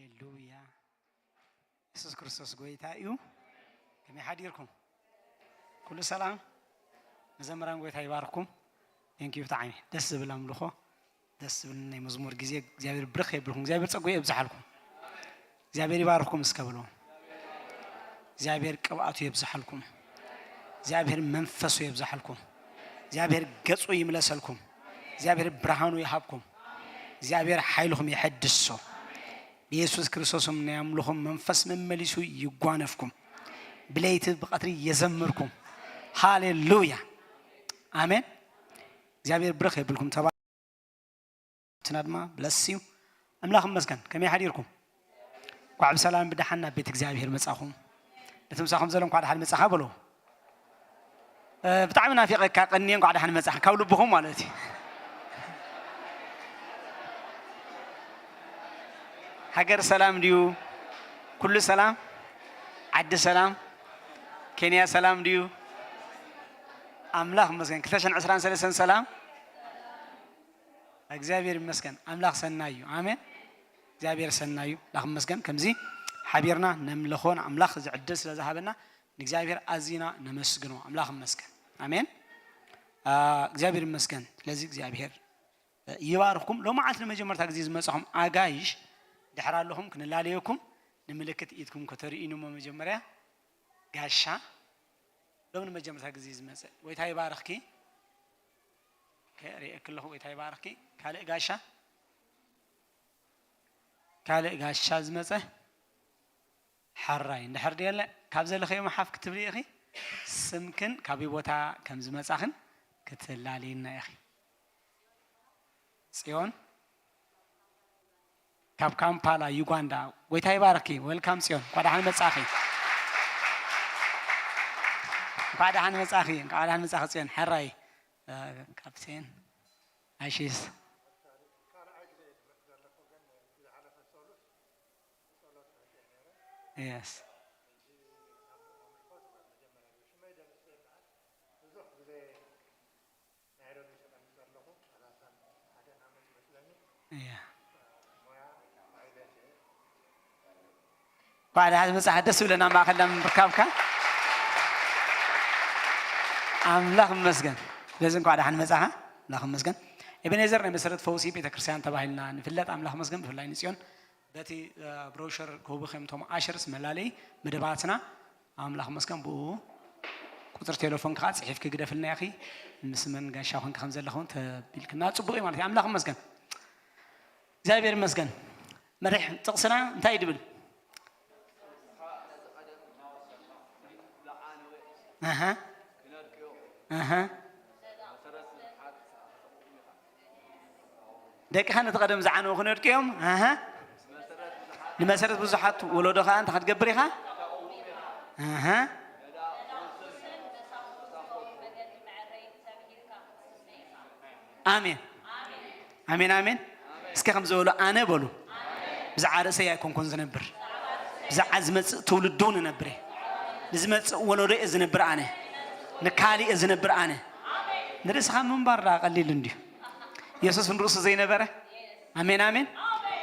ሃሌሉያ። የሱስ ክርስቶስ ጎይታ እዩ። ከመይ ሓዲርኩም? ኩሉ ሰላም? መዘምራን ጎይታ ይባርኩም። ቴንኪዩ። ብጣዕሚ ደስ ዝብል ኣምልኾ፣ ደስ ዝብል ናይ መዝሙር ግዜ። እግዚኣብሔር ብርኽ የብልኩም። እግዚኣብሔር ጸጉ የብዝሓልኩም። እግዚኣብሔር ይባርኩም እስከ ብሎ። እግዚኣብሔር ቅብኣቱ የብዝሓልኩም። እግዚኣብሔር መንፈሱ የብዝሓልኩም። እግዚኣብሔር ገጹ ይምለሰልኩም። እግዚኣብሔር ብርሃኑ ይሃብኩም። እግዚኣብሔር ሓይልኹም የሐድሶ። ብየሱስ ክርስቶስም ናይ ኣምልኾም መንፈስ መመሊሱ ይጓነፍኩም። ብለይቲ ብቐትሪ የዘምርኩም። ሃሌሉያ። ኣሜን። እግዚኣብሔር ብርኽ የብልኩም። ተባ-፣ ትና ድማ ብለስ እዩ። ኣምላኽ ይመስገን። ከመይ ሓዲርኩም? እንኳዕ ብሰላም ብደሓን ናብ ቤት እግዚኣብሔር መጻኹም። ነቲ ምሳኹም ዘሎ እንኳዕ ደሓን መጻኻ በሎ። እ፣ ብጣዕሚ ናፊቐካ ቀንየ፣ እንኳዕ ደሓን መጻኻ ካብ ልብኹም ማለት እዩ። ሃገር ሰላም ድዩ? ኩሉ ሰላም? ዓዲ ሰላም? ኬንያ ሰላም ድዩ? ኣምላኽ ይመስገን። ክልተ ሽሕን ዕስራን ሰለስተን ሰላም? እግዚኣብሔር ይመስገን። ኣምላኽ ሰናይ እዩ። ኣሜን። እግዚኣብሔር ሰናይ እዩ። ኣምላኽ ይመስገን። ከምዚ ሓቢርና ነምልኾ ንኣምላኽ እዚ ዕድል ስለ ዝሃበና ንእግዚኣብሔር ኣዚና ነመስግኖ። ኣምላኽ ይመስገን። ኣሜን። አ፣ እግዚኣብሔር ይመስገን። ስለዚ እግዚኣብሔር ይባርኽኩም። ሎማዓንቲ ንመጀመርታ ግዜ ዝመጻኹም ኣጋይሽ ድሕር ኣለኹም ክንላለየኩም ንምልክት ኢድኩም ከተርእዩኒ እሞ መጀመርያ ጋሻ ሎም ንመጀመርታ ግዜ ዝመጸ ጎይታ ይባርኽኪ። ኦኬ፣ ርእየኪ ኣለኹ። ጎይታ ይባርኽኪ። ካልእ ጋሻ፣ ካልእ ጋሻ ዝመጸ ሓራይ እንድሕር ድየለ ካብ ዘለኸዮ መሓፍ ክትብሊ ኢኺ። ስምክን ካበይ ቦታ ከም ዝመጻኽን ክትላልይና ኢኺ። ጽዮን ካብ ካምፓላ ዩጋንዳ። ጎይታ ይባርኪ። ወልካም ጽዮን፣ እንኳዕ ደሓን መጻኺ። እንኳዕ ደሓን መጻኺ። እንኳዕ ደሓን መጻኺ ጽዮን። ሕራይ፣ እ፣ ካፕቴን ኣሺስ። የስ። እያ። እንኳዕ ደሓን መጻኻ። ደስ ዝብለና ማእኸልና ምርካብካ። ኣምላኽ ይመስገን። ስለዚ እንኳዕ ደሓን መጻኻ። ኣምላኽ ይመስገን። ኤቤኔዘር ናይ መሰረት ፈውሲ ቤተክርስትያን ተባሂልና ንፍለጥ። ኣምላኽ ይመስገን። ብፍላይ ንጽዮን በቲ፣ እ፣ ብሮሸር ክህቡ ከም ቶም ኣሸርስ መላለይ መደባትና ኣምላኽ መስገን ብኡ ቁጽሪ ቴሌፎን ከዓ ጽሒፍኪ ግደፍልና ኢኺ። ምስ መን ጋሻ ኮንኪ ከም ዘለኹ ተቢልክና ጽቡቕ እዩ ማለት እዩ። ኣምላኽ መስገን። እግዚኣብሔር ይመስገን። መሪሕ ጥቕስና እንታይ እዩ ድብል? ኣሃ። ኣሃ። ደቅኻ ነቲ ቀደም ዝዓነዉ ክነድቅዮም። ኣሃ። ንመሰረት ብዙሓት ወለዶ ኸዓ እንታይ ክትገብር ኢኻ? ኣሃ። ኣሜን። ኣሜን፣ ኣሜን። እስከ ከም ዝበሉ ኣነ በሉ። ብዛዕባ ርእሰይ ኣይኮንኩን ዝነብር። ብዛዕባ ዝመጽእ ትውልዲ እውን እነብር እየ። ንዝመጽእ ወለዶ እየ ዝነብር ኣነ። ንካልእ እየ ዝነብር ኣነ። ንርእስኻ ምንባር ደኣ ቀሊል እንድዩ። የሱስ ንርእሱ ዘይነበረ? ኣሜን፣ ኣሜን።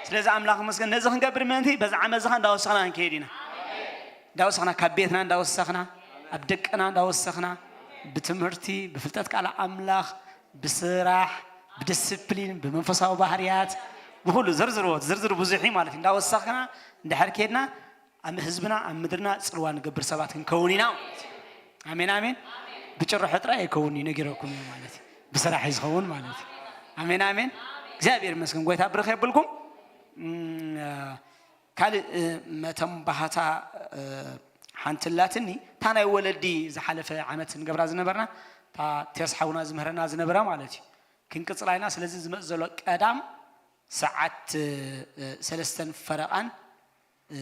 ስለዚ ኣምላኽ ይመስገን። ነዚ ክንገብር ምእንቲ በዚ ዓመት እዚ ኸኣ እንዳወሰኽና ክንከይድ ኢና። እንዳወሰኽና፣ ካብ ቤትና እንዳወሰኽና፣ ኣብ ደቅና እንዳወሰኽና፣ ብትምህርቲ፣ ብፍልጠት ቃል ኣምላኽ፣ ብስራሕ፣ ብዲስፕሊን፣ ብመንፈሳዊ ባህርያት፣ ብኹሉ ዝርዝርዎ፣ ዝርዝር ብዙሕ እዩ ማለት እዩ። እንዳወሰኽና እንድሕር ከይድና፣ ኣብ ህዝብና፣ ኣብ ምድርና ጽልዋ ንገብር ሰባት ክንከውን ኢና። ኣሜን፣ ኣሜን። ብጭርሖ ጥራይ ኣይከውን እዩ፣ ነጊረኩም እዩ ማለት እዩ። ብስራሕ እዩ ዝኸውን ማለት እዩ። ኣሜን፣ ኣሜን። እግዚኣብሔር ይመስገን። ጎይታ ብርኽ የብልኩም። እም፣ ካልእ፣ እ፣ መተንባህታ፣ እ፣ ሓንቲ ኣላትኒ። እታ ናይ ወለዲ ዝሓለፈ ዓመት ንገብራ ዝነበርና፣ እታ ቴስ ሓውና ዝምህረና ዝነበረ ማለት እዩ። ክንቅጽላ ኢና። ስለዚ ዝመጽእ ዘሎ ቀዳም ሰዓት፣ እ፣ ሰለስተን ፈረቓን፣ እ፣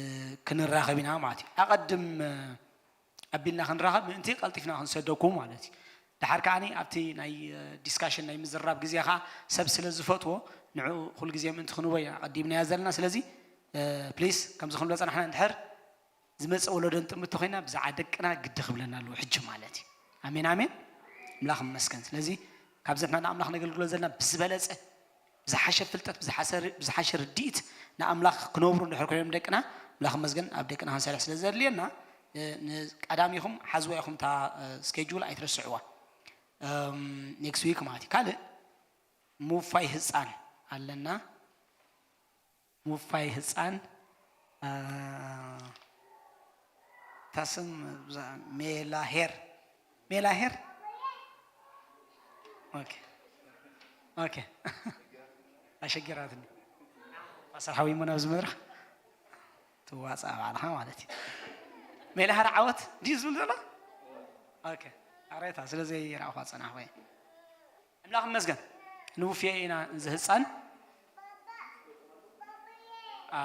ክንራኸብ ኢና ማለት እዩ። ኣቐድም፣ እ፣ ኣቢልና ክንራኸብ ምእንቲ ቀልጢፍና ክንሰደኩም ማለት እዩ። ደሓር ከዓኒ ኣብቲ ናይ፣ እ፣ ዲስካሽን ናይ ምዝራብ ግዜ ኸዓ ሰብ ስለ ዝፈትዎ ንዕኡ ኩሉ ግዜ ምእንቲ ክንቦ ኢና ኣቐዲምናዮ ዘለና። ስለዚ፣ እ፣ ፕሊስ ከምዚ ክንብሎ ጸናሕና እንድሕር ዝመጽእ ወለዶ ንጥምት ተኾይና ብዛዕባ ደቅና ግዲ ክብለና ኣለዎ ሕጂ ማለት እዩ። ኣሜን፣ ኣሜን። ኣምላኽ ይመስገን። ስለዚ ካብዚ ንሕና ንኣምላኽ ነገልግሎ ዘለና ብዝበለጸ፣ ብዝሓሸ ፍልጠት፣ ብዝሓሸ ር-፣ ብዝሓሸ ርድኢት ንኣምላኽ ክነብሩ እንድሕር ኮይኖም ደቅና፣ ኣምላኽ ይመስገን ኣብ ደቅና ክንሰርሕ ስለ ዘድልየና፣ እ፣ ንቀዳሚኹም ሓዝዋ ኢኹም፣ እታ፣ እ፣ ስኬጁል ኣይትረስዕዋ። እም፣ ኔክስት ዊክ ማለት እዩ። ካልእ ምውፋይ ህፃን ኣለና። ምውፋይ ህፃን፣ እ፣ እታ ስም ብዛ-፣ ሜላ ሄር። ሜላ ሄር? ኦኬ። ኦኬ። ኣሸጊራትኒ። ፓስተር ሓዊ እሞ ናብዚ መድረኽ ትዋፃእ ባዕልኻ ማለት እዩ። ሜላ ሄር ዓወት ድዩ ዝብል ዘሎ? ኦኬ። ኣሬታ ስለ ዘይረኣኹዋ ፀናሕኹ እየ። ኣምላኽ ይመስገን። ንውፍየ ኢና እዚ ህፃን። አ።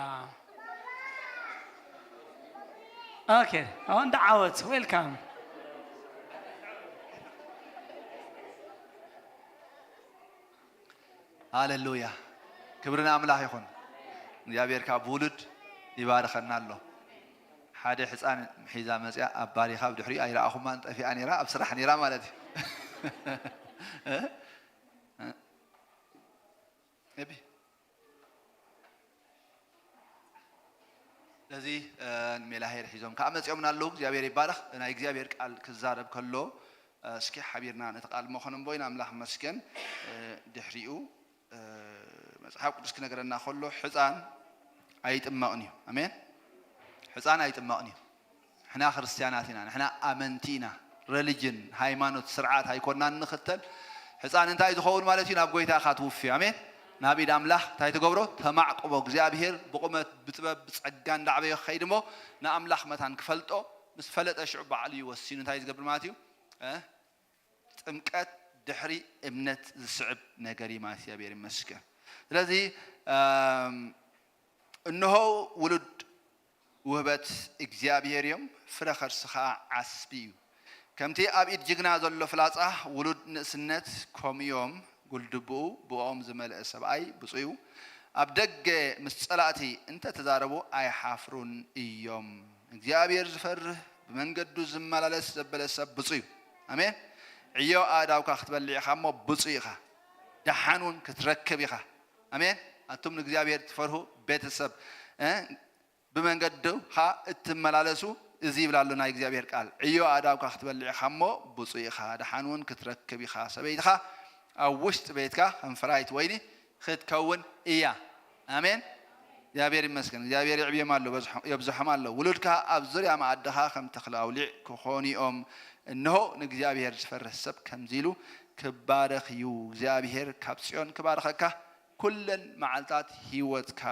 ኦኬ። ኣሁን ደዓወት። ዌልካም። ሃሌሉያ። ክብሪ ንኣምላኽ ይኹን። እግዚኣብሔር ካብ ውሉድ ይባርኸና ኣሎ። ሓደ ሕፃን ሒዛ መፅያ፣ ኣባሪኻ ብድሕሪኡ ኣይረኣኹማን፣ ጠፊኣ ነይራ፣ ኣብ ስራሕ ነይራ ማለት እዩ። እ? እ? ኤቢ። ስለዚ፣ እ፣ ሜላሄር ሒዞም ከዓ መፂኦምና ኣለዉ። እግዚኣብሔር ይባረኽ። ናይ እግዚኣብሔር ቃል ክዛረብ ከሎ፣ እ፣ እስኪ ሓቢርና ነቲ ቃል እሞ ከነንቦ ኢና። ኣምላኽ መስገን። እ፣ ድሕሪኡ፣ እ፣ መጽሓፍ ቅዱስ ክነግረና ከሎ፣ ሕፃን ኣይጥመቕን እዩ። ኣሜን። ሕፃን ኣይጥመቕን እዩ። ንሕና ክርስትያናት ኢና፣ ንሕና ኣመንቲ ኢና። ረሊጅን፣ ሃይማኖት፣ ስርዓት ኣይኮንና እንኽተል። ሕፃን እንታይ ዝኸውን ማለት እዩ? ናብ ጎይታ ኢኻ ትውፍዮ። ኣሜን። ናብ ኢድ ኣምላኽ እንታይ ትገብሮ? ተማዕቅቦ። እግዚኣብሔር ብቑመት፣ ብጥበብ፣ ብጸጋ እንዳዕበዮ ክኸይድ እሞ፣ ንኣምላኽ መታን ክፈልጦ፣ ምስ ፈለጠ ሽዑ ባዕሉ እዩ ወሲኑ እንታይ ዝገብር ማለት እዩ? እ? ጥምቀት ድሕሪ እምነት ዝስዕብ ነገር እዩ ማለት እዩ። እግዚኣብሔር ይመስገን። ስለዚ፣ እም፣ እንሆ ውሉድ ውህበት እግዚኣብሔር እዮም፣ ፍረ ከርስኻ ዓስቢ እዩ። ከምቲ ኣብ ኢድ ጅግና ዘሎ ፍላጻ ውሉድ ንእስነት፣ ከምኡ እዮም። ጉልድብኡ ብእኦም ዝመልአ ሰብኣይ ብፁዕ እዩ። ኣብ ደገ ምስ ጸላእቲ እንተ ተዛረቡ ኣይሓፍሩን እዮም። እግዚኣብሔር ዝፈርህ፣ ብመንገዱ ዝመላለስ ዘበለ ሰብ ብፁዕ እዩ። ኣሜን። ዕዮ ኣእዳውካ ክትበልዕ ኢኻ እሞ ብፁዕ ኢኻ። ደሓን እውን ክትረክብ ኢኻ። ኣሜን። ኣቱም ንእግዚኣብሔር ትፈርሁ ቤተሰብ፣ እ፣ ብመንገድኻ እትመላለሱ፣ እዚ ይብል ኣሎ ናይ እግዚኣብሔር ቃል፣ ዕዮ ኣእዳውካ ክትበልዕ ኢኻ እሞ ብፁዕ ኢኻ፣ ደሓን እውን ክትረክብ ኢኻ። ሰበይትኻ ኣብ ውሽጢ ቤትካ ከም ፍራይት ወይኒ ክትከውን እያ። ኣሜን። እግዚኣብሔር ይመስገን። እግዚኣብሔር የዕብዮም ኣሎ፣ በዝሖ-፣ የብዝሖም ኣሎ። ውሉድካ ኣብ ዙርያ መኣድኻ ከም ተኽሊ ኣውሊዕ ክኾኑ እዮም። እንሆ ንእግዚኣብሔር ዝፈርህ ሰብ ከምዚ ኢሉ ክባረኽ እዩ። እግዚኣብሔር ካብ ጽዮን ክባርኸካ፣ ኩለን መዓልታት ህይወትካ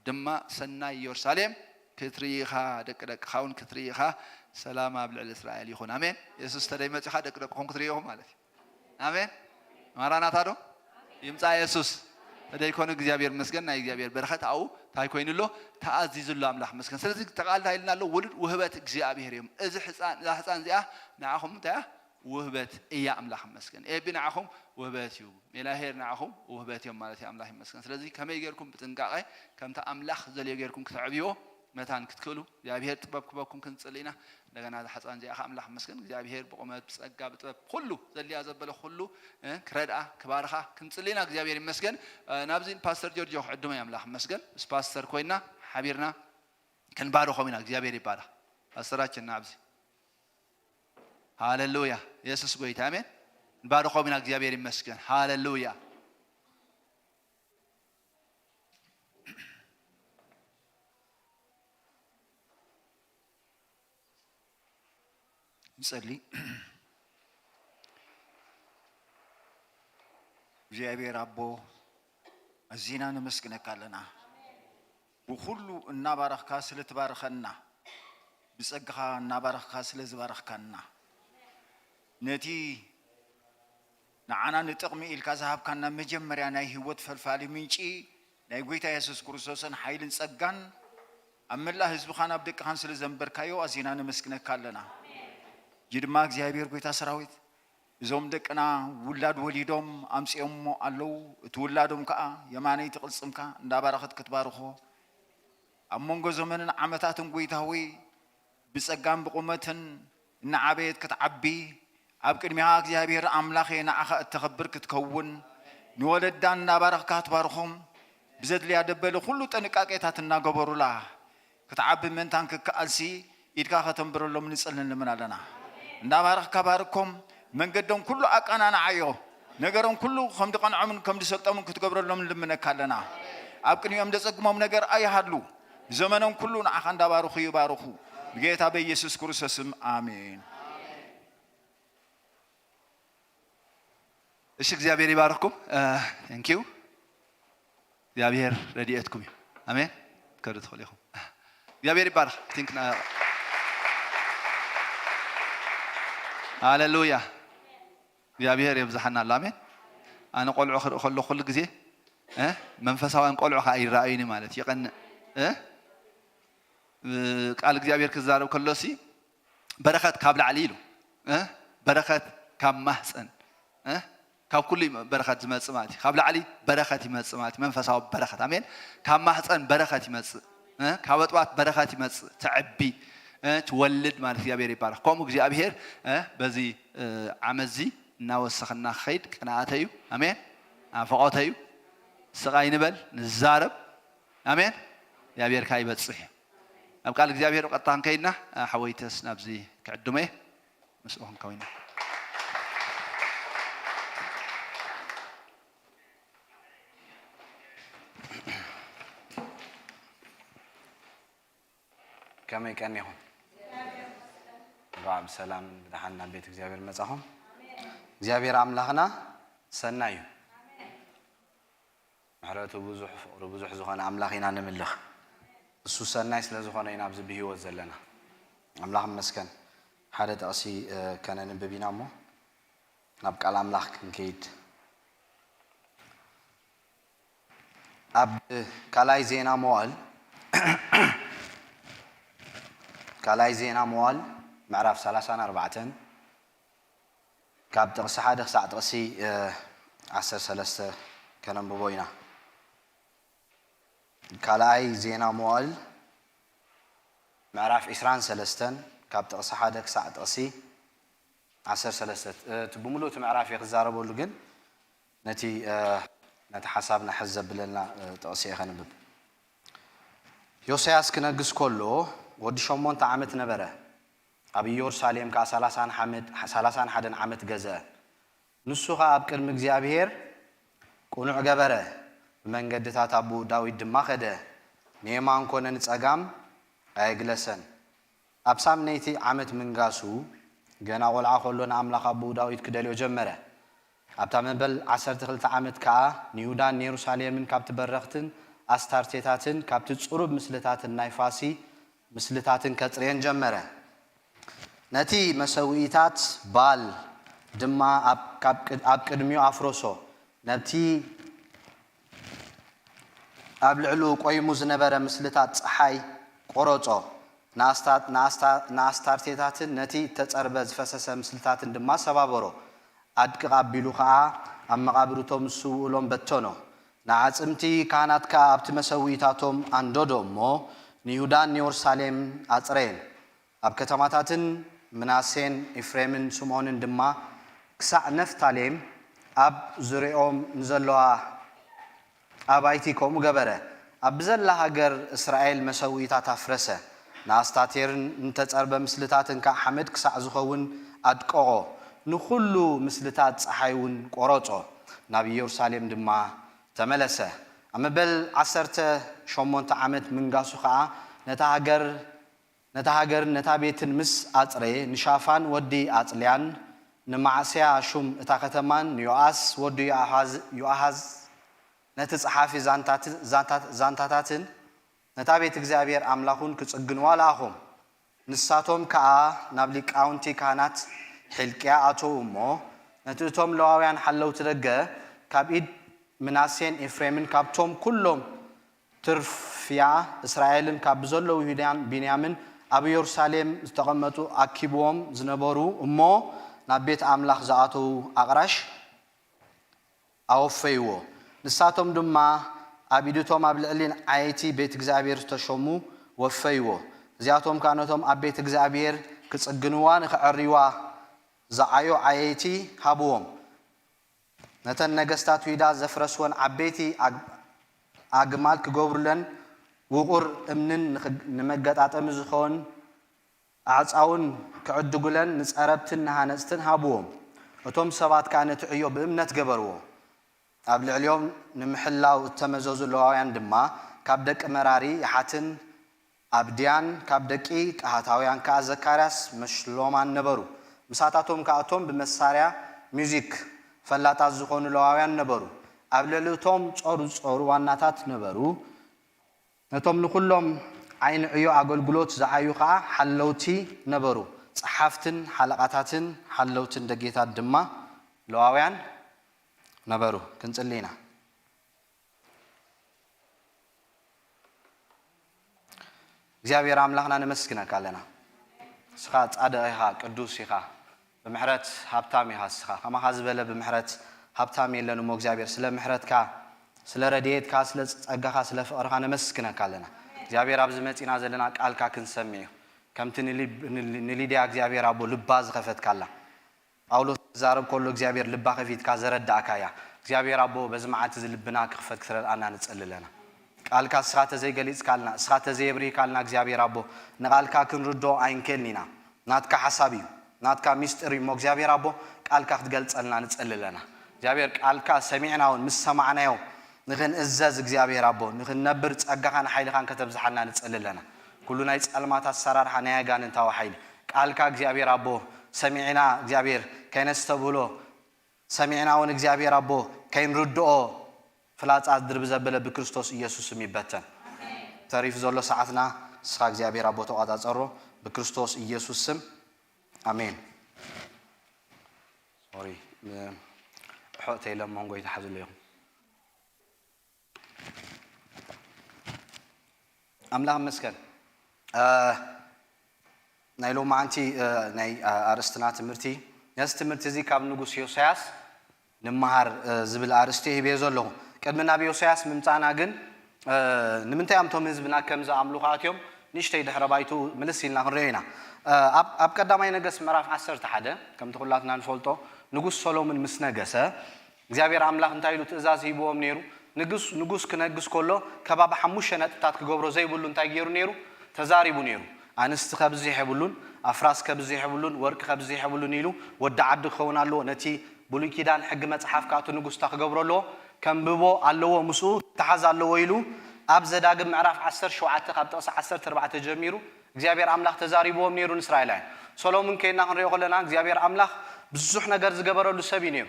ድማ ሰናይ ኢየሩሳሌም ክትርኢ ኢኻ፣ ደቂ ደቅኻ እውን ክትርኢ ኢኻ። ሰላም ኣብ ልዕሊ እስራኤል ይኹን። ኣሜን። የሱስ ተደይ መጺኻ ደቂ ደቅኹም ክትርኢ ኢኹም ማለት እዩ። ኣሜን። ማራናታ ዶ? ይምጻእ የሱስ። ተደይ ኮነ እግዚኣብሔር መስገን፣ ናይ እግዚኣብሔር በረኸት ኣብኡ እንታይ ኮይኑ ኣሎ? ተኣዚዙ ኣሎ። ኣምላኽ መስገን። ስለዚ ተቓል እንታይ ኢልና ኣሎ? ውሉድ ውህበት እግዚኣብሔር እዮም። እዚ ሕፃን፣ እዛ ሕፃን እዚኣ ንዓኹም እንታይ እያ? ውህበት እያ። ኣምላኽ መስገን። ኤቢ ንዓኹም ውህበት እዩ። ሜላሄር ንዓኹም ውህበት እዮም ማለት እዩ። ኣምላኽ ይመስገን። ስለዚ ከመይ ጌርኩም ብጥንቃቐ ከምቲ ኣምላኽ ዘልዮ ጌርኩም ክተዕብይዎ መታን ክትክእሉ እግዚኣብሔር ጥበብ ክበኩም ክንጽሊ ኢና። እንደገና እዛ ሕፃን እዚኣ ኸዓ ኣምላኽ መስገን። እግዚኣብሔር ብቑመት፣ ብጸጋ፣ ብጥበብ ኩሉ ዘልያ ዘበለ ኩሉ፣ እ፣ ክረድኣ፣ ክባርኻ ክንጽሊ ኢና። እግዚኣብሔር ይመስገን። እ፣ ናብዚ ፓስተር ጆርጆ ክዕድሞ እዩ። ኣምላኽ መስገን። ምስ ፓስተር ኮይና ሓቢርና ክንባርኾም ኢና። እግዚኣብሔር ይባረኽ። ፓስተራችን ናብዚ። ሃሌሉያ። የሱስ ጎይታ። ኣሜን። ንባርኾም ኢና። እግዚኣብሔር ይመስገን። ሃሌሉያ። ንጸሊ። እግዚኣብሔር ኣቦ፣ ኣዚና ነመስግነካ ኣለና። ብኹሉ እናባረኽካ ስለ ትባርኸና፣ ብጸጋኻ እናባረኽካ ስለ ዝባረኽካና፣ ነቲ ንዓና ንጥቕሚ ኢልካ ዝሃብካና መጀመርያ ናይ ህይወት ፈልፋሊ ምንጪ ናይ ጎይታ የሱስ ክርስቶስን ሓይልን ጸጋን ኣብ መላእ ህዝብኻን ኣብ ደቅኻን ስለ ዘንበርካዮ ኣዚና ነመስግነካ ኣለና። ሕጂ ድማ እግዚኣብሔር ጎይታ ሰራዊት፣ እዞም ደቅና ውላድ ወሊዶም ኣምጺኦሞ ኣለዉ። እቲ ውላዶም ከኣ የማነይቲ ቅልጽምካ እንዳባረኸት ክትባርኾ፣ ኣብ መንጎ ዘመንን ዓመታትን ጎይታ ሆይ ብጸጋን ብቑመትን እናዓበየት ክትዓቢ፣ ኣብ ቅድሚኻ እግዚኣብሔር ኣምላኸ ንዓኻ እተኸብር ክትከውን፣ ንወለዳ እናባረኽካ ክትባርኾም፣ ብዘድልያ ደበሊ ኩሉ ጥንቃቄታት እናገበሩላ ክትዓቢ ምእንታን ክከኣልሲ ኢድካ ከተንብረሎም ንጽልን ንልምን ኣለና። እናባረኽካ ባርኮም፣ መንገዶም ኩሉ ኣቃናንዓዮ፣ ነገሮም ኩሉ ከም ድቐንዖምን ከም ድሰልጠሙን ክትገብረሎም ንልምነካ ኣለና። ኣብ ቅድሚኦም ደጸግሞም ነገር ኣይሃሉ። ዘመኖም ኩሉ ንዓኻ እንዳባረኹ ይባረኹ። ብጌታ በኢየሱስ ክርስቶስ ስም ኣሜን። እሺ እግዚኣብሔር ይባርኩም። Thank you። እግዚኣብሔር ረድኤትኩም እዩ። ኣሜን። ከዱ ትኽእሉ ኢኹም። እግዚኣብሔር ይባረክ። I think ሃሌሉያ። እግዚኣብሔር የብዝሓና ኣሎ። ኣሜን። ኣነ ቆልዑ ክርኢ ከሎ ኩሉ ግዜ እ መንፈሳውያን ቆልዑ ከዓ ይረኣዩኒ ማለት ይቀንእ እ ቃል እግዚኣብሔር ክዛረብ ከሎሲ በረኸት ካብ ላዕሊ ኢሉ እ በረኸት ካብ ማህፀን እ ካብ ኩሉ በረኸት ዝመፅእ ማለት እዩ። ካብ ላዕሊ በረኸት ይመፅእ ማለት እዩ። መንፈሳዊ በረኸት ኣሜን። ካብ ማህፀን በረኸት ይመፅእ እ ካብ ኣጥባት በረኸት ይመፅእ። ትዕቢ እ ትወልድ ማለት እግዚኣብሔር ይባረክ። ከምኡ እግዚኣብሔር እ በዚ እ ዓመት እዚ እናወሰኽና ክኸይድ ቅንኣተ እዩ። ኣሜን። ናፍቖተ እዩ። ስቕ ኣይንበል፣ ንዛረብ። ኣሜን። እግዚኣብሔር ካኣ ይበጽሕ እዩ። ናብ ቃል እግዚኣብሔር ብቐጥታ ክንከይድና ሓወይተስ ናብዚ ክዕድሞ እየ። ምስኡ ክንከውን ኢና። ከመይ ቀኒኹም? እንኳዕ ብሰላምን ብደሓን ናብ ቤት እግዚኣብሔር መጻኹም። እግዚኣብሔር ኣምላኽና ሰናይ እዩ። ምሕረቱ ብዙሕ ፍቕሩ ብዙሕ ዝኾነ ኣምላኽ ኢና ንምልኽ። እሱ ሰናይ ስለ ዝኾነ ኢና ኣብዚ ብህይወት ዘለና። ኣምላኽ ይመስገን። ሓደ ጥቕሲ ከነንብብ ኢና እሞ ናብ ቃል ኣምላኽ ክንከይድ። ኣብ ካልኣይ ዜና መዋእል ካልኣይ ዜና መዋእል ምዕራፍ ሰላሳን ኣርባዕተን ካብ ጥቕሲ ሓደ ክሳዕ ጥቕሲ ዓሰርተ ሰለስተ ከነንብቦ ኢና። ካልኣይ ዜና መዋእል ምዕራፍ ዒስራን ሰለስተን ካብ ጥቕሲ ሓደ ክሳዕ ጥቕሲ ዓሰርተ ሰለስተ እቲ ብምሉእ እቲ ምዕራፍ እየ ክዛረበሉ፣ ግን ነቲ ነቲ ሓሳብና ሕዝ ዘብለልና ጥቕሲ እየ ከንብብ። ዮስያስ ክነግስ ከሎ ወዲ ሸሞንተ ዓመት ነበረ። ኣብ ኢየሩሳሌም ከኣ ሰላሳን ሓደን ዓመት ገዝአ። ንሱ ኸኣ ኣብ ቅድሚ እግዚኣብሔር ቅኑዕ ገበረ፣ ብመንገድታት ኣቦኡ ዳዊት ድማ ኸደ። ንየማን ኮነ ንጸጋም ኣየግለሰን። ኣብ ሳምነይቲ ዓመት ምንጋሱ፣ ገና ቈልዓ ኸሎ ንኣምላኽ ኣቦኡ ዳዊት ክደልዮ ጀመረ። ኣብታ መበል ዓሰርተ ክልተ ዓመት ከኣ ንይሁዳን ንየሩሳሌምን ካብቲ በረኽትን ኣስታርቴታትን ካብቲ ጽሩብ ምስልታትን ናይ ፋሲ ምስልታትን ከጽርየን ጀመረ። ነቲ መሰውኢታት ባል ድማ ኣብ ቅድሚኡ ኣፍረሶ። ነቲ ኣብ ልዕሊኡ ቆይሙ ዝነበረ ምስልታት ጸሓይ ቆረጾ። ንኣስታርቴታትን ነቲ እተጸርበ ዝፈሰሰ ምስልታትን ድማ ሰባበሮ። ኣድቅቕ ኣቢሉ ኸኣ ኣብ መቓብር እቶም ዝስውኡሎም በተኖ። ንኣዕጽምቲ ካህናት ከኣ ኣብቲ መሰውኢታቶም ኣንደዶ እሞ ንይሁዳን ንየሩሳሌም ኣጽረየን። ኣብ ከተማታትን ምናሴን ኤፍሬምን ስምዖንን ድማ ክሳዕ ነፍታሌም ኣብ ዙርያኦም ንዘለዋ ኣባይቲ ከምኡ ገበረ። ኣብ ብዘላ ሃገር እስራኤል መሰውኢታት ኣፍረሰ። ንኣስታቴርን ንተጸርበ ምስልታትን ከኣ ሓመድ ክሳዕ ዝኸውን ኣድቀቖ። ንኹሉ ምስልታት ጸሓይ እውን ቆረጾ። ናብ ኢየሩሳሌም ድማ ተመለሰ። ኣብ መበል ዓሰርተ ሸሞንተ ዓመት ምንጋሱ ኸኣ ነታ ሃገር ነታ ሃገርን ነታ ቤትን ምስ ኣጽረየ፣ ንሻፋን ወዲ ኣጽልያን ንማዕስያ ሹም እታ ኸተማን ንዮኣስ ወዲ ዮኣሃዝ ነቲ ጸሓፊ ዛንታታትን ነታ ቤት እግዚኣብሔር ኣምላኹን ክጽግንዋ ለኣኾም። ንሳቶም ከኣ ናብ ሊቃውንቲ ካህናት ሒልቅያ ኣተዉ እሞ፣ ነቲ እቶም ለዋውያን ሓለውቲ ደገ ካብ ኢድ ምናሴን ኤፍሬምን ካብቶም ኩሎም ትርፍያ እስራኤልን ካብ ብዘለዉ ይሁዳን ቢንያምን ኣብ ኢየሩሳሌም ዝተቐመጡ ኣኪብዎም ዝነበሩ እሞ ናብ ቤት ኣምላኽ ዝኣተዉ ኣቕራሽ ኣወፈይዎ። ንሳቶም ድማ ኣብ ኢድቶም ኣብ ልዕሊ ዓየይቲ ቤት እግዚኣብሔር ዝተሾሙ ወፈይዎ። እዚኣቶም ከኣ ነቶም ኣብ ቤት እግዚኣብሔር ክጽግንዋ ንኽዐርይዋ ዝዓዮ ዓየይቲ ሃብዎም። ነተን ነገስታት ይሁዳ ዘፍረስወን ዓበይቲ ኣግ-፣ ኣግማል ክገብሩለን፣ ውቑር እምንን ንኽ-፣ ንመገጣጠሚ ዝኾን ኣዕጻውን ክዕድጉለን ንጸረብትን ንሃነጽትን ሃብዎም። እቶም ሰባት ከኣ ነቲ ዕዮ ብእምነት ገበርዎ። ኣብ ልዕሊኦም ንምሕላው እተመዘዙ ለዋውያን ድማ ካብ ደቂ መራሪ ያሓትን ኣብድያን፣ ካብ ደቂ ቀሃታውያን ከኣ ዘካርያስ መሽሎማን ነበሩ። ምሳታቶም ከኣ እቶም ብመሳርያ ሚዩዚክ ፈላጣት ዝኾኑ ለዋውያን ነበሩ። ኣብ ልዕሊ እቶም ጾር ዝጾሩ ዋናታት ነበሩ። ነቶም ንኹሎም ዓይኒ ዕዮ ኣገልግሎት ዝዓዩ ኸኣ ሓለውቲ ነበሩ። ጸሓፍትን ሓለቓታትን ሓለውትን ደጌታት ድማ ለዋውያን ነበሩ። ክንጽሊ ኢና። እግዚኣብሔር ኣምላኽና ነመስግነካ ኣለና። ንስኻ ጻድቕ ኢኻ፣ ቅዱስ ኢኻ፣ ብምሕረት ሃብታም ኢኻ። ንስኻ ከማኻ ዝበለ ብምሕረት ሃብታም የለን እሞ እግዚኣብሔር፣ ስለ ምሕረትካ፣ ስለ ረድኤትካ፣ ስለ ጸጋኻ፣ ስለ ፍቕርኻ ነመስግነካ ኣለና። እግዚኣብሔር ኣብዚ መጺና ዘለና ቃልካ ክንሰምዕ እዩ። ከምቲ ንሊ-፣ ንሊ-፣ ንሊድያ እግዚኣብሔር ኣቦ ልባ ዝኸፈትካላ፣ ጳውሎስ ክዛረብ ከሎ እግዚኣብሔር ልባ ከፊትካ ዘረዳእካ እያ። እግዚኣብሔር ኣቦ በዚ መዓልቲ እዚ ልብና ክኽፈት ክትረድኣና ንጸሊ ኣለና። ቃልካ እስኻ ተዘይገሊጽካልና፣ እስኻ ተዘየብሪህካልና እግዚኣብሔር ኣቦ ንቃልካ ክንርድኦ ኣይንክእልን ኢና። ናትካ ሓሳብ እዩ፣ ናትካ ሚስጥር እዩ እሞ እግዚኣብሔር ኣቦ ቃልካ ክትገልጸልና ንጸሊ ኣለና። እግዚኣብሔር ቃልካ ሰሚዕና እውን ምስ ሰማዕናዮ ንኽንእዘዝ እግዚኣብሔር ኣቦ ንኽንነብር ጸጋኻን ሓይልኻን ከተብዝሓልና ንጸሊ ኣለና። ኩሉ ናይ ጸልማት ኣሰራርሓ ናይ ኣጋንንታዊ ሓይሊ ቃልካ እግዚኣብሔር ኣቦ ሰሚዕና እግዚኣብሔር ከይነስተብህሎ ሰሚዕና እውን እግዚኣብሔር ኣቦ ከይንርድኦ ፍላጻ ድርቢ ዘበለ ብክርስቶስ ኢየሱስ ስም ይበተን። ተሪፉ ዘሎ ሰዓትና ንስኻ እግዚኣብሔር ኣቦ ተቋጻጸሮ ብክርስቶስ ኢየሱስ ስም ኣሜን። ሶሪ፣ ም-፣ ርሑቕ ተይለ መንጎ ይትሓዙለይ ኢኹም። ኣምላኽ ይመስገን። እ፣ ናይ ሎማዓንቲ፣ እ፣ ናይ፣ እ፣ ኣርእስትና ትምህርቲ፣ ነዚ ትምህርቲ እዚ ካብ ንጉስ ዮስያስ ንመሃር፣ እ፣ ዝብል ኣርእስቲ ሂበዮ ዘለኹ። ቅድሚ ናብ ዮስያስ ምምጻእና ግን፣ እ፣ ንምንታይ እዮም እቶም ህዝብና ከምዚ ኣምልኾ ኣትዮም? ንእሽተይ ድሕረ ባይትኡ ምልስ ኢልና ክንሪኦ ኢና። እ፣ ኣብ፣ ኣብ ቀዳማይ ነገስት ምዕራፍ ዓሰርተ ሓደ፣ ከምቲ ኩላትና ንፈልጦ፣ ንጉስ ሰሎሞን ምስ ነገሰ፣ እግዚኣብሔር ኣምላኽ እንታይ ኢሉ ትእዛዝ ሂብዎም ነይሩ? ንጉስ፣ ንጉስ ክነግስ ከሎ ከባቢ ሓሙሽተ ነጥብታት ክገብሮ ዘይብሉ እንታይ ገይሩ ነይሩ? ተዛሪቡ ነይሩ። ኣንስቲ ከብዝሕ የብሉን፣ ኣፍራስ ከብዝሕ የብሉን፣ ወርቂ ከብዝሕ የብሉን ኢሉ ወዲ ዓዲ ክኸውን ኣለዎ። ነቲ ብሉይ ኪዳን ሕጊ መጽሓፍ ከኣ እቲ ንጉስ እንታይ ክገብሮ ኣለዎ? ከንብቦ ኣለዎ፣ ምስኡ ክተሓዝ ኣለዎ ኢሉ ኣብ ዘዳግም ምዕራፍ ዓሰርተ ሸውዓተ ካብ ጥቕሲ ዓሰርተ ኣርባዕተ ጀሚሩ እግዚኣብሔር ኣምላኽ ተዛሪብዎም ነይሩ ንእስራኤላውያን። ሰሎሞን ከይና ክንሪኦ ከለና እግዚኣብሔር ኣምላኽ ብዙሕ ነገር ዝገበረሉ ሰብ እዩ ነይሩ።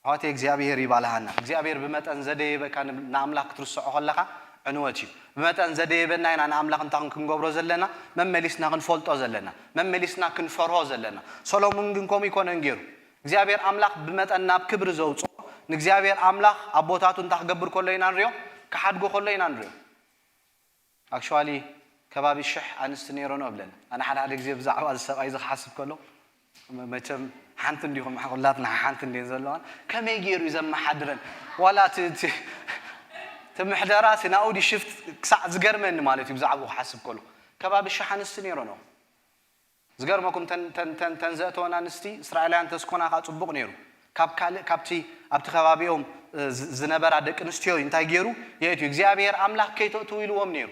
ኣሕዋተይ እግዚኣብሔር ይባልሃና። እግዚኣብሔር ብመጠን ዘደየበካ ን-፣ ንኣምላኽ ክትርስዖ ከለኻ ዕንወት እዩ። ብመጠን ዘደየበና ኢና ንኣምላኽ እንታይ ክን-፣ ክንገብሮ ዘለና፣ መመሊስና ክንፈልጦ ዘለና፣ መመሊስና ክንፈርሆ ዘለና። ሰሎሞን ግን ከምኡ ይኮነን ገይሩ። እግዚኣብሔር ኣምላኽ ብመጠን ናብ ክብሪ ዘውፅኦ፣ ንእግዚኣብሔር ኣምላኽ ኣቦታቱ እንታይ ክገብር ከሎ ኢና ንሪኦ? ክሓድጎ ከሎ ኢና ንሪኦ። ኣክሽዋሊ ከባቢ ሽሕ ኣንስቲ ነይረን እብለን። ኣነ ሓደ ሓደ ግዜ ብዛዕባ እዚ ሰብኣይ እዚ ክሓስብ ከሎ፣ መ-፣ መቸም ሓንቲ እንዲኹም ኩላትና ሓንቲ እንዲን ዘለዋን፣ ከመይ ገይሩ እዩ ዘመሓድረን? ዋላ እቲ፣ እቲ፣ እቲ ምሕደራ፣ እቲ ናኡ ዲ ሽፍት ክሳዕ ዝገርመኒ ማለት እዩ ብዛዕባኡ ክሓስብ ከሎ። ከባቢ ሽሕ ኣንስቲ ነይረን እብለን። ዝገርመኩም ተን፣ ተን፣ ተን፣ ተን ዘእተወን ኣንስቲ እስራኤላውያን ተስኮና ከኣ ጽቡቕ ነይሩ። ካብ ካልእ፣ ካብቲ ኣብቲ ከባቢኦም፣ እ፣ ዝ-፣ ዝነበራ ደቂ ኣንስትዮ እንታይ ገይሩ? የእትዩ። እግዚኣብሔር ኣምላኽ ከይተእትዉ ኢልዎም ነይሩ።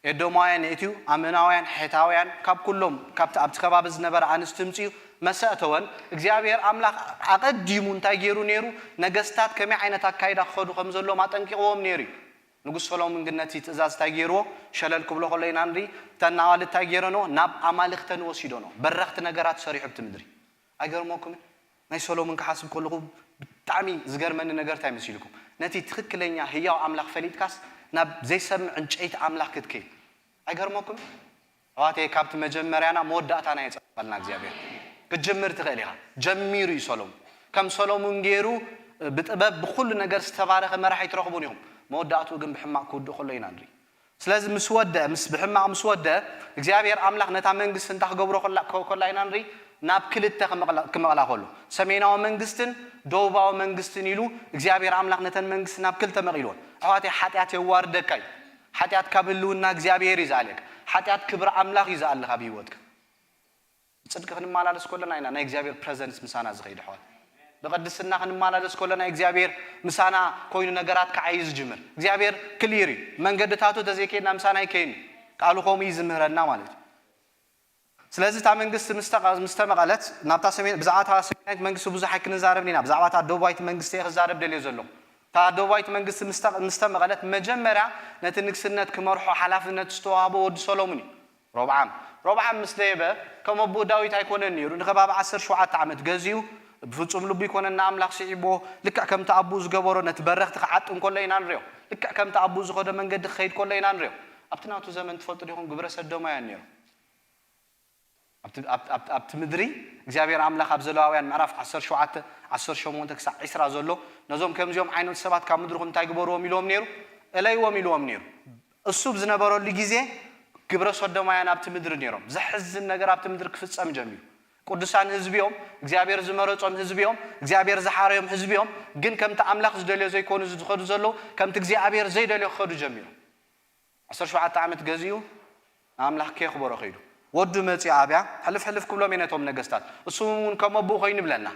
ኤዶማውያን የእትዩ፣ ኣመናውያን፣ ሔታውያን፣ ካብ ኩሎም፣ ካብቲ ኣብቲ ከባቢ ዝነበራ ኣንስቲ ምጽኡ መሰእተወን። እግዚኣብሔር ኣምላኽ ኣቐዲሙ እንታይ ገይሩ ነይሩ? ነገስታት ከመይ ዓይነት ኣካይዳ ክኸዱ ከም ዘለዎም ኣጠንቂቕዎም ነይሩ እዩ። ንጉስ ሰሎሞን ግን ነቲ ትእዛዝ እንታይ ገይርዎ? ሸለል ክብሎ ከሎ ኢና ንርኢ። እተን ኣዋልድ እንታይ ገይረንኦ? ናብ ኣማልኽተን ወሲዶንኦ። በረኽቲ ነገራት ሰሪሑ ኣብቲ ምድሪ። ኣይገርመኩምን? ናይ ሰሎሞን ክሓስብ ከለኹ ብጣዕሚ ዝገርመኒ ነገር እንታይ መሲልኩም? ነቲ ትኽክለኛ ህያው ኣምላኽ ፈሊጥካስ ናብ ዘይሰምዕ ዕንጨይቲ ኣምላኽ ክትከይድ። ኣይገርመኩምን? ኣሕዋተይ፣ ካብቲ መጀመርያና መወዳእታና የጸብቐልና እግዚኣብሔር። ክትጅምር ትኽእል ኢኻ። ጀሚሩ እዩ ሰሎሞን። ከም ሰሎሞን ገይሩ ብጥበብ ብኹሉ ነገር ዝተባረኸ መራሒ ኣይትረኽቡን ኢኹም። መወዳእትኡ ግን ብሕማቕ ክውድእ ከሎ ኢና ንርኢ። ስለዚ ምስ ወደአ፣ ምስ፣ ብሕማቕ ምስ ወደአ፣ እግዚኣብሔር ኣምላኽ ነታ መንግስቲ እንታይ ክገብሮ ከላ፣ ከ-፣ ከላ ኢና ንርኢ? ናብ ክልተ ክመቕላ፣ ክመቕላ ከሎ፣ ሰሜናዊ መንግስትን ደቡባዊ መንግስትን ኢሉ እግዚኣብሔር ኣምላኽ ነተን መንግስቲ ናብ ክልተ መቒልወን። ኣሕዋተይ፣ ሓጢኣት የዋርደካ እዩ። ሓጢኣት ካብ ህልውና እግዚኣብሔር እዩ ዝኣልየካ። ሓጢኣት ክብሪ ኣምላኽ እዩ ዝኣሊ ካብ ህይወትካ። ብጽድቂ ክንመላለስ ከለና ኢና ናይ እግዚኣብሔር ፕረዘንስ ምሳና ዝኸይድ፣ ኣሕዋት። ብቕድስና ክንመላለስ ከለና እግዚኣብሔር ምሳና ኮይኑ ነገራት ክዓይ ዝጅምር። እግዚኣብሔር ክሊር እዩ። መንገድታቱ ተዘይከይድና ምሳና ኣይከይን እዩ። ቃሉ ከምኡ እዩ ዝምህረና ማለት እዩ። ስለዚ እታ መንግስቲ ምስ ተቐ-፣ ምስ ተመቐለት ናብታ ሰሜን-፣ ብዛዕባ እታ ሰሜናዊት መንግስቲ ብዙሕ ኣይክንዛረብን ኢና። ብዛዕባ እታ ደቡባዊት መንግስቲ እየ ክዛረብ ደልየ ዘለኹ። እታ ደቡባዊት መንግስቲ ምስ ተ-፣ ምስ ተመቐለት መጀመርያ ነቲ ንግስነት ክመርሖ ሓላፍነት ዝተዋህቦ ወዲ ሰሎሙን እዩ። ሮብዓም ሮብዓም ምስ ደየበ ከም ኣቦኡ ዳዊት ኣይኮነን ነይሩ። ንከባቢ ዓሰርተ ሸውዓተ ዓመት ገዚኡ ብፍጹም ልቡ ኣይኮነን ንኣምላኽ ስዒብዎ። ልክዕ ከምቲ ኣቦኡ ዝገበሮ ነቲ በረኽቲ ክዓጥ እንከሎ ኢና ንሪኦ። ልክዕ ከምቲ ኣቦኡ ዝኸዶ መንገዲ ክኸይድ ከሎ ኢና ንሪኦ። ኣብቲ ናቱ ዘመን ትፈልጡ ዲኹም ግብረ ሰዶማውያን ነይሮም። ኣብቲ ኣብቲ ኣብቲ ኣብቲ ምድሪ እግዚኣብሔር ኣምላኽ ኣብ ዘለዋውያን ምዕራፍ ዓሰርተ ሸውዓተ ዓሰርተ ሸሞንተ ክሳዕ ዒስራ ዘሎ ነዞም ከምዚኦም ዓይነት ሰባት ካብ ምድርኹም እንታይ ግበርዎም ኢልዎም ነይሩ? እለይዎም ኢልዎም ነይሩ። እሱ ብዝነበረሉ ግዜ ግብረ ሰዶማውያን ኣብቲ ምድሪ ነይሮም። ዘሕዝን ነገር ኣብቲ ምድሪ ክፍጸም ጀሚሩ። ቅዱሳን ህዝቢ እዮም፣ እግዚኣብሔር ዝመረጾም ህዝቢ እዮም፣ እግዚኣብሔር ዝሓረዮም ህዝቢ እዮም። ግን ከምቲ ኣምላኽ ዝደልዮ ዘይኮኑ ዝኸዱ ዘለዉ ከምቲ እግዚኣብሔር ዘይደልዮ ክኸዱ ጀሚሮም። ዓሰርተ ሸውዓተ ዓመት ገዚኡ ንኣምላኽ ከየኽበሮ ከይዱ። ወዱ መጺኡ ኣብያ ሕልፍ ሕልፍ ክብሎም እየ ነቶም ነገስታት። እሱ እውን ከም ኣቦኡ ኮይኑ ይብለና።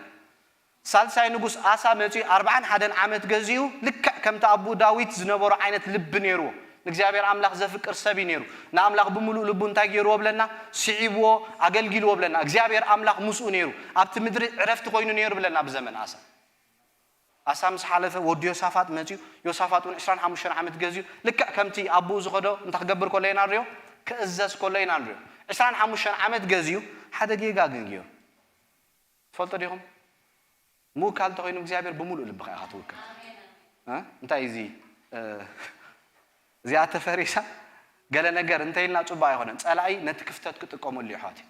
ሳልሳይ ንጉስ ኣሳ መጺኡ ኣርብዓን ሓደን ዓመት ገዚኡ ልክዕ ከምቲ ኣቦኡ ዳዊት ዝነበሮ ዓይነት ልቢ ነይርዎ። ንእግዚኣብሔር ኣምላኽ ዘፍቅር ሰብ እዩ ነይሩ። ንኣምላኽ ብምሉእ ልቡ እንታይ ገይርዎ ብለና? ስዒብዎ፣ ኣገልጊልዎ ብለና። እግዚኣብሔር ኣምላኽ ምስኡ ነይሩ። ኣብቲ ምድሪ ዕረፍቲ ኮይኑ ነይሩ ብለና ብዘመን ኣሳ። ኣሳ ምስ ሓለፈ ወዲ ዮሳፋጥ መጺኡ። ዮሳፋጥ እውን ዕስራን ሓሙሽተን ዓመት ገዚኡ ልክዕ ከምቲ ኣቦኡ ዝኸዶ እንታይ ክገብር ከሎ ኢና ንሪኦ? ክእዘዝ ከሎ ኢና ንሪኦ። ዕስራን ሓሙሽተን ዓመት ገዚኡ ሓደ ጌጋ ግን ገይሩ። ትፈልጦ ዲኹም? ምውካል እንተኾይኑ እግዚኣብሔር ብምሉእ ልብኻ ኢኻ ትውከል። እ? እንታይ እዚ፣ እ፣ እዚኣ ተፈሪሳ ገለ ነገር እንተኢልና ጽቡቕ ኣይኮነን። ጸላኢ ነቲ ክፍተት ክጥቀመሉ እዩ፣ ኣሕዋተይ።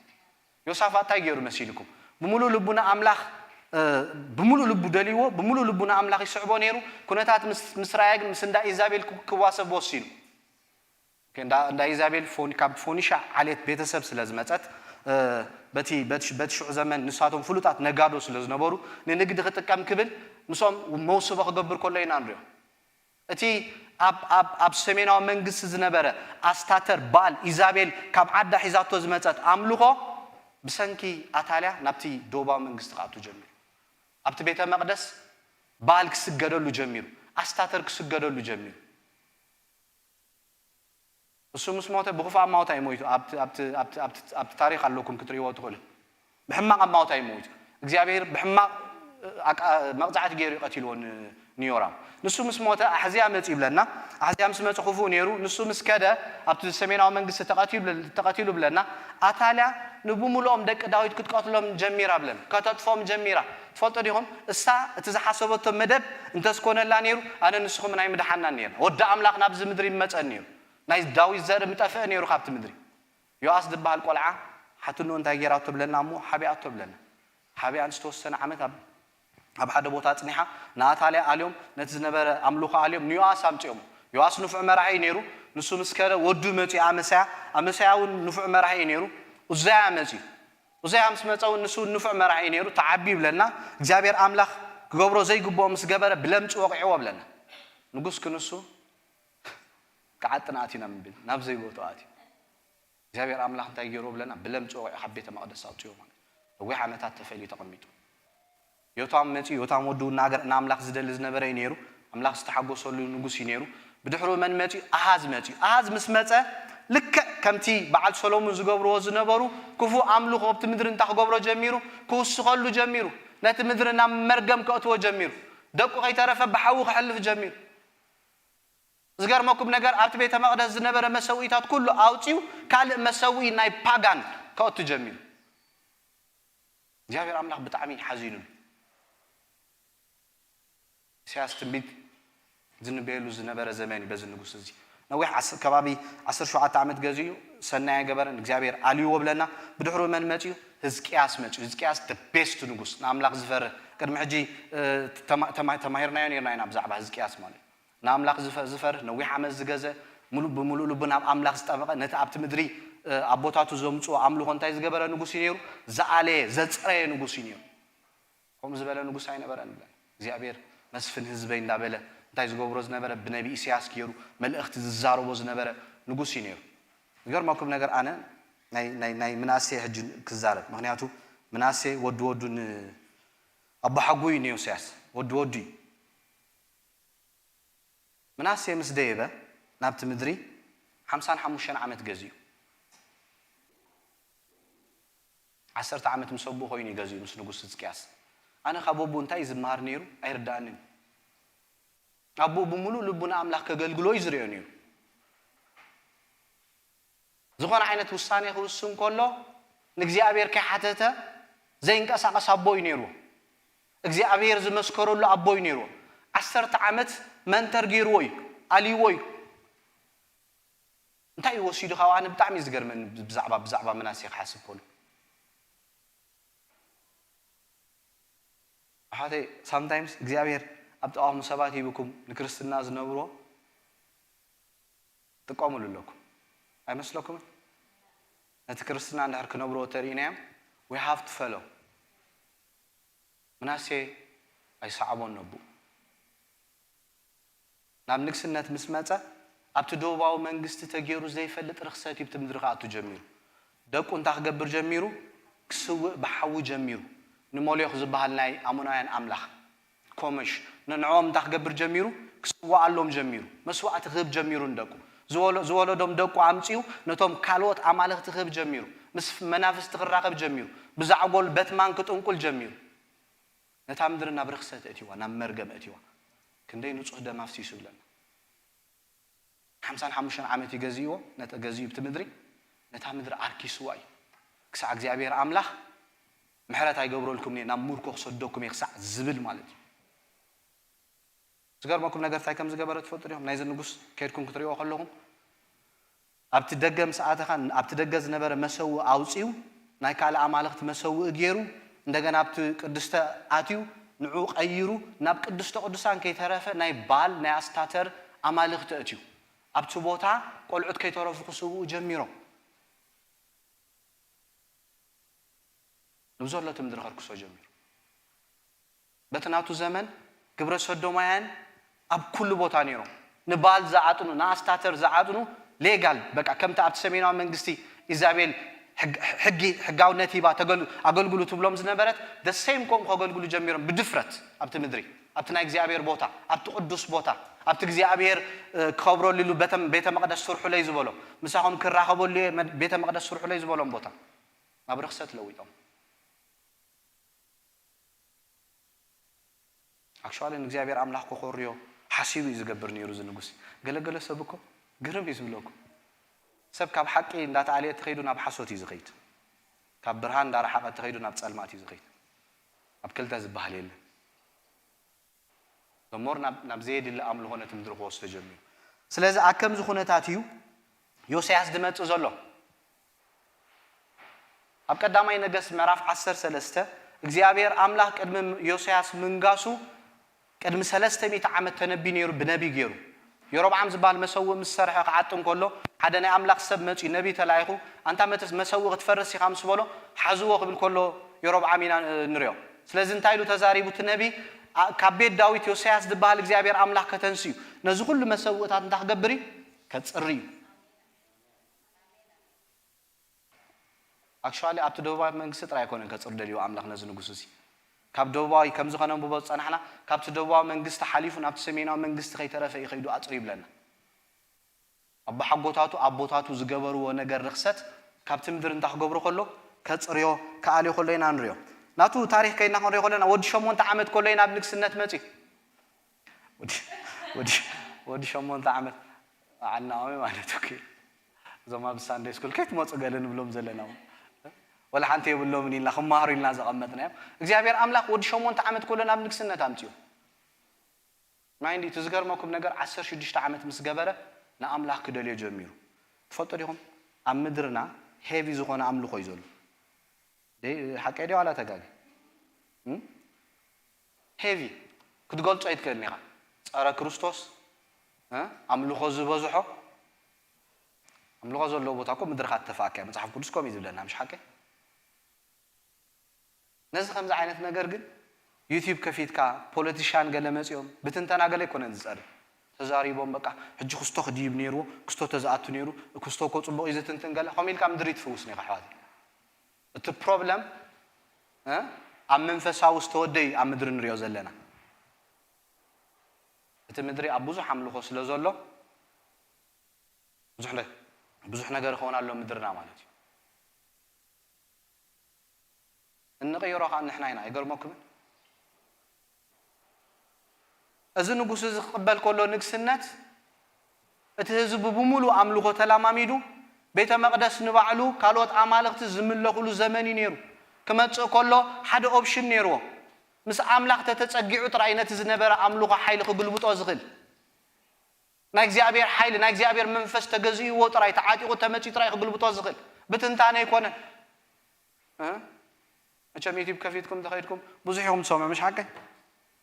ዮሳፋጥ እንታይ ገይሩ መሲልኩም? ብምሉእ ልቡ ንኣምላኽ፣ እ፣ ብምሉእ ልቡ ደልይዎ፣ ብምሉእ ልቡ ንኣምላኽ ይስዕቦ ነይሩ። ኩነታት ምስ፣ ምስ ረኣየ ግን ምስ እንዳ ኢዛቤል ክዋሰብ ወሲኑ። ኦኬ፣ እንዳ፣ እንዳ ኢዛቤል ፎኒ-፣ ካብ ፎኒሻ ዓሌት ቤተሰብ ስለ ዝመጸት፣ እ፣ በቲ፣ በቲ፣ በቲ ሽዑ ዘመን ንሳቶም ፍሉጣት ነጋዶ ስለ ዝነበሩ፣ ንንግዲ ክጥቀም ክብል ምስኦም መውስቦ ክገብር ከሎ ኢና ንሪኦ። እቲ ኣብ፣ ኣብ፣ ኣብ ሰሜናዊ መንግስቲ ዝነበረ ኣስታተር፣ ባል፣ ኢዛቤል ካብ ዓዳ ሒዛቶ ዝመጸት ኣምልኾ ብሰንኪ ኣታልያ ናብቲ ደቡባዊ መንግስቲ ክኣቱ ጀሚሩ። ኣብቲ ቤተ መቕደስ ባል ክስገደሉ ጀሚሩ። ኣስታተር ክስገደሉ ጀሚሩ። እሱ ምስ ሞተ ብኽፉእ ኣማውታ እዩ ሞይቱ። ኣብቲ፣ ኣብቲ፣ ኣብቲ፣ ኣብቲ፣ ኣብቲ ታሪኽ ኣለኩም ክትርእይዎ ትኽእሉ። ብሕማቕ ኣማውታ እዩ ሞይቱ። እግዚኣብሔር ብሕማቕ ኣቃ-፣ መቕጻዕቲ ገይሩ እዩ ቀቲልዎ ን-፣ ንዮራም። ንሱ ምስ ሞተ ኣሕዝያ መጺኡ ብለና። ኣሕዝያ ምስ መጸ ክፉእ ነይሩ። ንሱ ምስ ከደ ኣብቲ ሰሜናዊ መንግስቲ ተቐቲሉ፣ ተቐቲሉ ብለና። ኣታልያ ንብምሉኦም ደቂ ዳዊት ክትቀትሎም ጀሚራ ብለና። ከተጥፎም ጀሚራ። ትፈልጡ ዲኹም? እሳ እቲ ዝሓሰበቶ መደብ እንተዝኮነላ ነይሩ፣ ኣነ ንስኹም ናይ ምድሓና ነይርና። ወዲ ኣምላኽ ናብዚ ምድሪ ይመጸን ነይሩ። ናይ ዳዊት ዘርኢ ምጠፍአ ነይሩ ካብቲ ምድሪ። ዮኣስ ዝበሃል ቆልዓ ሓትንኡ እንታይ ገይራቶ ብለና እሞ ሓቢኣቶ ብለና። ሓቢኣን ዝተወሰነ ዓመት ኣብ፣ ኣብ ሓደ ቦታ ኣጽኒሓ ንኣታልያ ኣልዮም ነቲ ዝነበረ ኣምልኾ ኣልዮም ንዮኣስ ኣምጺኦሞ። ዮኣስ ንፉዕ መራሒ እዩ ነይሩ። ንሱ ምስ ከደ ወዱ መጺኡ ኣመሳያ፣ ኣመሳያ እውን ንፉዕ መራሒ እዩ ነይሩ። ኡዛያ መጺኡ። ኡዛያ ምስ መጸ እውን ንሱ እውን ንፉዕ መራሒ እዩ ነይሩ። ተዓቢ ይብለና። እግዚኣብሔር ኣምላኽ ክገብሮ ዘይግብኦ ምስ ገበረ ብለምጺ ወቒዕዎ ብለና። ንጉስ ክንሱ ክዓጥን ኣትዩ ናብ ምብል፣ ናብ ዘይቦትኡ ኣትዩ። እግዚኣብሔር ኣምላኽ እንታይ ገይርዎ ብለና? ብለምጺ ወቒዑ ካብ ቤተ መቕደስ ኣውጽኡ ማለት እዩ። ነዊሕ ዓመታት ተፈልዩ ተቐሚጡ። ዮታም መጺኡ፣ ዮታም ወዱ ናገር-፣ ንኣምላኽ ዝደሊ ዝነበረ እዩ ነይሩ። ኣምላኽ ዝተሓጎሰሉ ንጉስ እዩ ነይሩ። ብድሕሪኡ መን መጺኡ? ኣሃዝ መጺኡ። ኣሃዝ ምስ መጸ ልክዕ ከምቲ በዓል ሰሎሙን ዝገብርዎ ዝነበሩ ክፉእ ኣምልኾ ኣብቲ ምድሪ እንታይ ክገብሮ ጀሚሩ? ክውስኸሉ ጀሚሩ። ነቲ ምድሪ ናብ መርገም ከእትዎ ጀሚሩ። ደቁ ከይተረፈ ብሓዊ ክሕልፍ ጀሚሩ። ዝገርመኩም ነገር ኣብቲ ቤተ መቕደስ ዝነበረ መሰውኢታት ኩሉ ኣውጺኡ ካልእ መሰውኢ ናይ ፓጋን ከእቱ ጀሚሩ። እግዚኣብሔር ኣምላኽ ብጣዕሚ ሓዚኑሉ። ኢሳያስ ትንቢት ዝንበየሉ ዝነበረ ዘመን እዩ በዚ ንጉስ እዚ። ነዊሕ ዓስ-፣ ከባቢ ዓሰርተ ሸውዓተ ዓመት ገዚኡ ሰናይ ኣይገበረን፣ እግዚኣብሔር ኣልይዎ ብለና። ብድሕሩ መን መጺኡ? ህዝቅያስ መጺኡ። ህዝቅያስ the best ንጉስ፣ ንኣምላኽ ዝፈርህ። ቅድሚ ሕጂ፣ እ፣ ተማ-፣ ተማ-፣ ተማሂርናዮ ነይርና ኢና ብዛዕባ ህዝቅያስ ማለት። ንኣምላኽ ዝፈ-፣ ዝፈርህ፣ ነዊሕ ዓመት ዝገዘ፣ ምሉእ ብምሉእ ልቡ ናብ ኣምላኽ ዝጠበቐ፣ ነቲ ኣብቲ ምድሪ፣ እ፣ ኣቦታቱ ዘምጽኦ ኣምልኾ እንታይ ዝገበረ ንጉስ እዩ ነይሩ? ዝኣለየ፣ ዘጽረየ ንጉስ እዩ ነይሩ። ከምኡ ዝበለ ንጉስ ኣይነበረን። እግዚኣብሔር መስፍን ህዝበይ እንዳበለ እንታይ ዝገብሮ ዝነበረ? ብነቢ ኢሳያስ ገይሩ መልእኽቲ ዝዛረቦ ዝነበረ ንጉስ እዩ ነይሩ። ዝገርመኩም ነገር ኣነ ናይ፣ ናይ፣ ናይ ምናሴ ሕጂ ክዛረብ፣ ምኽንያቱ ምናሴ ወዲ ወዱ ን-፣ ኣቦሓጎኡ እዩ ንዮስያስ፣ ወዲ ወዱ እዩ። ምናሴ ምስ ደየበ ናብቲ ምድሪ ሓምሳን ሓሙሽተን ዓመት ገዚኡ። ዓሰርተ ዓመት ምስ ኣቦኡ ኮይኑ እዩ ገዚኡ፣ ምስ ንጉስ ህዝቅያስ። ኣነ ካብ ኣቦኡ እንታይ እዩ ዝመሃር ነይሩ ኣይርድኣንን። ኣቦኡ ብምሉእ ልቡ ንኣምላኽ ከገልግሎ እዩ ዝርእዮ ነይሩ። ዝኾነ ዓይነት ውሳኔ ክውስን ከሎ ንእግዚኣብሔር ከይሓተተ ዘይንቀሳቐስ ኣቦ እዩ ነይርዎ። እግዚኣብሔር ዝመስከረሉ ኣቦ እዩ ነይርዎ። ዓሰርተ ዓመት መንተር ገይርዎ እዩ፣ ኣልይዎ እዩ። እንታይ እዩ ወሲዱ ካብ ኣነ ብጣዕሚ እዩ ዝገርመኒ ብዛዕባ ብዛዕባ ምናሴ ክሓስብ ከሎ ኣሓተይ ሳምታይምስ እግዚኣብሔር ኣብ ጥቓኹም ሰባት ሂብኩም ንክርስትና ዝነብሮ ጥቀሙሉ ኣለኩም ኣይመስለኩምን? ነቲ ክርስትና እንድሕር ክነብርዎ ተርእናዮም we have to follow። ምናሴ ኣይሰዓቦን ነብኡ ናብ ንግስነት ምስ መጸ ኣብቲ ደቡባዊ መንግስቲ ተገይሩ ዘይፈልጥ ርኽሰት እዩ ብቲ ምድሪ ክኣቱ ጀሚሩ። ደቁ እንታይ ክገብር ጀሚሩ? ክስውእ ብሓዊ ጀሚሩ። ንሞሌኽ ዝበሃል ናይ ኣሞናውያን ኣምላኽ ኮመሽ ንዕኦም እንታይ ክገብር ጀሚሩ? ክስውኣሎም ጀሚሩ። መስዋእቲ ክህብ ጀሚሩ ንደቁ። ዝወለዶም ደቁ ኣምጺኡ ነቶም ካልኦት ኣማልኽቲ ክህብ ጀሚሩ። ምስ መናፍስቲ ክራኸብ ጀሚሩ። ብዛዕጎል በትማን ክጥንቁል ጀሚሩ። ነታ ምድሪ ናብ ርኽሰት እእትዋ፣ ናብ መርገም እእትዋ። ክንደይ ንጹህ ደም ኣፍሲሱ ይብለና። ሓምሳን ሓሙሽተን ዓመት እዩ ገዚእዎ፣ ነተ ገዚኡ ብቲ ምድሪ፣ ነታ ምድሪ ኣርኪስዋ እዩ። ክሳዕ እግዚኣብሔር ኣምላኽ ምሕረት ኣይገብረልኩም እየ፣ ናብ ሙርኮ ክሰደኩም እየ ክሳዕ ዝብል ማለት እዩ። ዝገርመኩም ነገር እንታይ ከም ዝገበረ ትፈልጡ ዲኹም? ናይዚ ንጉስ ከይድኩም ክትሪእዎ ከለኹም ኣብቲ ደገ ምስ ኣተኻ ኣብቲ ደገ ዝነበረ መሰውእ ኣውፂኡ ናይ ካልእ ኣማልኽቲ መሰውእ ገይሩ እንደገና ኣብቲ ቅድስተ ኣትዩ ንዑ ቀይሩ ናብ ቅድስተ ቅዱሳን ከይተረፈ ናይ ባል ናይ ኣስታተር ኣማልኽቲ ኣትዩ ኣብቲ ቦታ ቆልዑት ከይተረፉ ክስውኡ ጀሚሮም። ንብዘሎ እቲ ምድሪ ከርክሶ ጀሚሩ። በቲ ናቱ ዘመን ግብረ ሰዶማውያን ኣብ ኩሉ ቦታ ነይሮም። ንባል ዝዓጥኑ፣ ንኣስታተር ዝዓጥኑ ሌጋል በቃ ከምቲ ኣብቲ ሰሜናዊ መንግስቲ ኢዛቤል ሕጊ ሕጋውነት ሂባ ኣገልግሉ ትብሎም ዝነበረት the same ከምኡ ከገልግሉ ጀሚሮም ብድፍረት ኣብቲ ምድሪ ኣብቲ ናይ እግዚኣብሔር ቦታ ኣብቲ ቅዱስ ቦታ ኣብቲ እግዚኣብሔር ክኸብረሉ ኢሉ ቤተ መቅደስ ስርሑለይ ዝበሎም ምሳኹም ክራኸበሉ እየ ቤተ መቅደስ ስርሑለይ ዝበሎም ቦታ ናብ ርኽሰት ለዊጦም። ኣክሽዋሊ ንእግዚኣብሔር ኣምላኽ ክኾርዮ ሓሲቡ እዩ ዝገብር ነይሩ እዚ ንጉስ። ገለገለ ሰብ እኮ ግርም እዩ ዝብለኩም። ሰብ ካብ ሓቂ እንዳተኣለየ ተኸይዱ ናብ ሓሶት እዩ ዝኸይድ። ካብ ብርሃን እንዳረሓቐ ተኸይዱ ናብ ጸልማት እዩ ዝኸይድ። ኣብ ክልተ ዝበሃል የለን። ሞር ናብ ዘየድሊ ኣምልኾ ነቲ ምድሪ ክወስዶ ጀሚሩ። ስለዚ ኣብ ከምዚ ኩነታት እዩ ዮስያስ ዝመጽእ ዘሎ። ኣብ ቀዳማይ ነገስት ምዕራፍ ዓሰርተ ሰለስተ እግዚኣብሔር ኣምላኽ ቅድሚ ዮስያስ ምንጋሱ ቅድሚ ሰለስተ ሚእቲ ዓመት ተነቢ ነይሩ ብነቢ ገይሩ። የሮብዓም ዝበሃል መሰውእ ምስ ሰርሐ ክዓጢ እንከሎ ሓደ ናይ ኣምላኽ ሰብ መጺኡ ነቢ ተላኢኹ ኣንታ መተስ መሰውእ ክትፈርስ ኢኻ ምስ በሎ ሓዝዎ ክብል ከሎ የሮብዓም ኢና ንሪኦ። ስለዚ እንታይ ኢሉ ተዛሪቡ እቲ ነቢ? ካብ ቤት ዳዊት ዮስያስ ዝበሃል እግዚኣብሔር ኣምላኽ ከተንስዩ ነዚ ኩሉ መሰውእታት እንታይ ክገብር እዩ? ከጽሪ እዩ። ኣክሽዋሊ ኣብቲ ደቡባዊ መንግስቲ ጥራይ ኣይኮነን ከጽሪ ደልዩ ኣምላኽ ነዚ ንጉስ እዚ ካብ ደቡባዊ ከምዚ ከነንብቦ ዝጸናሕና ካብቲ ደቡባዊ መንግስቲ ሓሊፉ ናብቲ ሰሜናዊ መንግስቲ ከይተረፈ እዩ ከይዱ ኣጽሪ ይብለና። ኣቦሓጎታቱ ኣቦታቱ ዝገበርዎ ነገር ርኽሰት ካብቲ ምድሪ እንታ ክገብሮ ከሎ ከጽርዮ ክኣልዮ ከሎ ኢና ንሪኦ። ናቱ ታሪኽ ከይድና ክንሪኦ ከለና ወዲ ሸሞንተ ዓመት ከሎ ኢና ኣብ ንግስነት መጺኡ። ወዲ ሸሞንተ ዓመት ዓናኦሚ ማለት እኮ እዞም ኣብ ሳንደይ ስኩል ከይትመፁ ገለ ንብሎም ዘለና ወላ ሓንቲ የብሎምን ኢልና ክመሃሩ ኢልና ዘቐመጥናዮም እግዚኣብሔር ኣምላኽ ወዲ ሸሞንተ ዓመት ከሎ ናብ ንግስነት ኣምፅኡ። ማይንድ እቲ ዝገርመኩም ነገር ዓሰርተ ሽዱሽተ ዓመት ምስ ገበረ ንኣምላኽ ክደልዮ ጀሚሩ። ትፈልጡ ዲኹም ኣብ ምድርና ሄቪ ዝኾነ ኣምልኾ እዩ ዘሎ። ሓቀይ ድዩ ዋላ ተጋጊ? ሄቪ ክትገልጾ ኣይትክእልን ኢኻ። ጸረ ክርስቶስ ኣምልኾ ዝበዝሖ ኣምልኾ ዘለዎ ቦታ እኮ ምድርኻ ትተፋእካ መጽሓፍ ቅዱስ ከምኡ እዩ ዝብለና ምሽ ሓቀይ? ነዚ ከምዚ ዓይነት ነገር ግን ዩቲዩብ ከፊትካ ፖለቲሻን ገለ መጺኦም ብትንተና ገለ ኣይኮነን ዝጸርብ ተዛሪቦም በቃ ሕጂ ክስቶ ክድይብ ነይርዎ ክስቶ ተዝኣቱ ነይሩ ክስቶ እኮ ጽቡቕ እዩ ዝትንትን ገለ ከምኡ ኢልካ ምድሪ ትፍውስ ኔኻ ኣሕዋተይ። እቲ ፕሮብለም ኣብ መንፈሳዊ ዝተወደዩ ኣብ ምድሪ ንሪኦ ዘለና። እቲ ምድሪ ኣብ ብዙሕ ኣምልኾ ስለ ዘሎ ብዙሕ ነ-፣ ብዙሕ ነገር ይኸውን ኣሎ ምድርና ማለት እዩ። እንቕይሮ ከዓ ንሕና ኢና። ኣይገርመኩምን? እዚ ንጉስ እዚ ክቕበል ከሎ ንግስነት እቲ ህዝቢ ብምሉእ ኣምልኾ ተላማሚዱ ቤተ መቕደስ ንባዕሉ ካልኦት ኣማልኽቲ ዝምለኹሉ ዘመን እዩ ነይሩ። ክመጽእ ከሎ ሓደ ኦፕሽን ነይርዎ። ምስ ኣምላኽ ተተጸጊዑ ጥራይ ነቲ ዝነበረ ኣምልኾ ሓይሊ ክግልብጦ ዝኽእል። ናይ እግዚኣብሔር ሓይሊ፣ ናይ እግዚኣብሔር መንፈስ ተገዚእዎ ጥራይ፣ ተዓጢቑ ተመጺኡ ጥራይ ክግልብጦ ዝኽእል። ብትንታነ ኣይኮነን። እ? መቸም ዩቲዩብ ከፊትኩም እንተኸይድኩም ብዙሕ ኢኹም ትሰምዑ፣ ምሽ ሓቀይ?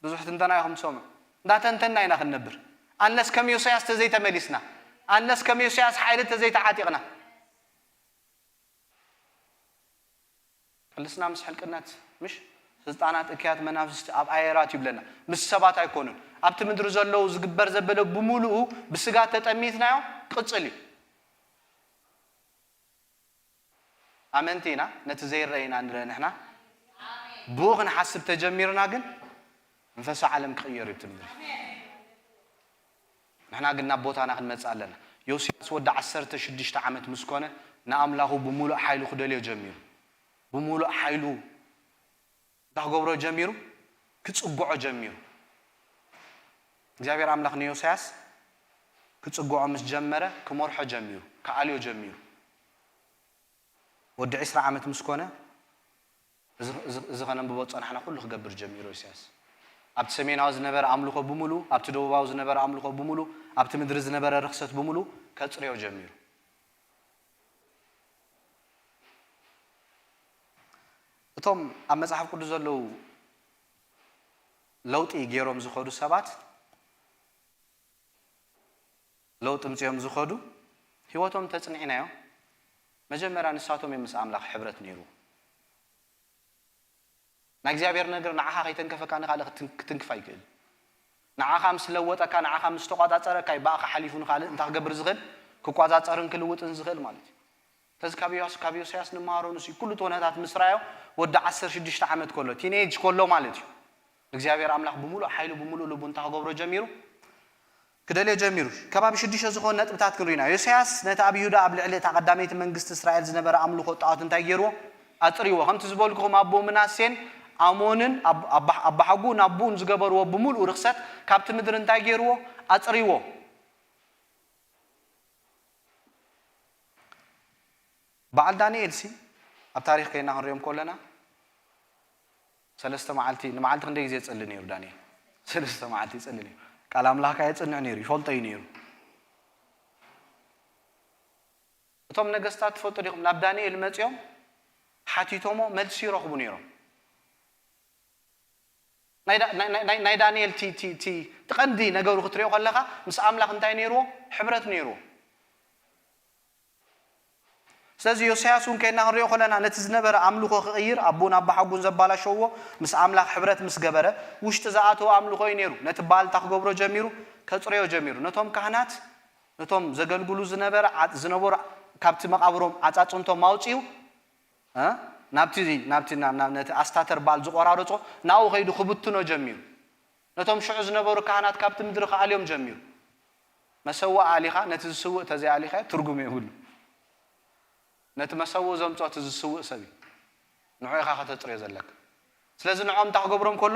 ብዙሕ ትንተና ኢኹም ትሰምዑ። እንዳተንተና ኢና ክንነብር። ኣንለስ ከም ዮስያስ ተዘይተመሊስና፣ ኣንለስ ከም ዮስያስ ሓይሊ ተዘይተዓጢቕና። ቅልስና ምስ ሕልቅነት፣ ምሽ? ስልጣናት እክያት መናፍስቲ ኣብ ኣየራት ይብለና። ምስ ሰባት ኣይኮኑን። ኣብቲ ምድሪ ዘለዉ ዝግበር ዘበለ ብምሉኡ ብስጋ ተጠሚትናዮ ቅጽል እዩ። ኣመንቲ ኢና፣ ነቲ ዘይረአ ኢና ንርኢ ንሕና። ብኡ ክንሓስብ ተጀሚርና ግን መንፈሳዊ ዓለም ክቕየር እዩ እቲ ምድሪ። ንሕና ግን ናብ ቦታና ክንመጽእ ኣለና። ዮስያስ ወዲ ዓሰርተ ሽዱሽተ ዓመት ምስ ኮነ ንኣምላኹ ብምሉእ ሓይሉ ክደልዮ ጀሚሩ። ብምሉእ ሓይሉ እንታይ ክገብሮ ጀሚሩ? ክጽግዖ ጀሚሩ። እግዚኣብሔር ኣምላኽ ንዮስያስ ክጽግዖ ምስ ጀመረ ክመርሖ ጀሚሩ፣ ክኣልዮ ጀሚሩ። ወዲ ዕስራ ዓመት ምስ ኮነ እዚ፣ እዚ፣ እዚ ከነንብቦ ዝጸናሕና ኩሉ ክገብር ጀሚሩ ዮስያስ። ኣብቲ ሰሜናዊ ዝነበረ ኣምልኾ ብምሉኡ፣ ኣብቲ ደቡባዊ ዝነበረ ኣምልኾ ብምሉኡ፣ ኣብቲ ምድሪ ዝነበረ ርኽሰት ብምሉኡ ከጽርዮ ጀሚሩ። እቶም ኣብ መጽሓፍ ቅዱስ ዘለዉ ለውጢ ገይሮም ዝኸዱ ሰባት፣ ለውጢ ምጽኦም ዝኸዱ፣ ህይወቶም ተጽኒዕናዮ፣ መጀመርያ ንሳቶም እዮም ምስ ኣምላኽ ሕብረት ነይሩ። ናይ እግዚኣብሔር ነገር ንዓኻ ከይተንከፈካ ንኻልእ ክትን-፣ ክትንክፍ ኣይክእል። ንዓኻ ምስ ለወጠካ፣ ንዓኻ ምስ ተቋጻጸረካ እዩ ብኣኻ ሓሊፉ ንኻልእ እንታይ ክገብር ዝኽእል? ክቋጻጸርን ክልውጥን ዝኽእል ማለት እዩ። ስለዚ ካብ ዮስ-፣ ካብ ዮስያስ ንመሃሮ ንሱ እዩ። ኩሉ እቲ ኩነታት ምስ ረኣዮ ወዲ ዓሰርተ ሽዱሽተ ዓመት ከሎ፣ ቲኔጅ ከሎ ማለት እዩ። እግዚኣብሔር ኣምላኽ ብምሉእ ሓይሉ፣ ብምሉእ ልቡ እንታይ ክገብሮ ጀሚሩ? ክደልዮ ጀሚሩ። ከባቢ ሽዱሽተ ዝኾኑ ነጥብታት ክንሪና። ዮስያስ ነቲ ኣብ ይሁዳ ኣብ ልዕሊ እታ ቀዳመይቲ መንግስቲ እስራኤል ዝነበረ ኣምልኾ ጣዖት እንታይ ገይርዎ? ኣጽርይዎ። ከምቲ ዝበልኩኹም ኣቦ ምናሴን ኣሞንን ኣብ-፣ ኣባ-፣ ኣባሓጉን ኣቦኡን ዝገበርዎ ብምሉእ ርኽሰት ካብቲ ምድሪ እንታይ ገይርዎ? ኣጽርይዎ። በዓል ዳንኤል ሲ ኣብ ታሪኽ ከይና ክንሪኦም ከለና ሰለስተ መዓልቲ፣ ንመዓልቲ ክንደይ ግዜ ይጽሊ ነይሩ ዳንኤል? ሰለስተ መዓልቲ ይጽሊ ነይሩ። ቃል ኣምላኽ ከኣ የጽንዕ ነይሩ፣ ይፈልጦ እዩ ነይሩ። እቶም ነገስታት ትፈልጡ ዲኹም? ናብ ዳንኤል መጺኦም ሓቲቶሞ መልሲ ይረኽቡ ነይሮም። ናይ ዳ-፣ ናይ፣ ናይ፣ ናይ፣ ናይ ዳንኤል ቲ፣ ቲ፣ ቲ፣ እቲ ቀንዲ ነገሩ ክትሪኦ ከለኻ ምስ ኣምላኽ እንታይ ነይርዎ? ሕብረት ነይርዎ። ስለዚ ዮስያስ እውን ከይና ክንሪኦ ከለና ነቲ ዝነበረ ኣምልኾ ክቕይር ኣቦን ኣባሓጉን ዘባላሸዎ ምስ ኣምላኽ ሕብረት ምስ ገበረ ውሽጢ ዝኣተወ ኣምልኾ እዩ ነይሩ። ነቲ በዓል እንታይ ክገብሮ ጀሚሩ? ከጽርዮ ጀሚሩ። ነቶም ካህናት፣ ነቶም ዘገልግሉ ዝነበረ ዓ-፣ ዝነበሩ ካብቲ መቓብሮም ዓጻጽምቶም ኣውጺኡ እ? ናብቲ፣ ናብቲ፣ ናብ፣ ናብ፣ ነቲ ኣስታተር በዓል ዝቖራረጾ ናብኡ ከይዱ ክብትኖ ጀሚሩ። ነቶም ሽዑ ዝነበሩ ካህናት ካብቲ ምድሪ ክኣልዮም ጀሚሩ። መሰውእ ኣሊኻ ነቲ ዝስውእ ተዘይኣሊኻዮ ትርጉም የብሉ። ነቲ መሰውእ ዘምጽኦ እቲ ዝስውእ ሰብ እዩ። ንዑ ኢኻ ከተጽርዮ ዘለካ። ስለዚ ንዖም እንታይ ክገብሮም ከሎ፣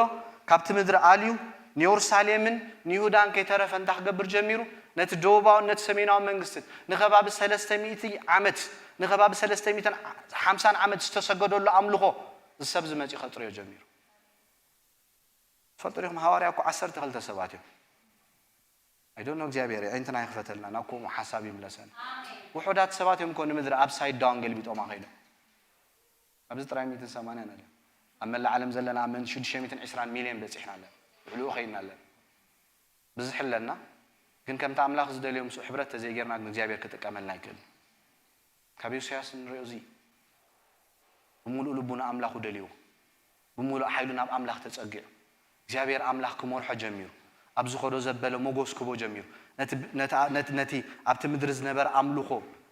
ካብቲ ምድሪ ኣልዩ ንየሩሳሌምን ንይሁዳን ከይተረፈ እንታይ ክገብር ጀሚሩ? ነቲ ደቡባውን ነቲ ሰሜናውን መንግስትን ንኸባቢ ሰለስተ ሚእቲ ዓመት፣ ንኸባቢ ሰለስተ ሚእትን ሓምሳን ዓመት ዝተሰገደሉ ኣምልኾ እዚ ሰብ እዚ መጺኡ ከጽርዮ ጀሚሩ። ትፈልጡ ዲኹም? ሃዋርያ እኮ ዓሰርተ ክልተ ሰባት እዮም። I don't know፣ እግዚኣብሔር ኣዒንትና ይኽፈተልና፣ ናብ ከምኡ ሓሳብ ይምለሰና። ውሑዳት ሰባት እዮም እኮ ንምድሪ ኣፕሳይድ ዳውን ገልቢጦማ ከይዶም። ኣብዚ ጥራይ ሚእትን ሰማንያን ኣለ። ኣብ መላእ ዓለም ዘለና ኣመንቲ ሽዱሽተ ሚእትን ዕስራን ሚልዮን በጺሕና ኣለና። ልዕሊኡ ከይድና ኣለና። ብዝሒ ኣለና፣ ግን ከምቲ ኣምላኽ ዝደልዮ ምስኡ ሕብረት ተዘይጌርና ግን እግዚኣብሔር ክጥቀመልና ኣይክእልን። ካብ ዮስያስ ንሪኦ እዚ ብምሉእ ልቡ ንኣምላኹ ደልይዎ። ብምሉእ ሓይሉ ናብ ኣምላኽ ተጸጊዑ። እግዚኣብሔር ኣምላኽ ክመርሖ ጀሚሩ። ኣብ ዝኸዶ ዘበለ ሞጎስ ክቦ ጀሚሩ። ነቲ፣ ነቲ፣ ነቲ፣ ነቲ ኣብቲ ምድሪ ዝነበረ ኣምልኾ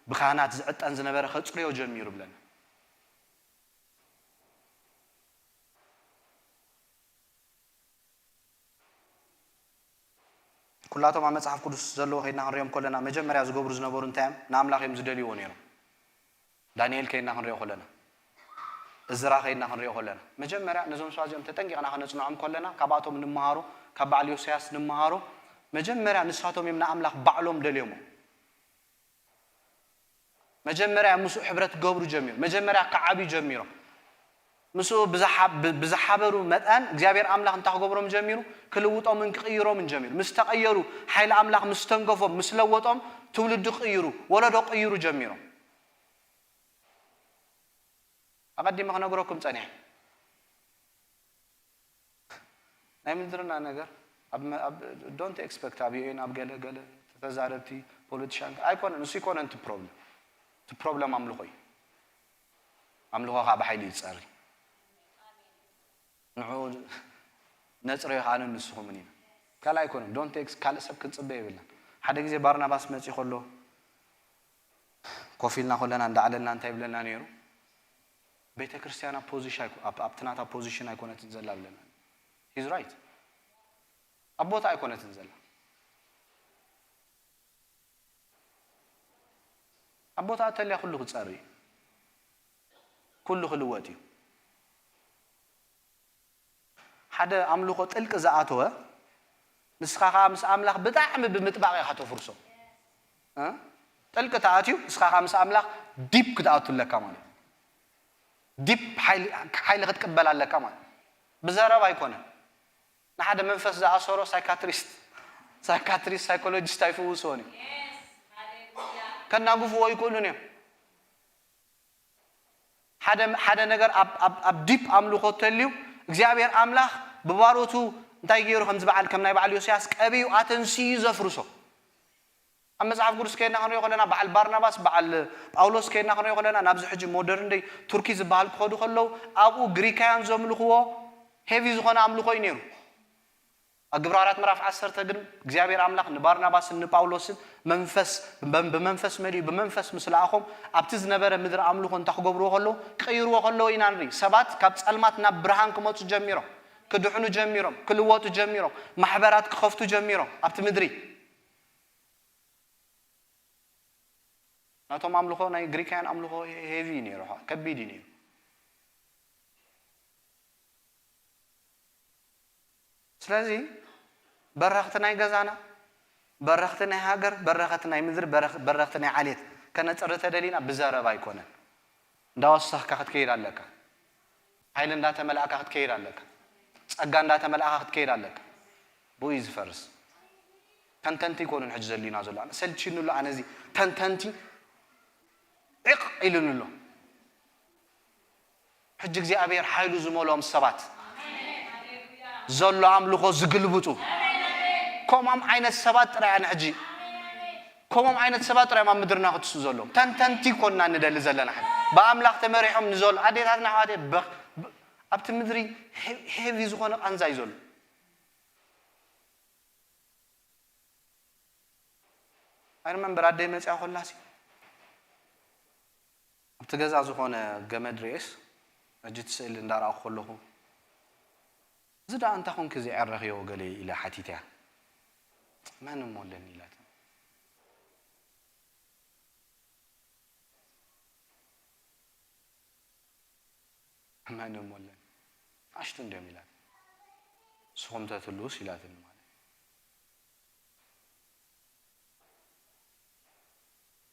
ብካህናት ዝዕጠን ዝነበረ ከጽርዮ ጀሚሩ ብለና። ኩላቶም ኣብ መጽሓፍ ቅዱስ ዘለዎ ከይድና ክንሪኦም ከለና መጀመርያ ዝገብሩ ዝነበሩ እንታይ እዮም? ንኣምላኽ እዮም ዝደልይዎ ነይሮም። ዳንኤል ከይድና ክንሪኦ ከለና፣ እዝራ ከይድና ክንሪኦ ከለና፣ መጀመርያ ነዞም ሰባት እዚኦም ተጠንቂቕና ከነጽንዖም ከለና፣ ካብኣቶም ንምሃሮ፣ ካብ በዓል ዮስያስ ንምሃሮ። መጀመርያ ንሳቶም እዮም ንኣምላኽ ባዕሎም ደልዮሞ። መጀመርያ ምስኡ ሕብረት ክገብሩ ጀሚሩ። መጀመርያ ክዓብዩ ጀሚሮም። ምስኡ ብዝሓ-፣ ብ-፣ ብዝሓበሩ መጠን እግዚኣብሔር ኣምላኽ እንታይ ክገብሮም ጀሚሩ? ክልውጦምን ክቕይሮምን ጀሚሩ። ምስ ተቐየሩ፣ ሓይሊ ኣምላኽ ምስ ተንገፎም፣ ምስ ለወጦም፣ ትውልዲ ቅይሩ፣ ወለዶ ቅይሩ ጀሚሮም። ኣቐዲመ ክነግረኩም ጸኒሐ። ናይ ምድርና ነገር ኣብ መ-፣ ኣብ፣ don't expect ኣብ ዩኤን ኣብ ገለ ገለ ተዛረብቲ ፖለቲሻን ኣይኮነን። እሱ ኣይኮነን እቲ ፕሮብለም። እቲ ፕሮብለም ኣምልኾ እዩ። ኣምልኾ ከዓ ብሓይሊ እዩ ዝጸሪ። ንዑ ነጽረዮ ከዓንን ንስኹምን ኢና። ካልእ ኣይኮነን። Don't ex-፣ ካልእ ሰብ ክንጽበ የብልና። ሓደ ግዜ ባርናባስ መጺ ከሎ ኮፍ ኢልና ከለና እንዳዕለልና እንታይ ይብለና ነይሩ? ቤተ ክርስቲያን ኣብ ፖዚሽን ኣይኮ-፣ ኣብ-፣ ኣብቲ ናታ ፖዚሽን ኣይኮነትን ዘላ ብለና። He's right። ኣብ ቦታ ኣይኮነትን ዘላ። ኣብ ቦታ እተልያ ኩሉ ክጸሪ እዩ። ኩሉ ክልወጥ እዩ። ሓደ ኣምልኾ ጥልቂ ዝኣተወ፣ ንስኻ ኸዓ ምስ ኣምላኽ ብጣዕሚ ብምጥባቕ ኢኻ ተፍርሶ። እ? ጥልቂ ተኣትዩ፣ ንስኻ ኸዓ ምስ ኣምላኽ ዲፕ ክትኣቱ ኣለካ ማለት እዩ። ዲፕ ሓይሊ፣ ሓይሊ ክትቅበል ኣለካ ማለት እዩ። ብዘረባ ኣይኮነን። ንሓደ መንፈስ ዝኣሰሮ ሳይካትሪስት፣ ሳይካትሪስት፣ ሳይኮሎጂስት ኣይፍውስዎን እዩ። ከናግፍዎ ኣይክእሉን እዮም። ሓደ፣ ሓደ ነገር ኣብ፣ ኣብ፣ ኣብ ዲፕ ኣምልኾ ተልዩ እግዚኣብሔር ኣምላኽ ብባሮቱ እንታይ ገይሩ ከም ዝበዓል ከም ናይ በዓል ዮስያስ ቀቢኡ ኣተንስዩ ዘፍርሶ። ኣብ መጽሓፍ ቅዱስ ከይድና ክንሪኦ ከለና በዓል ባርናባስ በዓል ጳውሎስ ከይድና ክንሪኦ ከለና ናብዚ ሕጂ ሞደርን ደይ ቱርኪ ዝበሃል ክኸዱ ከለዉ ኣብኡ ግሪካውያን ዘምልኽዎ ሄቪ ዝኾነ ኣምልኾ እዩ ነይሩ። ኣብ ግብረ ሃዋርያት ምዕራፍ ዓሰርተ ግን እግዚኣብሔር ኣምላኽ ንባርናባስን ንጳውሎስን መንፈስ፣ ብመንፈስ መሊኡ ብመንፈስ ምስ ለኣኾም ኣብቲ ዝነበረ ምድሪ ኣምልኾ እንታይ ክገብርዎ ከለዉ ክቕይርዎ ከለዉ ኢና ንርኢ። ሰባት ካብ ጸልማት ናብ ብርሃን ክመጹ ጀሚሮም፣ ክድሕኑ ጀሚሮም፣ ክልወጡ ጀሚሮም፣ ማሕበራት ክኸፍቱ ጀሚሮም ኣብቲ ምድሪ። ናቶም ኣምልኾ ናይ ግሪካውያን ኣምልኾ ሄቪ እዩ ነይሩ፣ ከቢድ እዩ ነይሩ። ስለዚ በረኽቲ ናይ ገዛና፣ በረኽቲ ናይ ሃገር፣ በረኸቲ ናይ ምድሪ፣ በረኽ-፣ በረኽቲ ናይ ዓሌት ከነጽሪ ተደሊና ብዘረባ ኣይኮነን። እንዳወሰኽካ ክትከይድ ኣለካ። ሓይሊ እንዳተመላእካ ክትከይድ ኣለካ። ጸጋ እንዳተመላእካ ክትከይድ ኣለካ። ብኡ እዩ ዝፈርስ። ተንተንቲ ኣይኮኑን ሕጂ ዘድልዩና ዘሎ። ኣነ ሰልችኑ ኣሎ፣ ኣነ እዚ ተንተንቲ ዒቕ ኢሉን ኣሎ። ሕጂ እግዚኣብሔር ሓይሉ ዝመልኦም ሰባት ዘሎ ኣምልኾ ዝግልብጡ ከምኦም ዓይነት ሰባት ጥራይ ኣነ ሕጂ ከምኦም ዓይነት ሰባት ጥራይ ኣብ ምድርና ክትሱ ዘለዎም። ተንተንቲ ኮንና ንደሊ ዘለና ሕጂ ብኣምላኽ ተመሪሖም ንዘሎ ኣዴታትና ኣሕዋተይ በ-፣ ብ-፣ ኣብቲ ምድሪ ሄ-፣ ሄቪ ዝኾነ ቃንዛ እዩ ዘሎ። I remember ኣደይ መጽያ ከላሲ ኣብቲ ገዛ ዝኾነ ገመድ ርኤስ ሕጂ እቲ ስእሊ እንዳረኣኹ ከለኹ እዚ ደኣ እንታይ ኮንኪ ዘይዕረኽዮ ገለ ኢለ ሓቲተያ። መን እሞ ኣለኒ ኢላትኒ። መን እሞ ኣለኒ። ንኣሽቱ እንድዮም ኢላትኒ። ንስኹም ተትህልዉስ ኢላትኒ ማለት።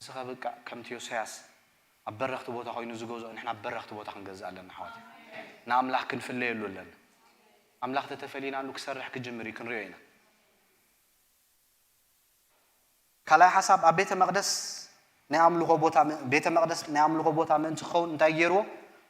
እዚ ኸ በቃ ከምቲ ዮስያስ ኣብ በረኽቲ ቦታ ኮይኑ ዝገዝኦ ንሕና ኣብ በረኽቲ ቦታ ክንገዝእ ኣለና ኣሕዋት። ንኣምላኽ ክንፍለየሉ ኣለና። ኣምላኽ ተተፈሊናሉ ክሰርሕ ክጅምር እዩ ክንሪኦ ኢና። ካልኣይ ሓሳብ ኣብ ቤተ መቕደስ ናይ ኣምልኾ ቦታ ም-፣ ቤተ መቕደስ ናይ ኣምልኾ ቦታ ምእንቲ ክኸውን እንታይ ገይርዎ?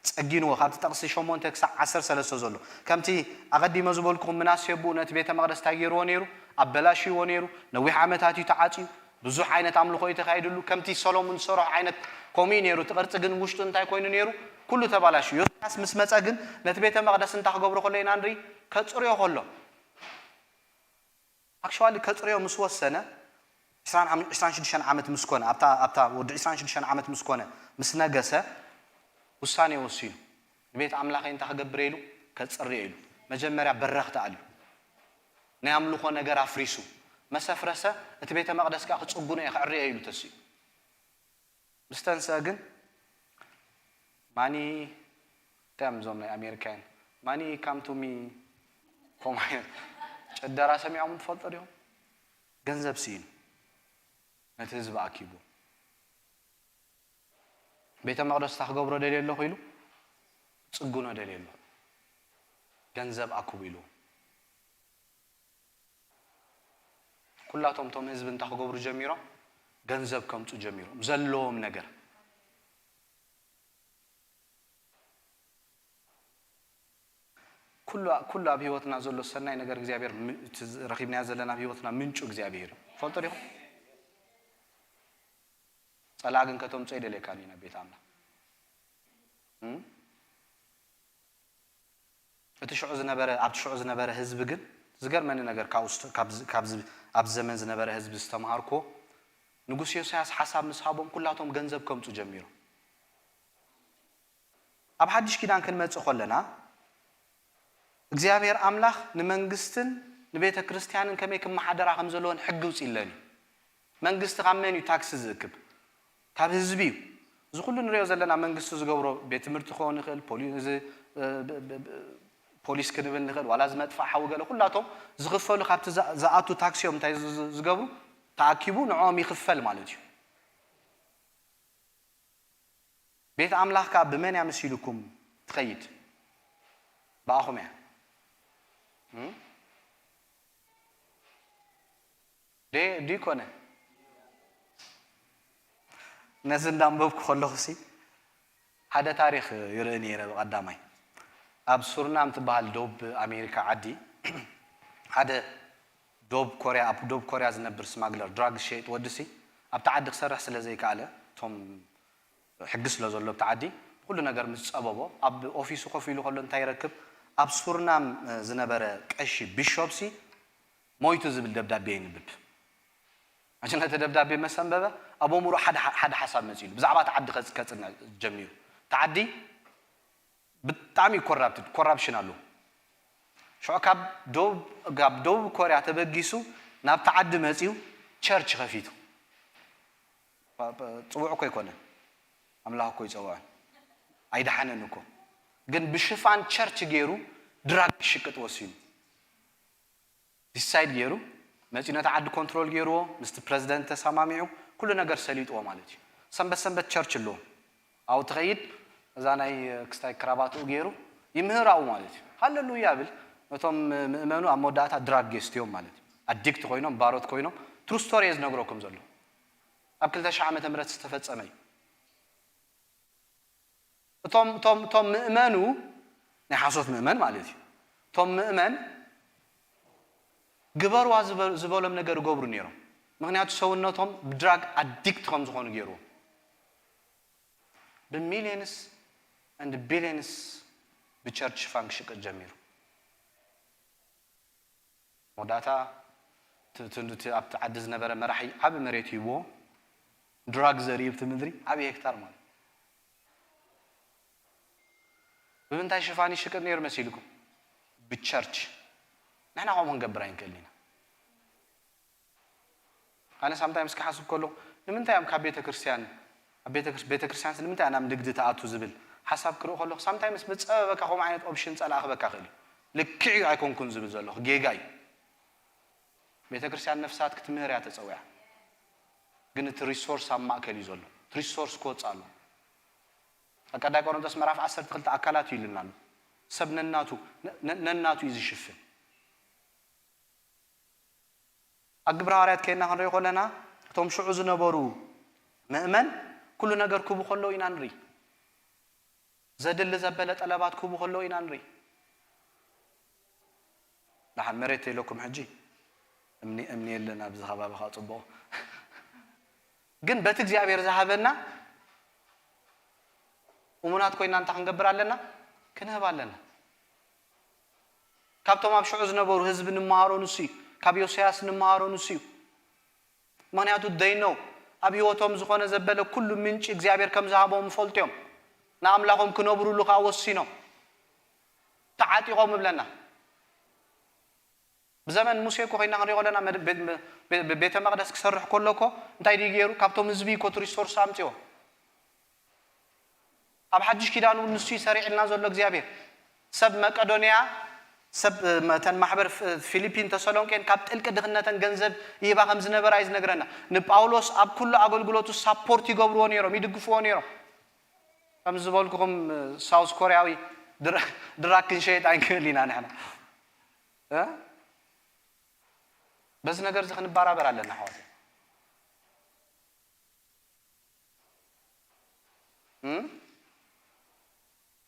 ጸጊንዎ። ካብቲ ጥቕሲ ሸሞንተ ክሳዕ ዓሰርተ ሰለስተ ዘሎ። ከምቲ ኣቐዲመ ዝበልኩኹም ምናሴ ኣቦኡ ነቲ ቤተ መቕደስ እንታይ ገይርዎ ነይሩ? ኣበላሽይዎ ነይሩ። ነዊሕ ዓመታት እዩ ተዓጽዩ። ብዙሕ ዓይነት ኣምልኾ እዩ ተኻይድሉ። ከምቲ ሰሎሞን ዝሰርሖ ዓይነት ከምኡ እዩ ነይሩ። እቲ ቅርጺ ግን ውሽጡ እንታይ ኮይኑ ነይሩ? ኩሉ ተባላሽዩ። ዮስያስ ምስ መጸ ግን ነቲ ቤተ መቕደስ እንታይ ክገብሮ ከሎ ኢና ንርኢ? ከጽርዮ ከሎ። ኣክሽዋሊ ከጽርዮ ምስ ወሰነ፣ ዕስራን ሓም-፣ ዕስራን ሽዱሽተን ዓመት ምስ ኮነ፣ ኣብታ፣ ኣብታ ወዲ ዕስራን ሽዱሽተን ዓመት ምስ ኮነ፣ ምስ ነገሰ፣ ውሳኔ ወሲኑ። ንቤት ኣምላኸይ እንታይ ክገብር ኢሉ? ከጽርዮ ኢሉ። መጀመርያ በረኽቲ ኣልዩ። ናይ ኣምልኾ ነገር ኣፍሪሱ። መሰፍረሰ፣ እቲ ቤተ መቕደስ ከኣ ክጽጉኖ እየ፣ ክዕርዮ እየ ኢሉ ተሲኡ። ምስ ተንስአ ግን ማኒ፣ እንታይ እዮም እዞም ናይ ኣሜሪካን፣ ማኒ ካም ቱ ሚ፣ ከምኡ ዓይነት ጭደራ ሰሚዖም ትፈልጡ ዲኹም? ገንዘብ ስኢኑ ነቲ ህዝቢ ኣኪቡ። ቤተ መቕደስ እንታይ ክገብሮ ደልየ ኣለኹ ኢሉ፣ ጽግኖ ደልየ ኣለኹ፣ ገንዘብ ኣክቡ ኢሉ። ኩላቶም እቶም ህዝቢ እንታይ ክገብሩ ጀሚሮም? ገንዘብ ከምፁ ጀሚሮም፣ ዘለዎም ነገር። ኩሉ፣ ኩሉ ኣብ ህይወትና ዘሎ ሰናይ ነገር እግዚኣብሔር ም-፣ እቲ ዝ-፣ ረኺብናዮ ዘለና ኣብ ህይወትና ምንጩ እግዚኣብሔር እዩ። ትፈልጡ ዲኹም? ጸላእ ግን ከተምጾ ኣይደልየካን እዩ ናብ ቤት ኣምላኽ። እም? እቲ ሽዑ ዝነበረ፣ ኣብቲ ሽዑ ዝነበረ ህዝቢ ግን ዝገርመኒ ነገር ካብኡ ስተ-፣ ካብዚ፣ ካብዚ፣ ኣብዚ ዘመን ዝነበረ ህዝቢ ዝተምሃርኩዎ፣ ንጉስ ዮስያስ ሓሳብ ምስ ሃቦም ኩላቶም ገንዘብ ከምጹ ጀሚሮም። ኣብ ሓድሽ ኪዳን ክንመጽእ ከለና፣ እግዚኣብሔር ኣምላኽ ንመንግስትን ንቤተ ክርስቲያንን ከመይ ክመሓደራ ከም ዘለዎን ሕጊ ኣውጺእለን እዩ። መንግስቲ ካብ መን እዩ ታክሲ ዝእክብ? ካብ ህዝቢ እዩ። እዚ ኩሉ ንሪኦ ዘለና መንግስቲ ዝገብሮ፣ ቤት ትምህርቲ ክኸውን ይኽእል፣ ፖሊ-፣ እዚ፣ እ፣ ብ-፣ ብ-፣ ብ-፣ ፖሊስ ክንብል ንኽእል፣ ዋላ ዝመጥፋእ ሓዊ ገለ፣ ኩላቶም ዝኽፈሉ ካብቲ ዝኣ-፣ ዝኣቱ ታክሲ እዮም እንታይ ዝ-፣ ዝ-፣ ዝገብሩ? ተኣኪቡ ንዕኦም ይኽፈል ማለት እዩ። ቤት ኣምላኽ ከኣ ብመን እያ መሲልኩም ትኸይድ? ብኣኹም እያ። እም? ደ-፣ ዲኮነ? ነዚ እንዳንበብኩ ከለኹሲ ሓደ ታሪኽ ይርኢ ነይረ። ብቐዳማይ ኣብ ሱርናም ትበሃል ደቡብ ኣሜሪካ ዓዲ ሓደ ደቡብ ኮርያ፣ ኣብ ደቡብ ኮርያ ዝነብር ስማግለር፣ ድራግ ዝሸይጥ ወዲሲ ኣብቲ ዓዲ ክሰርሕ ስለ ዘይከኣለ፣ እቶም ሕጊ ስለ ዘሎ ኣብቲ ዓዲ፣ ኩሉ ነገር ምስ ጸበቦ፣ ኣብ ኦፊሱ ኮፍ ኢሉ ከሎ እንታይ ይረክብ? ኣብ ሱርናም፣ እ፣ ዝነበረ ቀሺ ቢሾፕሲ ሞይቱ ዝብል ደብዳቤ የንብብ። ሕጂ ነቲ ደብዳቤ መሰንበበ፣ ኣብ ኣእምሮ ሓደ፣ ሓደ ሓሳብ መጺሉ፣ ብዛዕባ እቲ ዓዲ ከጽ-፣ ከጽንዕ ጀሚሩ። እቲ ዓዲ ብጣዕሚ ኮራፕትድ፣ ኮራፕሽን ኣሎ። ሽዑ ካብ ደቡብ፣ ካብ ደቡብ ኮርያ ተበጊሱ ናብቲ ዓዲ መጺኡ ቸርች ከፊቱ። ጸውዕ እኮ ኣይኮነን፣ ኣምላኽ እኮ ይጸውዐን። ኣይደሓነን እኮ። ግን ብሽፋን ቸርች ገይሩ ድራግ ክሽቅጥ ወሲኑ። ዲሳይድ ገይሩ መጺኡ ነቲ ዓዲ ኮንትሮል ገይርዎ፣ ምስቲ ፕረዚደንት ተሰማሚዑ፣ ኩሉ ነገር ሰሊጥዎ ማለት እዩ። ሰንበት ሰንበት ቸርች ኣለዎም። ኣብኡ ትኸይድ፣ እዛ ናይ ክስታይ ክራባትኡ ገይሩ ይምህር ኣብኡ ማለት እዩ። ሃለሉያ ይብል። ነቶም ምእመኑ ኣብ መወዳእታ ድራግ የስትዮም ማለት እዩ። ኣዲክት ኮይኖም፣ ባሮት ኮይኖም፣ ትሩ ስቶሪ እየ ዝነግረኩም ዘሎ። ኣብ ክልተ ሽሕ ዓመተ ምህረት ዝተፈጸመ እዩ። እቶም፣ እቶም፣ እቶም ምእመኑ፣ ናይ ሓሶት ምእመን ማለት እዩ። እቶም ምእመን ግበርዋ ዝበ-፣ ዝበሎም ነገር ይገብሩ ነይሮም። ምኽንያቱ ሰውነቶም ብድራግ ኣዲክት ከም ዝኾኑ ገይርዎም። ብሚልዮንስ and ቢልዮንስ ብቸርች ሽፋን ክሽቅጥ ጀሚሩ። መወዳእታ እቲ፣ እቲ፣ እቲ ኣብቲ ዓዲ ዝነበረ መራሒ ዓቢ መሬት ሂብዎ፣ ድራግ ዘርኢ ኣብቲ ምድሪ፣ ዓቢ ሄክታር ማለት። ብምንታይ ሽፋን ይሽቅጥ ነይሩ መሲልኩም? ብቸርች። ንሕና ከምኡ ክንገብር ኣይንክእልን ኢና። ኣነ ሳምታይምስ ክሓስብ ከለኹ፣ ንምንታይ እዮም ካብ ቤተ ክርስቲያን፣ ኣብ ቤተ ክርስ-፣ ቤተ ክርስቲያንስ ንምንታይ ናብ ንግዲ ትኣቱ ዝብል ሓሳብ ክርኢ ከለኹ፣ ሳምታይምስ ብጸበበካ ከምኡ ዓይነት ኦፕሽን ጸላኢ ክበካ ይኽእል እዩ። ልክዕ እዩ ኣይኮንኩን ዝብል ዘለኹ፣ ጌጋ እዩ። ቤተ ክርስቲያን ነፍሳት ክትምህር እያ ተጸዊዓ። ግን እቲ ሪሶርስ ኣብ ማእከል እዩ ዘሎ። እቲ ሪሶርስ ክወጽእ ኣሎ። ኣብ ቀዳማይ ቆሮንቶስ ምዕራፍ ዓሰርተ ክልተ ኣካላት እዩ ኢሉና ኣሎ። ሰብ ነናቱ፣ ነ-፣ ነ-፣ ነናቱ እዩ ዝሽፍን። ኣብ ግብረ ሃዋርያት ከይድና ክንሪኦ ከለና፣ እቶም ሽዑ ዝነበሩ ምእመን ኩሉ ነገር ክህቡ ከለዉ ኢና ንርኢ። ዘድሊ ዘበለ ጠለባት ክህቡ ከለዉ ኢና ንርኢ። ደሓን መሬት ተይለኩም ሕጂ እምኒ፣ እምኒ የለን ኣብዚ ከባቢ ከዓ ጽቡቕ። ግን በቲ እግዚኣብሔር ዝሃበና እሙናት ኮይና እንታይ ክንገብር ኣለና? ክንህብ ኣለና። ካብቶም ኣብ ሽዑ ዝነበሩ ህዝቢ ንምሃሮ ንሱ እዩ። ካብ ዮስያስ ንምሃሮ ንሱ እዩ። ምኽንያቱ they know ኣብ ህይወቶም ዝኾነ ዘበለ ኩሉ ምንጪ እግዚኣብሔር ከም ዝሃቦም ይፈልጡ እዮም። ንኣምላኾም ክነብሩሉ ከዓ ወሲኖም። ተዓጢቖም እብለና። ብዘመን ሙሴ እኮ ኮይና ክንሪኦ ከለና መድ- ቤ- ቤ- ቤተ መቕደስ ክሰርሕ ከሎ እኮ እንታይ ድዩ ገይሩ? ካብቶም ህዝቢ እኮ እቲ ሪሶርስ ኣምፅዎ። ኣብ ሓድሽ ኪዳን እውን ንሱ ይሰሪዕልና ዘሎ እግዚኣብሔር። ሰብ መቄዶንያ ሰብ መተን ማሕበር ፊ- ፊሊፒን ተሰሎንቄን ካብ ጥልቂ ድኽነተን ገንዘብ ይህባ ከም ዝነበረ እዩ ዝነግረና። ንጳውሎስ ኣብ ኩሉ ኣገልግሎቱ ሳፖርት ይገብርዎ ነይሮም፣ ይድግፍዎ ነይሮም። ከም ዝበልኩኹም ሳውስ ኮርያዊ ድራ- ድራግ ክንሸየጥ ኣይንክእል ኢና ንሕና። እ? በዚ ነገር እዚ ክንበራበር ኣለና ኣሕዋት። እም?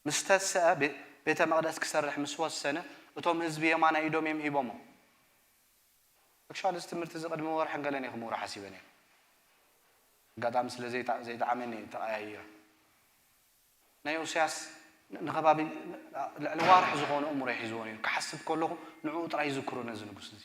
ምስ ተስአ ቤ- ቤተ መቕደስ ክሰርሕ ምስ ወሰነ እቶም ህዝቢ የማናይ ኢዶም እዮም ሂቦሞ። ኣክቹዋሊ እዚ ትምህርቲ እዚ ቅድሚ ወርሕን ገለን እየ ክምውሮ ሓሲበ ነይረ። ኣጋጣሚ ስለ ዘይጣ- ዘይጠዓመኒ ተቐያይረ። ናይ ዮስያስ ንከባቢ ልዕሊ ዋርሕ ዝኾነ እምሮ ሒዝዎ ነይሩ። ክሓስብ ከለኹ ንዕኡ ጥራይ ይዝክሮ ነዚ ንጉስ እዚ።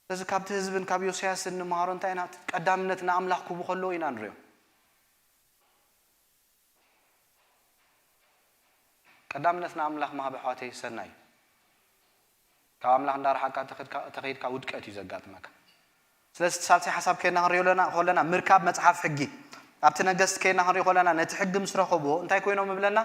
ስለዚ ካብቲ ህዝብን ካብ ዮስያስን እንመሃሮ እንታይ ኢና? ቀዳምነት ንኣምላኽ ክቡ ከለዉ ኢና ንሪኦ። ቀዳምነት ንኣምላኽ ምሃብ ኣሕዋተይ ሰናይ እዩ። ካብ ኣምላኽ እንዳረሓካ ተኸድካ- ተኸይድካ ውድቀት እዩ ዘጋጥመካ። ስለዚ እቲ ሳልሳይ ሓሳብ ከይና ክንሪኦ ለና- ከለና ምርካብ መጽሓፍ ሕጊ ኣብቲ ነገስቲ ከይና ክንሪኦ ከለና ነቲ ሕጊ ምስ ረኸብዎ እንታይ ኮይኖም ይብለና?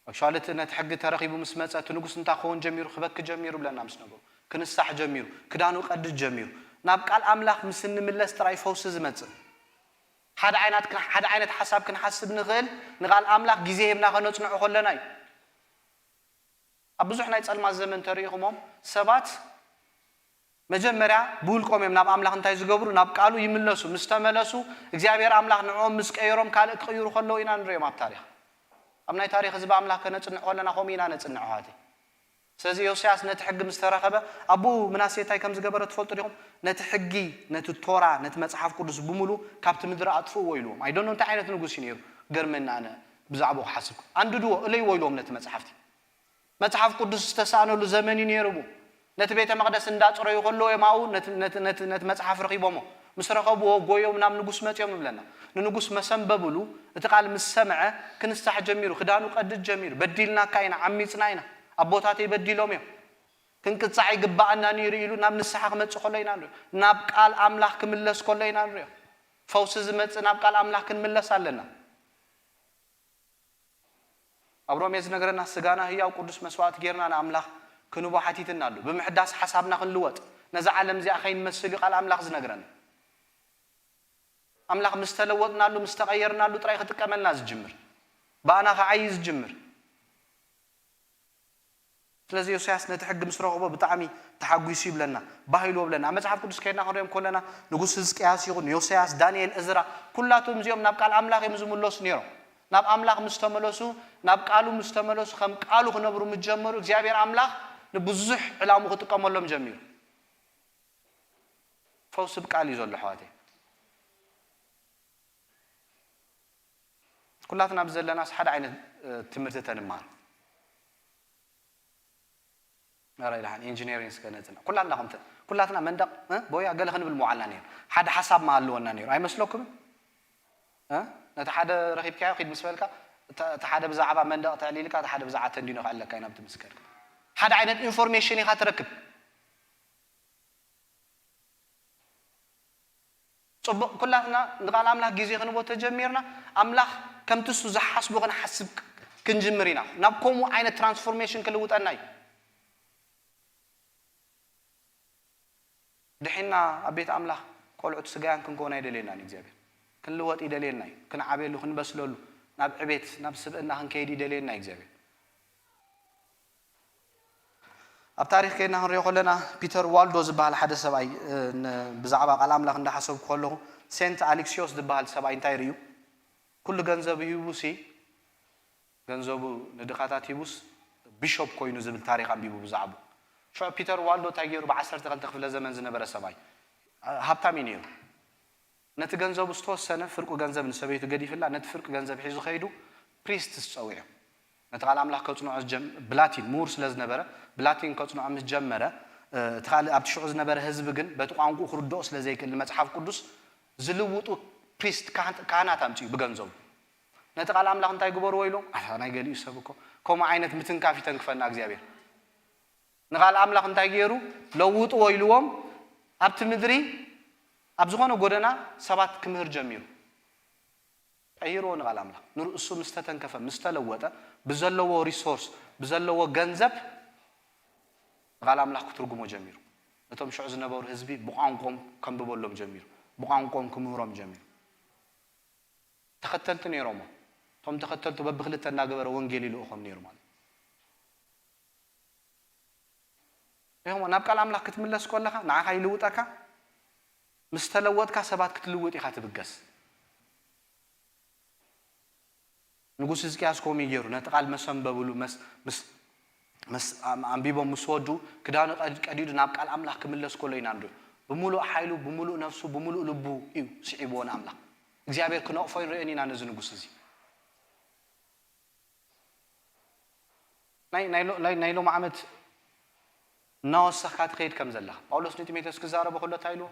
ኣክቹዋሊ እቲ ነቲ ሕጊ ተረኺቡ ምስ መጸ እቲ ንጉስ እንታይ ክኸውን ጀሚሩ? ክበኪ ጀሚሩ ብለና ምስ ነገሩ ክንሳሕ ጀሚሩ ክዳኑ ቀድድ ጀሚሩ። ናብ ቃል ኣምላኽ ምስ እንምለስ ጥራይ ፈውሲ ዝመጽእ። ሓደ ዓይነት ሓደ ዓይነት ሓሳብ ክንሓስብ ንኽእል ንቓል ኣምላኽ ግዜ ሂብና ከነጽንዖ ከለና እዩ። ኣብ ብዙሕ ናይ ጸልማት ዘመን ተሪኢኹሞም ሰባት መጀመርያ ብውልቆም እዮም ናብ ኣምላኽ እንታይ ዝገብሩ? ናብ ቃሉ ይምለሱ። ምስ ተመለሱ እግዚኣብሔር ኣምላኽ ንዕኦም ምስ ቀየሮም ካልእ ክቕይሩ ከለዉ ኢና ንሪኦም ኣብ ታሪኽ። ኣብ ናይ ታሪኽ ህዝቢ ኣምላኽ ከነጽንዕ ከለና ከምኡ ኢና ነጽንዕ ኣሕዋተይ። ስለዚ ዮስያስ ነቲ ሕጊ ምስ ተረኸበ ኣቦኡ ምናሴ እንታይ ከም ዝገበረ ትፈልጡ ዲኹም? ነቲ ሕጊ፣ ነቲ ቶራ፣ ነቲ መጽሓፍ ቅዱስ ብምሉ ካብቲ ምድሪ ኣጥፍእዎ ኢልዎም። ኣይደኖ እንታይ ዓይነት ንጉስ እዩ ነይሩ? ገርመና ኣነ ብዛዕባኡ ክሓስብ። ኣንድድዎ፣ እለይዎ ኢልዎም ነቲ መጽሓፍቲ። መጽሓፍ ቅዱስ ዝተሳእነሉ ዘመን እዩ ነይሩ። ነቲ ቤተ መቕደስ እንዳጽረዩ ከለዉ እዮም ኣብኡ ነቲ- ነቲ- ነቲ- ነቲ መጽሓፍ ረኺቦሞ። ምስ ረኸብዎ ጎዮም ናብ ንጉስ መጺኦም ይብለና። ንንጉስ መሰንበብሉ እቲ ቃል ምስ ሰምዐ ክንሳሕ ጀሚሩ፣ ክዳኑ ቀድድ ጀሚሩ፣ በዲልናካ ኢና፣ ዓሚጽና ኢና፣ ኣቦታተይ በዲሎም እዮም፣ ክንቅጻዕ ይግባኣና ነይሩ ኢሉ ናብ ንስሓ ክመጽእ ከሎ ኢና ንሪኦ። ናብ ቃል ኣምላኽ ክምለስ ከሎ ኢና ንሪኦ። ፈውሲ ዝመጽእ ናብ ቃል ኣምላኽ ክንምለስ ኣለና። ኣብ ሮሜ ዝነግረና ስጋና ህያው ቅዱስ መስዋእቲ ጌርና ንኣምላኽ ክንቦ ሓቲትና ኣሎ። ብምሕዳስ ሓሳብና ክንልወጥ ነዛ ዓለም እዚኣ ከይንመስል እዩ ቃል ኣምላኽ ዝነግረና። ኣምላኽ ምስ ተለወጥናሉ ምስ ተቐየርናሉ ጥራይ ክጥቀመልና ዝጅምር፣ ብኣና ክዓይ ዝጅምር። ስለዚ ዮስያስ ነቲ ሕጊ ምስ ረኽቦ ብጣዕሚ ተሓጒሱ ይብለና፣ ባህ ኢልዎ ብለና። ኣብ መጽሓፍ ቅዱስ ከይድና ክንሪኦም ከለና ንጉስ ህዝቅያስ ይኹን ዮስያስ፣ ዳንኤል፣ እዝራ፣ ኩላቶም እዚኦም ናብ ቃል ኣምላኽ እዮም ዝምለሱ ነይሮም። ናብ ኣምላኽ ምስ ተመለሱ፣ ናብ ቃሉ ምስ ተመለሱ፣ ከም ቃሉ ክነብሩ ምስ ጀመሩ እግዚኣብሔር ኣምላኽ ንብዙሕ ዕላሙ ክጥቀመሎም ጀሚሩ። ፈውሲ ብቃል እዩ ዘሎ ኣሕዋተይ። ኩላትና ብዘለናስ ሓደ ዓይነት ትምህርቲ ተንማር። ራይ ደሓን ኢንጂነሪንግ እስከ ነጽና ኩላትና ከምተ ኩላትና መንደቕ ቦያ ገለ ክንብል ምዋዓልና ነይሩ። ሓደ ሓሳብ ማ ኣለወና ነይሩ ኣይመስለኩምን? ነቲ ሓደ ረኺብካዮ ኪድ ምስ በልካ እቲ ሓደ ብዛዕባ መንደቕ ተዕሊልካ እቲ ሓደ ብዛዕባ ተንዲኖ ክዕለካ ኢና ብትምስከር ሓደ ዓይነት ኢንፎርሜሽን ኢኻ ትረክብ። ጽቡቕ ኩላትና ንቓል ኣምላኽ ግዜ ክንቦ ተጀሚርና ኣምላኽ ከምቲ እሱ ዝሓስቦ ክንሓስብ ክንጅምር ኢና። ናብ ከምኡ ዓይነት ትራንስፎርሜሽን ክልውጠና እዩ። ድሒና ኣብ ቤት ኣምላኽ ቆልዑት ስጋያን ክንከውን ኣይደልየናን እግዚኣብሔር። ክንልወጥ ይደልየና እዩ። ክንዓብየሉ ክንበስለሉ ናብ ዕቤት ናብ ስብእና ክንከይድ ይደልየና እዩ እግዚኣብሔር። ኣብ ታሪኽ ከይድና ክንሪኦ ከለና ፒተር ዋልዶ ዝበሃል ሓደ ሰብኣይ ብዛዕባ ቃል ኣምላኽ እንዳሓሰብኩ ከለኹ ሴንት ኣሊክሲዮስ ዝበሃል ሰብኣይ እንታይ ርእዩ? ኩሉ ገንዘብ ሂቡሲ ገንዘቡ ንድኻታት ሂቡስ ቢሾፕ ኮይኑ ዝብል ታሪኽ ኣንቢቡ ብዛዕቡ ሽዑ ፒተር ዋልዶ እንታይ ገይሩ ብዓሰርተ ክልተ ክፍለ ዘመን ዝነበረ ሰብኣይ ሃብታም እዩ ነይሩ። ነቲ ገንዘቡ ዝተወሰነ ፍርቁ ገንዘብ ንሰበይቱ ገዲፍላ ነቲ ፍርቂ ገንዘብ ሒዙ ከይዱ ፕሪስትስ ጸዊዑ ነቲ ቃል ኣምላኽ ከጽንዖ ብላቲን ምሁር ስለ ዝነበረ ብላቲን ከጽንዖ ምስ ጀመረ እቲ ካልእ ኣብቲ ሽዑ ዝነበረ ህዝቢ ግን በቲ ቋንቁ ክርድኦ ስለ ዘይክእል ንመጽሓፍ ቅዱስ ዝልውጡ ፕሪስት ካህናት ኣምጽኡ ብገንዘቡ ነቲ ቃል ኣምላኽ እንታይ ግበርዎ ኢሎም? ኣታ ናይ ገሊኡ ሰብ እኮ ከምኡ ዓይነት ምትንካፍ ይተንክፈና እግዚኣብሔር። ንቓል ኣምላኽ እንታይ ገይሩ? ለውጥዎ ኢልዎም ኣብቲ ምድሪ ኣብ ዝኾነ ጎደና ሰባት ክምህር ጀሚሩ። ቀይርዎ ንቓል ኣምላኽ። ንርእሱ ምስ ተተንከፈ፣ ምስ ተለወጠ፣ ብዘለዎ ሪሶርስ፣ ብዘለዎ ገንዘብ ንቓል ኣምላኽ ክትርጉሞ ጀሚሩ። ነቶም ሽዑ ዝነበሩ ህዝቢ ብቋንቋኦም ከንብበሎም ጀሚሩ። ብቋንቋኦም ክምህሮም ጀሚሩ። ተኸተልቲ ነይሮሞ። እቶም ተኸተልቱ በብክልተ እናገበረ ወንጌል ይልእኾም ነይሩ ማለት እዩ። ኢኹም ናብ ቃል ኣምላኽ ክትምለስ ከለኻ ንዓኻ ይልውጠካ። ምስ ተለወጥካ ሰባት ክትልውጥ ኢኻ ትብገስ። ንጉስ ህዝቅያስ ከምኡ እዩ ገይሩ። ነቲ ቃል መሰንበብሉ መስ- ምስ- ምስ ኣም- ኣንቢቦም ምስ ወዱ ክዳኑ ቀድ- ቀዲዱ ናብ ቃል ኣምላኽ ክምለስ ከሎ ኢና ንሪኦ። ብምሉእ ሓይሉ፣ ብምሉእ ነፍሱ፣ ብምሉእ ልቡ እዩ ስዒብዎ ንኣምላኽ። እግዚኣብሔር ክነቕፎ ይንሪኦን ኢና ነዚ ንጉስ እዚ። ናይ ናይ ሎ- ናይ ናይ ሎም ዓመት እናወሰኽካ ትኸይድ ከም ዘለኻ ጳውሎስ ንጢሞቴዎስ ክዛረቦ ከሎ እንታይ ኢልዎ?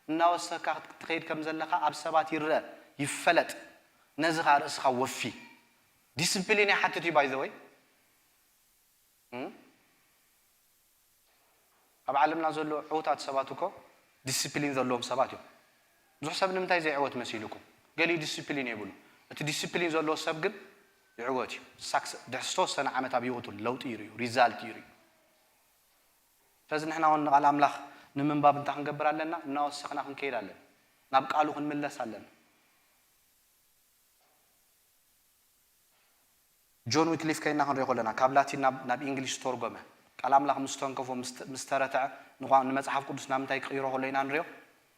እናወሰኽካ ትኸይድ ከም ዘለኻ ኣብ ሰባት ይረአ ይፈለጥ። ነዚ ኸኣ ርእስኻ ወፊ። ዲስፕሊን ይሓትት እዩ ባይ ዘ ወይ። ኣብ ዓለምና ዘሎ ዕውታት ሰባት እኮ ዲስፕሊን ዘለዎም ሰባት እዮም። ብዙሕ ሰብ ንምንታይ ዘይዕወት መሲልኩም? ገሊኡ ዲስፕሊን የብሉ። እቲ ዲስፕሊን ዘለዎ ሰብ ግን ይዕወት እዩ። ሳክስ ድሕሪ ዝተወሰነ ዓመት ኣብ ህይወቱ ለውጢ ይርእዩ፣ ሪዛልት ይርእዩ። ስለዚ ንሕና እውን ንቓል ኣምላኽ ንምንባብ እንታይ ክንገብር ኣለና? እናወሰኽና ክንከይድ ኣለና። ናብ ቃሉ ክንምለስ ኣለና። ጆን ዊክሊፍ ከይና ክንሪኦ ከለና ካብ ላቲን ናብ ናብ እንግሊሽ ዝተርጎመ ቃል ኣምላኽ ምስ ተንከፎ ምስ ተረትዐ ንመፅሓፍ ቅዱስ ናብ ምንታይ ክቕይሮ ከሎ ኢና ንሪኦ?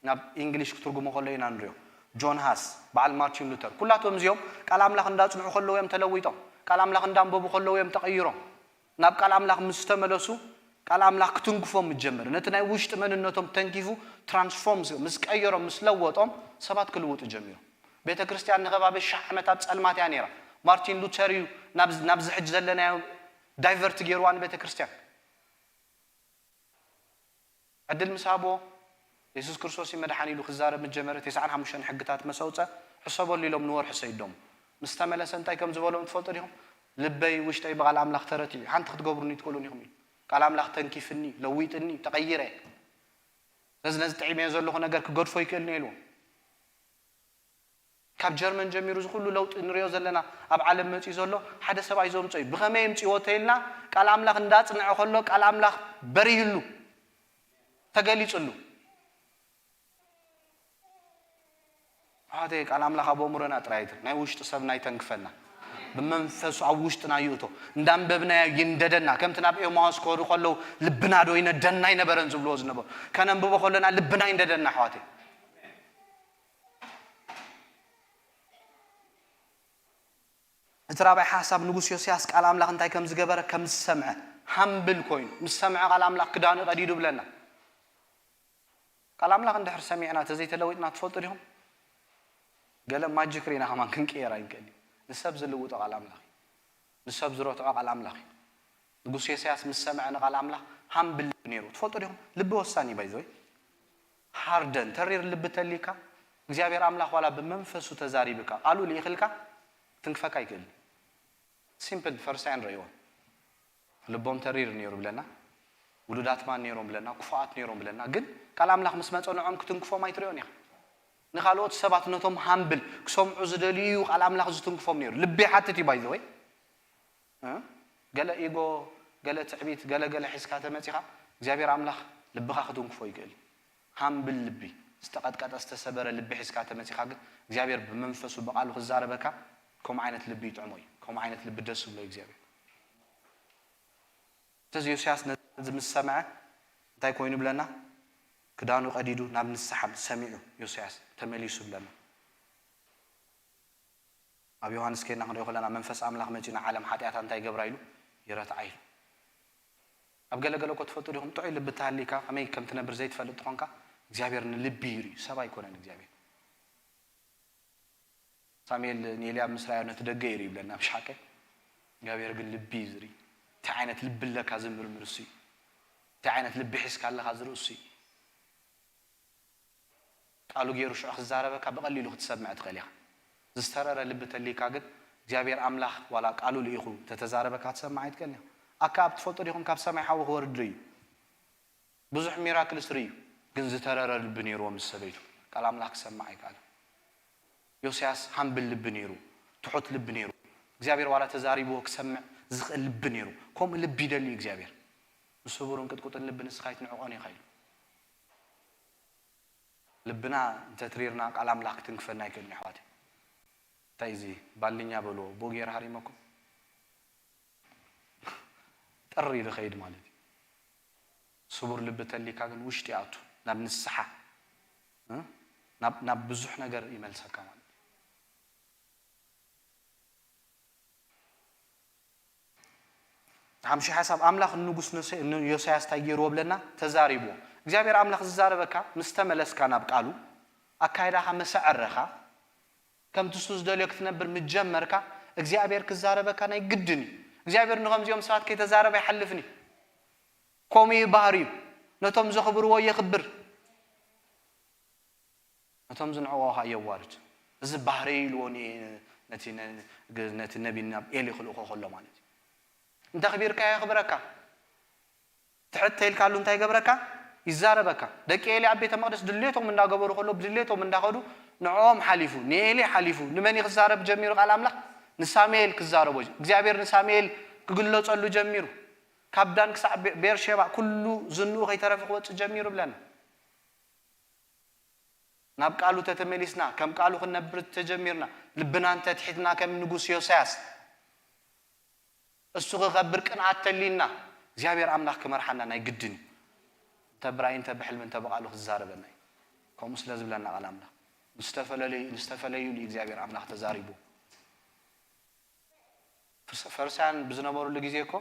ናብ እንግሊሽ ክትርጉሞ ከሎ ኢና ንሪኦ። ጆን ሃስ፣ በዓል ማርቲን ሉተር፣ ኩላቶም እዚኦም ቃል ኣምላኽ እንዳፅንዑ ከለዉ እዮም ተለዊጦም። ቃል ኣምላኽ እንዳንበቡ ከለዉ እዮም ተቐይሮም። ናብ ቃል ኣምላኽ ምስ ተመለሱ ቃል ኣምላኽ ክትንክፎም ምስ ጀመረ፣ ነቲ ናይ ውሽጢ መንነቶም ተንኪፉ ትራንስፎርም ምስ ቀየሮም ምስ ለወጦም ሰባት ክልውጡ ጀሚሮም። ቤተ ክርስቲያን ንኸባቢ ሽሕ ዓመት ኣብ ጸልማት እያ ነይራ። ማርቲን ሉተር እዩ ናብዚ ናብዚ ሕጂ ዘለናዮ ዳይቨርት ገይርዋ ንቤተ ክርስቲያን። ዕድል ምስ ሃቦ የሱስ ክርስቶስ እዩ መድሓኒ ኢሉ ክዛረብ ምስ ጀመረ፣ ተስዓን ሓሙሽተን ሕግታት መሰውፀ ሕሰበሉ ኢሎም ንወርሒ ሰይዶም። ምስ ተመለሰ እንታይ ከም ዝበሎም ትፈልጡ ዲኹም? ልበይ ውሽጠይ ብቓል ኣምላኽ ተረቲዑ ሓንቲ ክትገብሩኒ ትኽእሉን ኢኹም ኢሉ። ቃል ኣምላኽ ተንኪፍኒ፣ ለዊጥኒ፣ ተቐይረ። ስለዚ ነዚ ጥዒመዮ ዘለኹ ነገር ክገድፎ ይክእልን እየ ኢልዎም። ካብ ጀርመን ጀሚሩ እዚ ኩሉ ለውጢ ንሪኦ ዘለና ኣብ ዓለም መፂኡ ዘሎ ሓደ ሰብኣይ ዘምፅኦ እዩ። ብኸመይ የምፅእዎ ተይልና ቃል ኣምላኽ እንዳፅንዐ ከሎ ቃል ኣምላኽ በሪህሉ ተገሊፅሉ። ኣሓተይ ቃል ኣምላኽ ኣብ ኣእምሮና ጥራይ ኣይትር ናይ ውሽጢ ሰብና ይተንክፈና። ብመንፈሱ ኣብ ውሽጥና ይእቶ። እንዳንበብናዮ ይንደደና። ከምቲ ናብ ኤማውስ ክኸዱ ከለዉ ልብና ዶ ይነደና ኣይነበረን ዝብልዎ ዝነበሩ። ከነንብቦ ከለና ልብና ይንደደና ኣሕዋተይ። እቲ ራብዓይ ሓሳብ ንጉስ ዮስያስ ቃል ኣምላኽ እንታይ ከም ዝገበረ ከም ዝሰምዐ ሃምብል ኮይኑ ምስ ሰምዐ ቃል ኣምላኽ ክዳኑ ቀዲዱ ብለና። ቃል ኣምላኽ እንድሕር ሰሚዕና ተዘይተለዊጥና ትፈልጡ ዲኹም? ገለ ማጅክ ርኢና ከማን ክንቅየር ኣይንክእል። ንሰብ ዝልውጦ ቃል ኣምላኽ እዩ። ንሰብ ዝረትዖ ቃል ኣምላኽ እዩ። ንጉስ ዮስያስ ምስ ሰምዐ ንቓል ኣምላኽ ሃምብል ልቢ ነይሩ። ትፈልጡ ዲኹም? ልቢ ወሳኒ ባይዘወይ ሃርደን ተሪር ልቢ ተሊካ እግዚኣብሔር ኣምላኽ ዋላ ብመንፈሱ ተዛሪብካ ቃሉ ልኢኽልካ ትንክፈካ ይክእል። ሲምፕል ፈሪሳውያን ረእይዎም። ልቦም ተሪር ነይሩ ብለና፣ ውሉዳት ማን ነይሮም ብለና፣ ክፉኣት ነይሮም ብለና። ግን ቃል ኣምላኽ ምስ መጸ ንዖም ክትንክፎም ኣይትሪኦን ኢኻ። ንኻልኦት ሰባት ነቶም ሃምብል ክሰምዑ ዝደልዩ እዩ ቃል ኣምላኽ ዝትንክፎም ነይሩ። ልቢ ይሓትት እዩ ባይ ዘ ወይ። ገለ ኢጎ፣ ገለ ትዕቢት፣ ገለ ገለ ሒዝካ ተመጺኻ እግዚኣብሔር ኣምላኽ ልብኻ ክትንክፎ ይክእል። ሃምብል ልቢ፣ ዝተቐጥቀጠ ዝተሰበረ ልቢ ሒዝካ ተመጺኻ ግን እግዚኣብሔር ብመንፈሱ ብቃሉ ክዛረበካ ከምኡ ዓይነት ልቢ ይጥዕሞ እዩ። ከምኡ ዓይነት ልቢ ደስ ዝብሎ እዩ እግዚኣብሔር። ስለዚ ዮስያስ ነዚ ምስ ሰምዐ እንታይ ኮይኑ ብለና? ክዳኑ ቀዲዱ ናብ ንስሓ ሰሚዑ ዮስያስ ተመሊሱ ብለና። ኣብ ዮሃንስ ከይና ክንሪኦ ከለና መንፈስ ኣምላኽ መጺኡ ንዓለም ሓጢኣታ እንታይ ይገብራ ኢሉ ይረትዓ ኢሉ። ኣብ ገለ ገለ እኮ ትፈልጡ ዲኹም? ጥዑይ ልቢ እንተሃሊካ ከመይ ከም ትነብር ዘይትፈልጥ ተኾንካ እግዚኣብሔር ንልቢ ይርኢ፣ ሰብ ኣይኮነን እግዚኣብሔር። ሳሙኤል ንኤልያብ ምስ ረኣዮ ነቲ ደገ ይርኢ ይብለና ብሻቀ እግዚኣብሔር ግን ልቢ እዩ ዝርኢ። እንታይ ዓይነት ልቢ ኣለካ ዝምርምር እሱ እዩ። እንታይ ዓይነት ልቢ ሒዝካ ኣለካ ዝርኢ እሱ እዩ። ቃሉ ገይሩ ሽዑ ክዛረበካ ብቐሊሉ ክትሰምዕ ትኽእል ኢኻ። ዝተረረ ልቢ ተልይካ ግን እግዚኣብሔር ኣምላኽ ዋላ ቃሉ ልኢኹ ተተዛረበካ ትሰማዕ ኣይትቀን ኢኻ። ኣካ ኣብ ትፈልጦ ዲኹም ካብ ሰማይ ሓዊ ክወርድ ዶ እዩ? ብዙሕ ሚራክልስ ርእዩ፣ ግን ዝተረረ ልቢ ነይርዎ ምስ ሰበይቱ። ቃል ኣምላኽ ክሰማዕ ኣይከኣለን። ዮስያስ ሃምብል ልቢ ነይሩ፣ ትሑት ልቢ ነይሩ። እግዚኣብሔር ዋላ ተዛሪብዎ ክሰምዕ ዝኽእል ልቢ ነይሩ። ከምኡ ልቢ ይደሊ እግዚኣብሔር። ንስቡርን ቅጥቁጥን ልቢ ንስኻ ኣይትንዕቆን ኢኻ ኢሉ። ልብና እንተትሪርና ቃል ኣምላኽ ክትንክፈና ኣይክእልን ኣሕዋት። እንታይ እዚ ባልኛ በልዎ ብኡ ገይረ ሃሪመኩም ጥር ኢሉ ኸይድ ማለት እዩ። ስቡር ልቢ ተሊካ ግን ውሽጢ ኣቱ ናብ ንስሓ እ? ናብ ናብ ብዙሕ ነገር ይመልሰካ ማለት እዩ። ሓምሻይ ሓሳብ ኣምላኽ ንጉስ ንዮስያስ እንታይ ገይርዎ ብለና? ተዛሪብዎ። እግዚኣብሔር ኣምላኽ ዝዛረበካ ምስ ተመለስካ ናብ ቃሉ ኣካይዳኻ መሰዐረኻ ከምቲ እሱ ዝደልዮ ክትነብር ምጀመርካ እግዚኣብሔር ክዛረበካ ናይ ግድን እዩ። እግዚኣብሔር ንኸምዚኦም ሰባት ከይተዛረበ ኣይሓልፍን እዩ። ከምኡ እዩ ባህሪኡ። ነቶም ዘኽብርዎ የኽብር፣ ነቶም ዝንዕዎ ኸዓ የዋርድ። እዚ ባህሪ ኢልዎ ነቲ ነቢ ናብ ኤሊ ክልእኮ ከሎ ማለት እዩ። እንተኽቢርካ የኽብረካ። ትሕት ተይልካሉ እንታይ ይገብረካ? ይዛረበካ። ደቂ ኤሊ ኣብ ቤተ መቕደስ ድሌቶም እንዳገበሩ ከሎ ብድሌቶም እንዳኸዱ ንዕኦም ሓሊፉ ንኤሊ ሓሊፉ ንመን ክዛረብ ጀሚሩ ቃል ኣምላኽ? ንሳሙኤል ክዛረቦ እግዚኣብሔር ንሳሙኤል ክግለጸሉ ጀሚሩ። ካብ ዳን ክሳዕ ቤርሼባ ኩሉ ዝንኡ ከይተረፈ ክወፅእ ጀሚሩ ብለና። ናብ ቃሉ ተተመሊስና ከም ቃሉ ክንነብር ተጀሚርና ልብና እንተትሒትና ከም ንጉስ ዮስያስ እሱ ክኸብር ቅንኣት ተሊና እግዚኣብሔር ኣምላኽ ክመርሓና ናይ ግድን እዩ። እንተ ብራይ እንተ ብሕልሚ እንተ ብቃሉ ክዛረበና እዩ። ከምኡ ስለ ዝብለና ቃል ኣምላኽ ንዝተፈለለዩ ንዝተፈለዩሉ እግዚኣብሔር ኣምላኽ ተዛሪቡ። ፈርሳውያን ብዝነበሩሉ ግዜ እኮ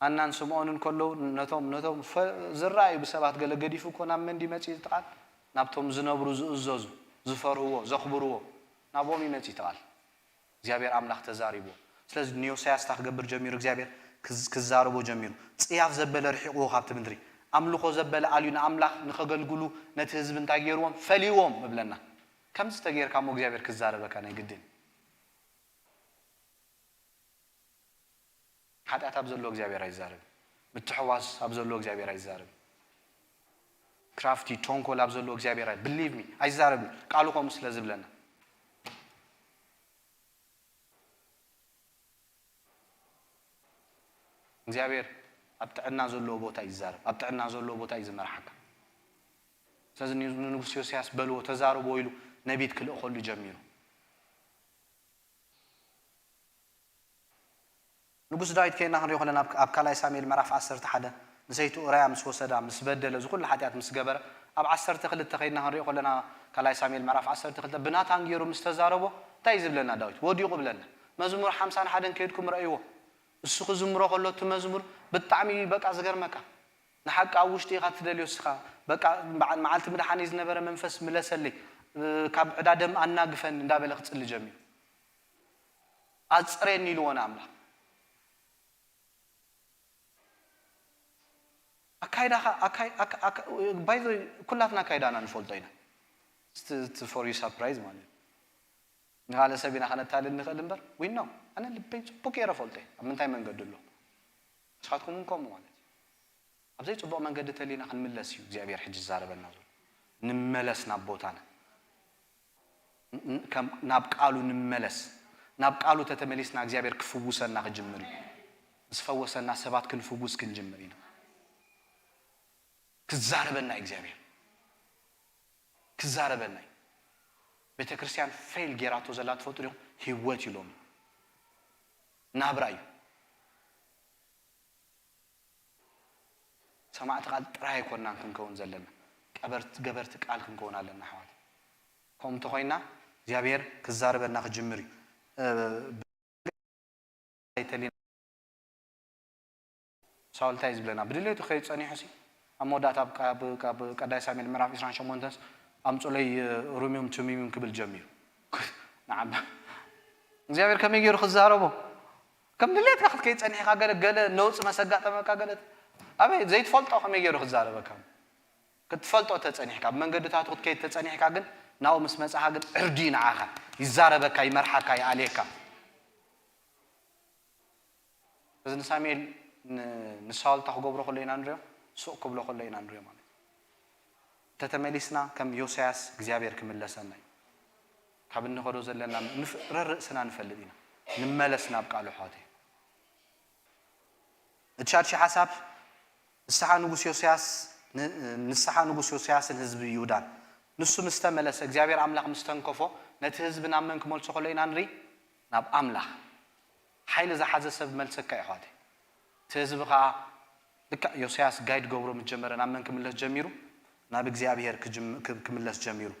ሃናን ስምዖንን ከለዉ ነቶም ነቶም ዝረኣዩ ብሰባት ገለ ገዲፉ እኮ ናብ መን ድመጽእ እዩ እቲ ቃል? ናብቶም ዝነብሩ ዝእዘዙ ዝፈርህዎ ዘኽብርዎ ናብኦም ይመጽእ እቲ ቃል። እግዚኣብሔር ኣምላኽ ተዛሪብዎ። ስለዚ ንዮስያስ እንታይ ክገብር ጀሚሩ እግዚኣብሔር ክዛረቦ ጀሚሩ። ጽያፍ ዘበለ ርሒቕዎ ካብቲ ምድሪ ኣምልኾ ዘበለ ኣልዩ ንኣምላኽ ንኸገልግሉ ነቲ ህዝቢ እንታይ ገይርዎም? ፈልይዎም እብለና። ከምዚ ተገይርካ እሞ እግዚኣብሔር ክዛረበካ ናይ ግድን። ሓጢኣት ኣብ ዘሎ እግዚኣብሔር ኣይዛረብን። ምትሕዋስ ኣብ ዘሎ እግዚኣብሔር ኣይዛረብን። ክራፍቲ ቶንኮል ኣብ ዘሎ እግዚኣብሔር believe me ኣይዛረብን። ቃሉ ከምኡ ስለ ዝብለና እግዚኣብሔር ኣብ ጥዕና ዘለዎ ቦታ እዩ ዝዛረብ። ኣብ ጥዕና ዘለዎ ቦታ እዩ ዝመርሓካ። ስለዚ ንንጉስ ዮስያስ በልዎ ተዛረቦ ኢሉ ነቢት ክልእኸሉ ጀሚሩ። ንጉስ ዳዊት ከይና ክንሪኦ ከለና ኣብ ካልኣይ ሳሙኤል ምዕራፍ ዓሰርተ ሓደ ንሰይቱ ኡራያ ምስ ወሰዳ ምስ በደለ እዚ ኩሉ ሓጢኣት ምስ ገበረ ኣብ ዓሰርተ ክልተ ከይድና ክንሪኦ ከለና ካልኣይ ሳሙኤል ምዕራፍ ዓሰርተ ክልተ ብናታን ገይሩ ምስ ተዛረቦ እንታይ እዩ ዝብለና ዳዊት ወዲቑ ብለና። መዝሙር ሓምሳን ሓደን ከይድኩም ረእይዎ። እሱ ክዝምሮ ከሎ እቲ መዝሙር ብጣዕሚ በቃ ዝገርመካ ንሓቂ ኣብ ውሽጢ ኢኻ ትደልዮ እስኻ በቃ በዓል መዓልቲ ምድሓነይ ዝነበረ መንፈስ ምለሰለይ ካብ ዕዳ ደም ኣናግፈኒ እንዳበለ ክጽሊ ጀሚሩ። ኣጽሬኒ ኢልዎ ንኣምላኽ። ኣካይዳኻ ባይዘ ኩላትና ኣካይዳና ንፈልጦ ኢና። ፎር ዩ ሳፕራይዝ ማለት እዩ። ንኻልእ ሰብ ኢና ከነታልል ንኽእል እምበር ዊኖ ኣነ ልበይ ፅቡቅ ገይረ ፈልጦ ኣብ ምንታይ መንገዲ ኣሎ ንስኻትኩም እውን ከምኡ ማለት እዩ። ኣብ ዘይፅቡቕ መንገዲ ተሊና ክንምለስ እዩ እግዚኣብሔር ሕጂ ዝዛረበና ዘሎ። ንመለስ ናብ ቦታና። ናብ ቃሉ ንመለስ። ናብ ቃሉ ተተመሊስና እግዚኣብሔር ክፍውሰና ክጅምር እዩ። ምስ ፈወሰና ሰባት ክንፍውስ ክንጅምር ኢና። ክዛረበና እዩ እግዚኣብሔር። ክዛረበና እዩ። ቤተ ክርስቲያን ፌል ጌራቶ ዘላ ትፈልጡ ዲኹም? ህይወት እዩ ሎሚ። ናብራ እዩ። ሰማዕቲ ቃል ጥራይ ኣይኮንናን ክንከውን ዘለና። ቀበርቲ ገበርቲ ቃል ክንከውን ኣለና ኣሕዋት። ከምኡ እንተኾይና እግዚኣብሔር ክዛረበና ክጅምር እዩ። ሳውል እንታይ ዝብለና ብድሌቱ ከይድ ጸኒሑ ሲ ኣብ መወዳእታ ካብ ቀዳይ ሳሙኤል ምዕራፍ ዕስራን ሸሞንተን ኣምጹለይ ሩሚም ቱሚም ክብል ጀሚሩ። ንዓባ እግዚኣብሔር ከመይ ገይሩ ክዛረቦ ከም ድሌትካ ክትከይድ ጸኒሕካ ገለ ገለ ነውጽ መሰጋጠመካ ገለ ኣበይ ዘይትፈልጦ ከመይ ገይሩ ክዛረበካ ክትፈልጦ ተጸኒሕካ ኣብ መንገድታቱ ክትከይድ ተጸኒሕካ ግን ናብኡ ምስ መጻኻ ግን ዕርዲ ንዓኻ ይዛረበካ፣ ይመርሓካ፣ ይኣልየካ። እዚ ንሳሙኤል ን- ንሳውል እንታይ ክገብሮ ከሎ ኢና ንሪኦ? ሱቕ ክብሎ ከሎ ኢና ንሪኦ ማለት እዩ። እንተተመሊስና ከም ዮስያስ እግዚኣብሔር ክምለሰና እዩ። ካብ እንኸዶ ዘለና ንፍ- ረርእስና ንፈልጥ ኢና። ንመለስ ናብ ቃሉ ኣሕዋተይ። እቲ ሻድሻይ ሓሳብ ንስሓ ንጉስ ዮስያስ ን- ንስሓ ንጉስ ዮስያስን ህዝቢ ይሁዳን። ንሱ ምስ ተመለሰ እግዚኣብሔር ኣምላኽ ምስ ተንከፎ ነቲ ህዝቢ ናብ መን ክመልሶ ከሎ ኢና ንርኢ? ናብ ኣምላኽ። ሓይሊ ዝሓዘ ሰብ መልሰካ እዩ ኣሕዋተይ። እቲ ህዝቢ ከዓ ልክዕ ዮስያስ ጋይድ ገብሮ ምስ ጀመረ ናብ መን ክምለስ ጀሚሩ? ናብ እግዚኣብሔር ክጅም- ክም- ክምለስ ጀሚሩ።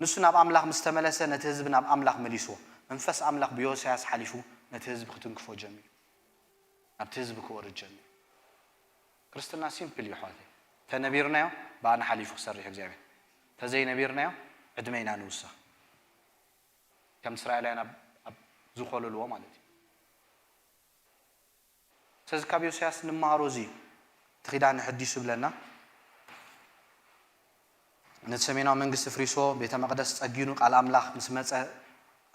ንሱ ናብ ኣምላኽ ምስ ተመለሰ ነቲ ህዝቢ ናብ ኣምላኽ መሊስዎ። መንፈስ ኣምላኽ ብዮስያስ ሓሊፉ ነቲ ህዝቢ ክትንክፎ ጀሚሩ። ናብቲ ህዝቢ ክወርድ ጀሚሩ። ክርስትና ሲምፕል እዩ ኣሕዋተይ። ተነቢርናዮ ብኣና ሓሊፉ ክሰርሕ እግዚኣብሔር። ተዘይነቢርናዮ ዕድመ ኢና ንውስኽ። ከም እስራኤላውያን ኣብ ኣብ ዝኾለልዎ ማለት እዩ። ስለዚ ካብ ዮስያስ ንመሃሮ እዚ እዩ። እቲ ኪዳን ሕዲሱ ብለና። ነቲ ሰሜናዊ መንግስቲ ፍሪሶ ቤተ መቅደስ ጸጊኑ ቃል ኣምላኽ ምስ መጸ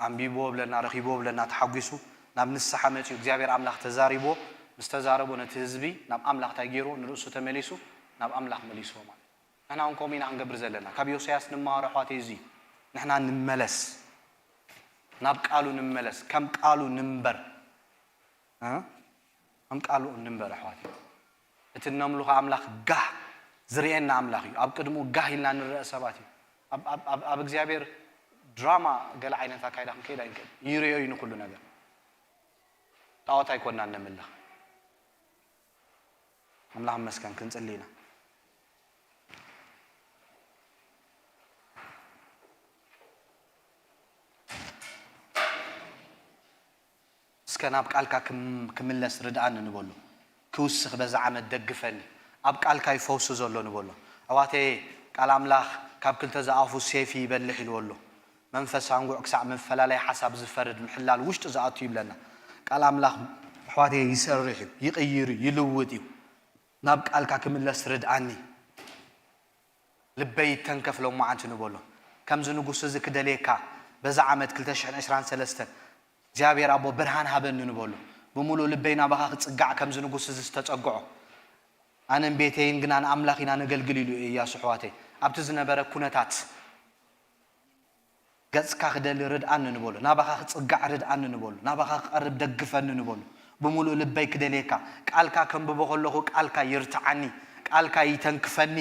ኣንቢብዎ ብለና፣ ረኺብዎ ብለና፣ ተሓጒሱ ናብ ንስሓ መጺኡ እግዚኣብሔር ኣምላኽ ተዛሪብዎ። ምስ ተዛረቦ ነቲ ህዝቢ ናብ ኣምላኽ እንታይ ገይርዎ? ንርእሱ ተመሊሱ ናብ ኣምላኽ መሊስዎ ማለት እዩ። ንሕና እውን ከምኡ ኢና ክንገብር ዘለና። ካብ ዮስያስ ንመሃሮ ኣሕዋተይ እዚ እዩ። ንሕና ንመለስ፣ ናብ ቃሉ ንመለስ፣ ከም ቃሉ ንንበር። እ? ከም ቃሉ ንንበር ኣሕዋት። እቲ እነምልኾ ኣምላኽ ጋህ ዝርእየና ኣምላኽ እዩ። ኣብ ቅድሙ ጋህ ኢልና ንረአ ሰባት እዩ። ኣብ- ኣብ- ኣብ- ኣብ እግዚኣብሔር ድራማ ገለ ዓይነት ኣካይዳ ክንከይድ ኣይንክእል። ይርእዮ እዩ ንኩሉ ነገር። ጣዖት ኣይኮንና እነምልኽ። ኣምላኽ ይመስገን ክንጽሊ ኢና። እስከ ናብ ቃልካ ክም- ክምለስ ርድኣኒ ንበሎ። ክውስኽ በዛ ዓመት ደግፈኒ። ኣብ ቃልካ እዩ ፈውሲ ዘሎ ንበሎ። ኣሕዋተየ ቃል ኣምላኽ ካብ ክልተ ዝኣፉ ሴፍ ይበልሕ ኢልዎ ኣሎ። መንፈስ ኣንጉዕ ክሳዕ መፈላለይ ሓሳብ ዝፈርድ ምሕላል ውሽጢ ዝኣቱ ይብለና። ቃል ኣምላኽ ኣሕዋተየ ይሰርሕ እዩ፣ ይቕይር እዩ፣ ይልውጥ እዩ። ናብ ቃልካ ክምለስ ርድኣኒ። ልበይ ይተንከፍ ሎማዓንቲ ንበሎ። ከምዚ ንጉስ እዚ ክደልየካ በዛ ዓመት ክልተ ሽሕን ዕስራን ሰለስተን እግዚኣብሔር ኣቦ ብርሃን ሃበኒ ንበሎ። ብምሉእ ልበይ ናባኻ ክጽጋዕ ከምዚ ንጉስ እዚ ዝተጸግዖ ኣነን ቤተይን ግና ንኣምላኽ ኢና ነገልግል ኢሉ እዩ እያሱ ኣሕዋተይ። ኣብቲ ዝነበረ ኩነታት ገጽካ ክደሊ ርድኣኒ ንበሎ። ናባኻ ክጽጋዕ ርድኣኒ ንበሎ። ናባኻ ክቐርብ ደግፈኒ ንበሎ። ብምሉእ ልበይ ክደልየካ። ቃልካ ከንብቦ ከለኹ ቃልካ ይርትዓኒ። ቃልካ ይተንክፈኒ።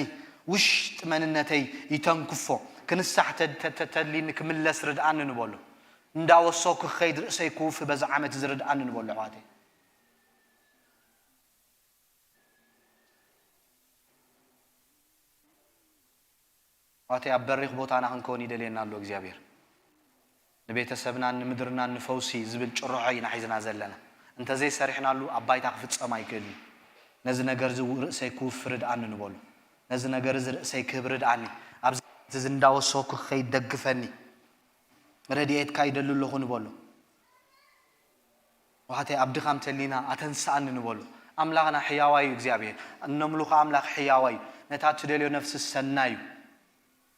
ውሽጢ መንነተይ ይተንክፎ። ክንሳሕ ተ- ተ- ተ- ተድሊኒ ክምለስ ርድኣኒ ንበሎ። እንዳወሰኩ ክኸይድ ርእሰይ ክውፊ በዚ ዓመት እዚ ርድኣኒ ንበሎ ኣሕዋተይ። ኣሕዋተይ ኣብ በሪኽ ቦታና ክንከውን ይደልየና ኣሎ እግዚኣብሔር። ንቤተሰብናን ንምድርናን ንፈውሲ ዝብል ጭርሖ ኢና ሒዝና ዘለና። እንተዘይሰሪሕናሉ ኣብ ባይታ ክፍጸም ኣይክእልን እዩ። ነዚ ነገር እዚ ርእሰይ ክውፊ ርድኣኒ ንበሎ። ነዚ ነገር እዚ ርእሰይ ክህብ ርድኣኒ። ኣብዚ ዓመት እዚ እንዳወሰኩ ክኸይድ ደግፈኒ። ረድኤትካ ይደሊ ኣለኹ ንበሎ። ኣሕዋተይ ኣብ ድኻም ተሊና ኣተንስኣኒ ንበሎ። ኣምላኽና ሕያዋይ እዩ እግዚኣብሔር። እነምልኾ ኣምላኽ ሕያዋይ እዩ። ነታ እትደልዮ ነፍሲ ሰናይ እዩ።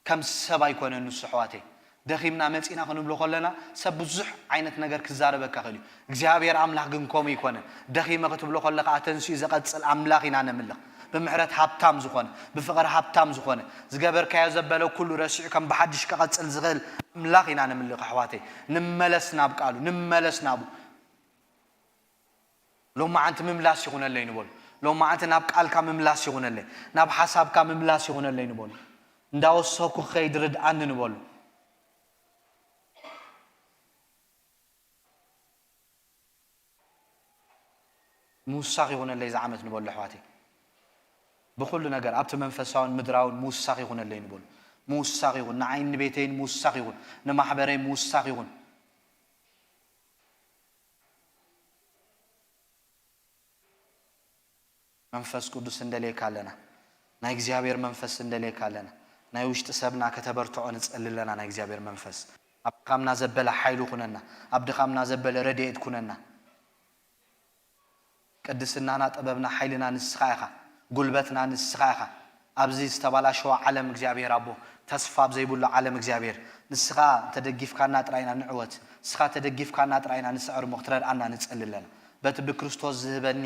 ከም ሰብ ኣይኮነን ንሱ ኣሕዋተይ። ደኺምና መጺና ክንብሎ ከለና ሰብ ብዙሕ ዓይነት ነገር ክዛረበካ ይኽእል እዩ። እግዚኣብሔር ኣምላኽ ግን ከምኡ ኣይኮነን። ደኺመ ክትብሎ ከለኻ ኣተንሲኡ ዘቐጽል ኣምላኽ ኢና ነምልኽ። ብምሕረት ሃብታም ዝኾነ፣ ብፍቕሪ ሃብታም ዝኾነ፣ ዝገበርካዮ ዘበለ ኩሉ ረሲዑ ከም ብሓድሽ ክቐጽል ዝኽእል ኣምላኽ ኢና ንምልኽ ኣሕዋተይ። ንመለስ ናብ ቃሉ፣ ንመለስ ናብኡ። ሎማዓንቲ ምምላስ ይኹነለይ ንበሉ። ሎማዓንቲ ናብ ቃልካ ምምላስ ይኹነለይ፣ ናብ ሓሳብካ ምምላስ ይኹነለይ ንበሉ። እንዳወሰኩ ክኸይድ ርድኣኒ ንበሉ። ምውሳኽ ይኹነለይ እዚ ዓመት ንበሉ ኣሕዋተይ። ብኹሉ ነገር ኣብቲ መንፈሳውን ምድራውን ምውሳኽ ይኹነለይ ንበሉ። ምውሳኽ ይኹን፣ ንዓይን ንቤተይን ምውሳኽ ይኹን፣ ንማሕበረይ ምውሳኽ ይኹን። መንፈስ ቅዱስ እንደልየካ ኣለና። ናይ እግዚኣብሔር መንፈስ እንደልየካ ኣለና። ናይ ውሽጢ ሰብና ከተበርትዖ ንጸሊ ኣለና። ናይ እግዚኣብሔር መንፈስ ኣብ ድኻምና ዘበለ ሓይሊ ኩነና፣ ኣብ ድኻምና ዘበለ ረድኤት ኩነና። ቅድስናና፣ ጥበብና፣ ሓይልና ንስኻ ኢኻ፣ ጉልበትና ንስኻ ኢኻ። ኣብዚ ዝተባላሸወ ዓለም እግዚኣብሔር ኣቦ ተስፋ ኣብ ዘይብሉ ዓለም እግዚኣብሔር ንስኻ ተደጊፍካና ጥራይና ንዕወት፣ ንስኻ ተደጊፍካና ጥራይና ንስዕር እሞ ክትረድኣና ንጸሊ ኣለና። በቲ ብክርስቶስ ዝህበኒ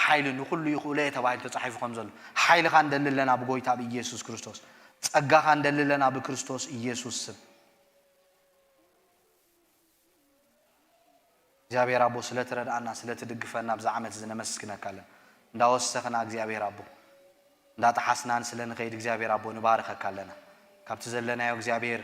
ሓይሊ ንኹሉ ይኽእሎ እየ ተባሂሉ ተጻሒፉ ከም ዘሎ ሓይልኻ ንደሊ ኣለና ብጎይታ ብኢየሱስ ክርስቶስ። ጸጋኻ ንደሊ ኣለና ብክርስቶስ ኢየሱስ ስም። እግዚኣብሔር ኣቦ ስለ ትረድኣና ስለ ትድግፈና ብዛ ዓመት እዚ ነመስግነካ ኣለና። እንዳወሰኽና እግዚኣብሔር ኣቦ እንዳጠሓስናን ስለ ንኸይድ እግዚኣብሔር ኣቦ ንባርኸካ ኣለና። ካብቲ ዘለናዮ እግዚኣብሔር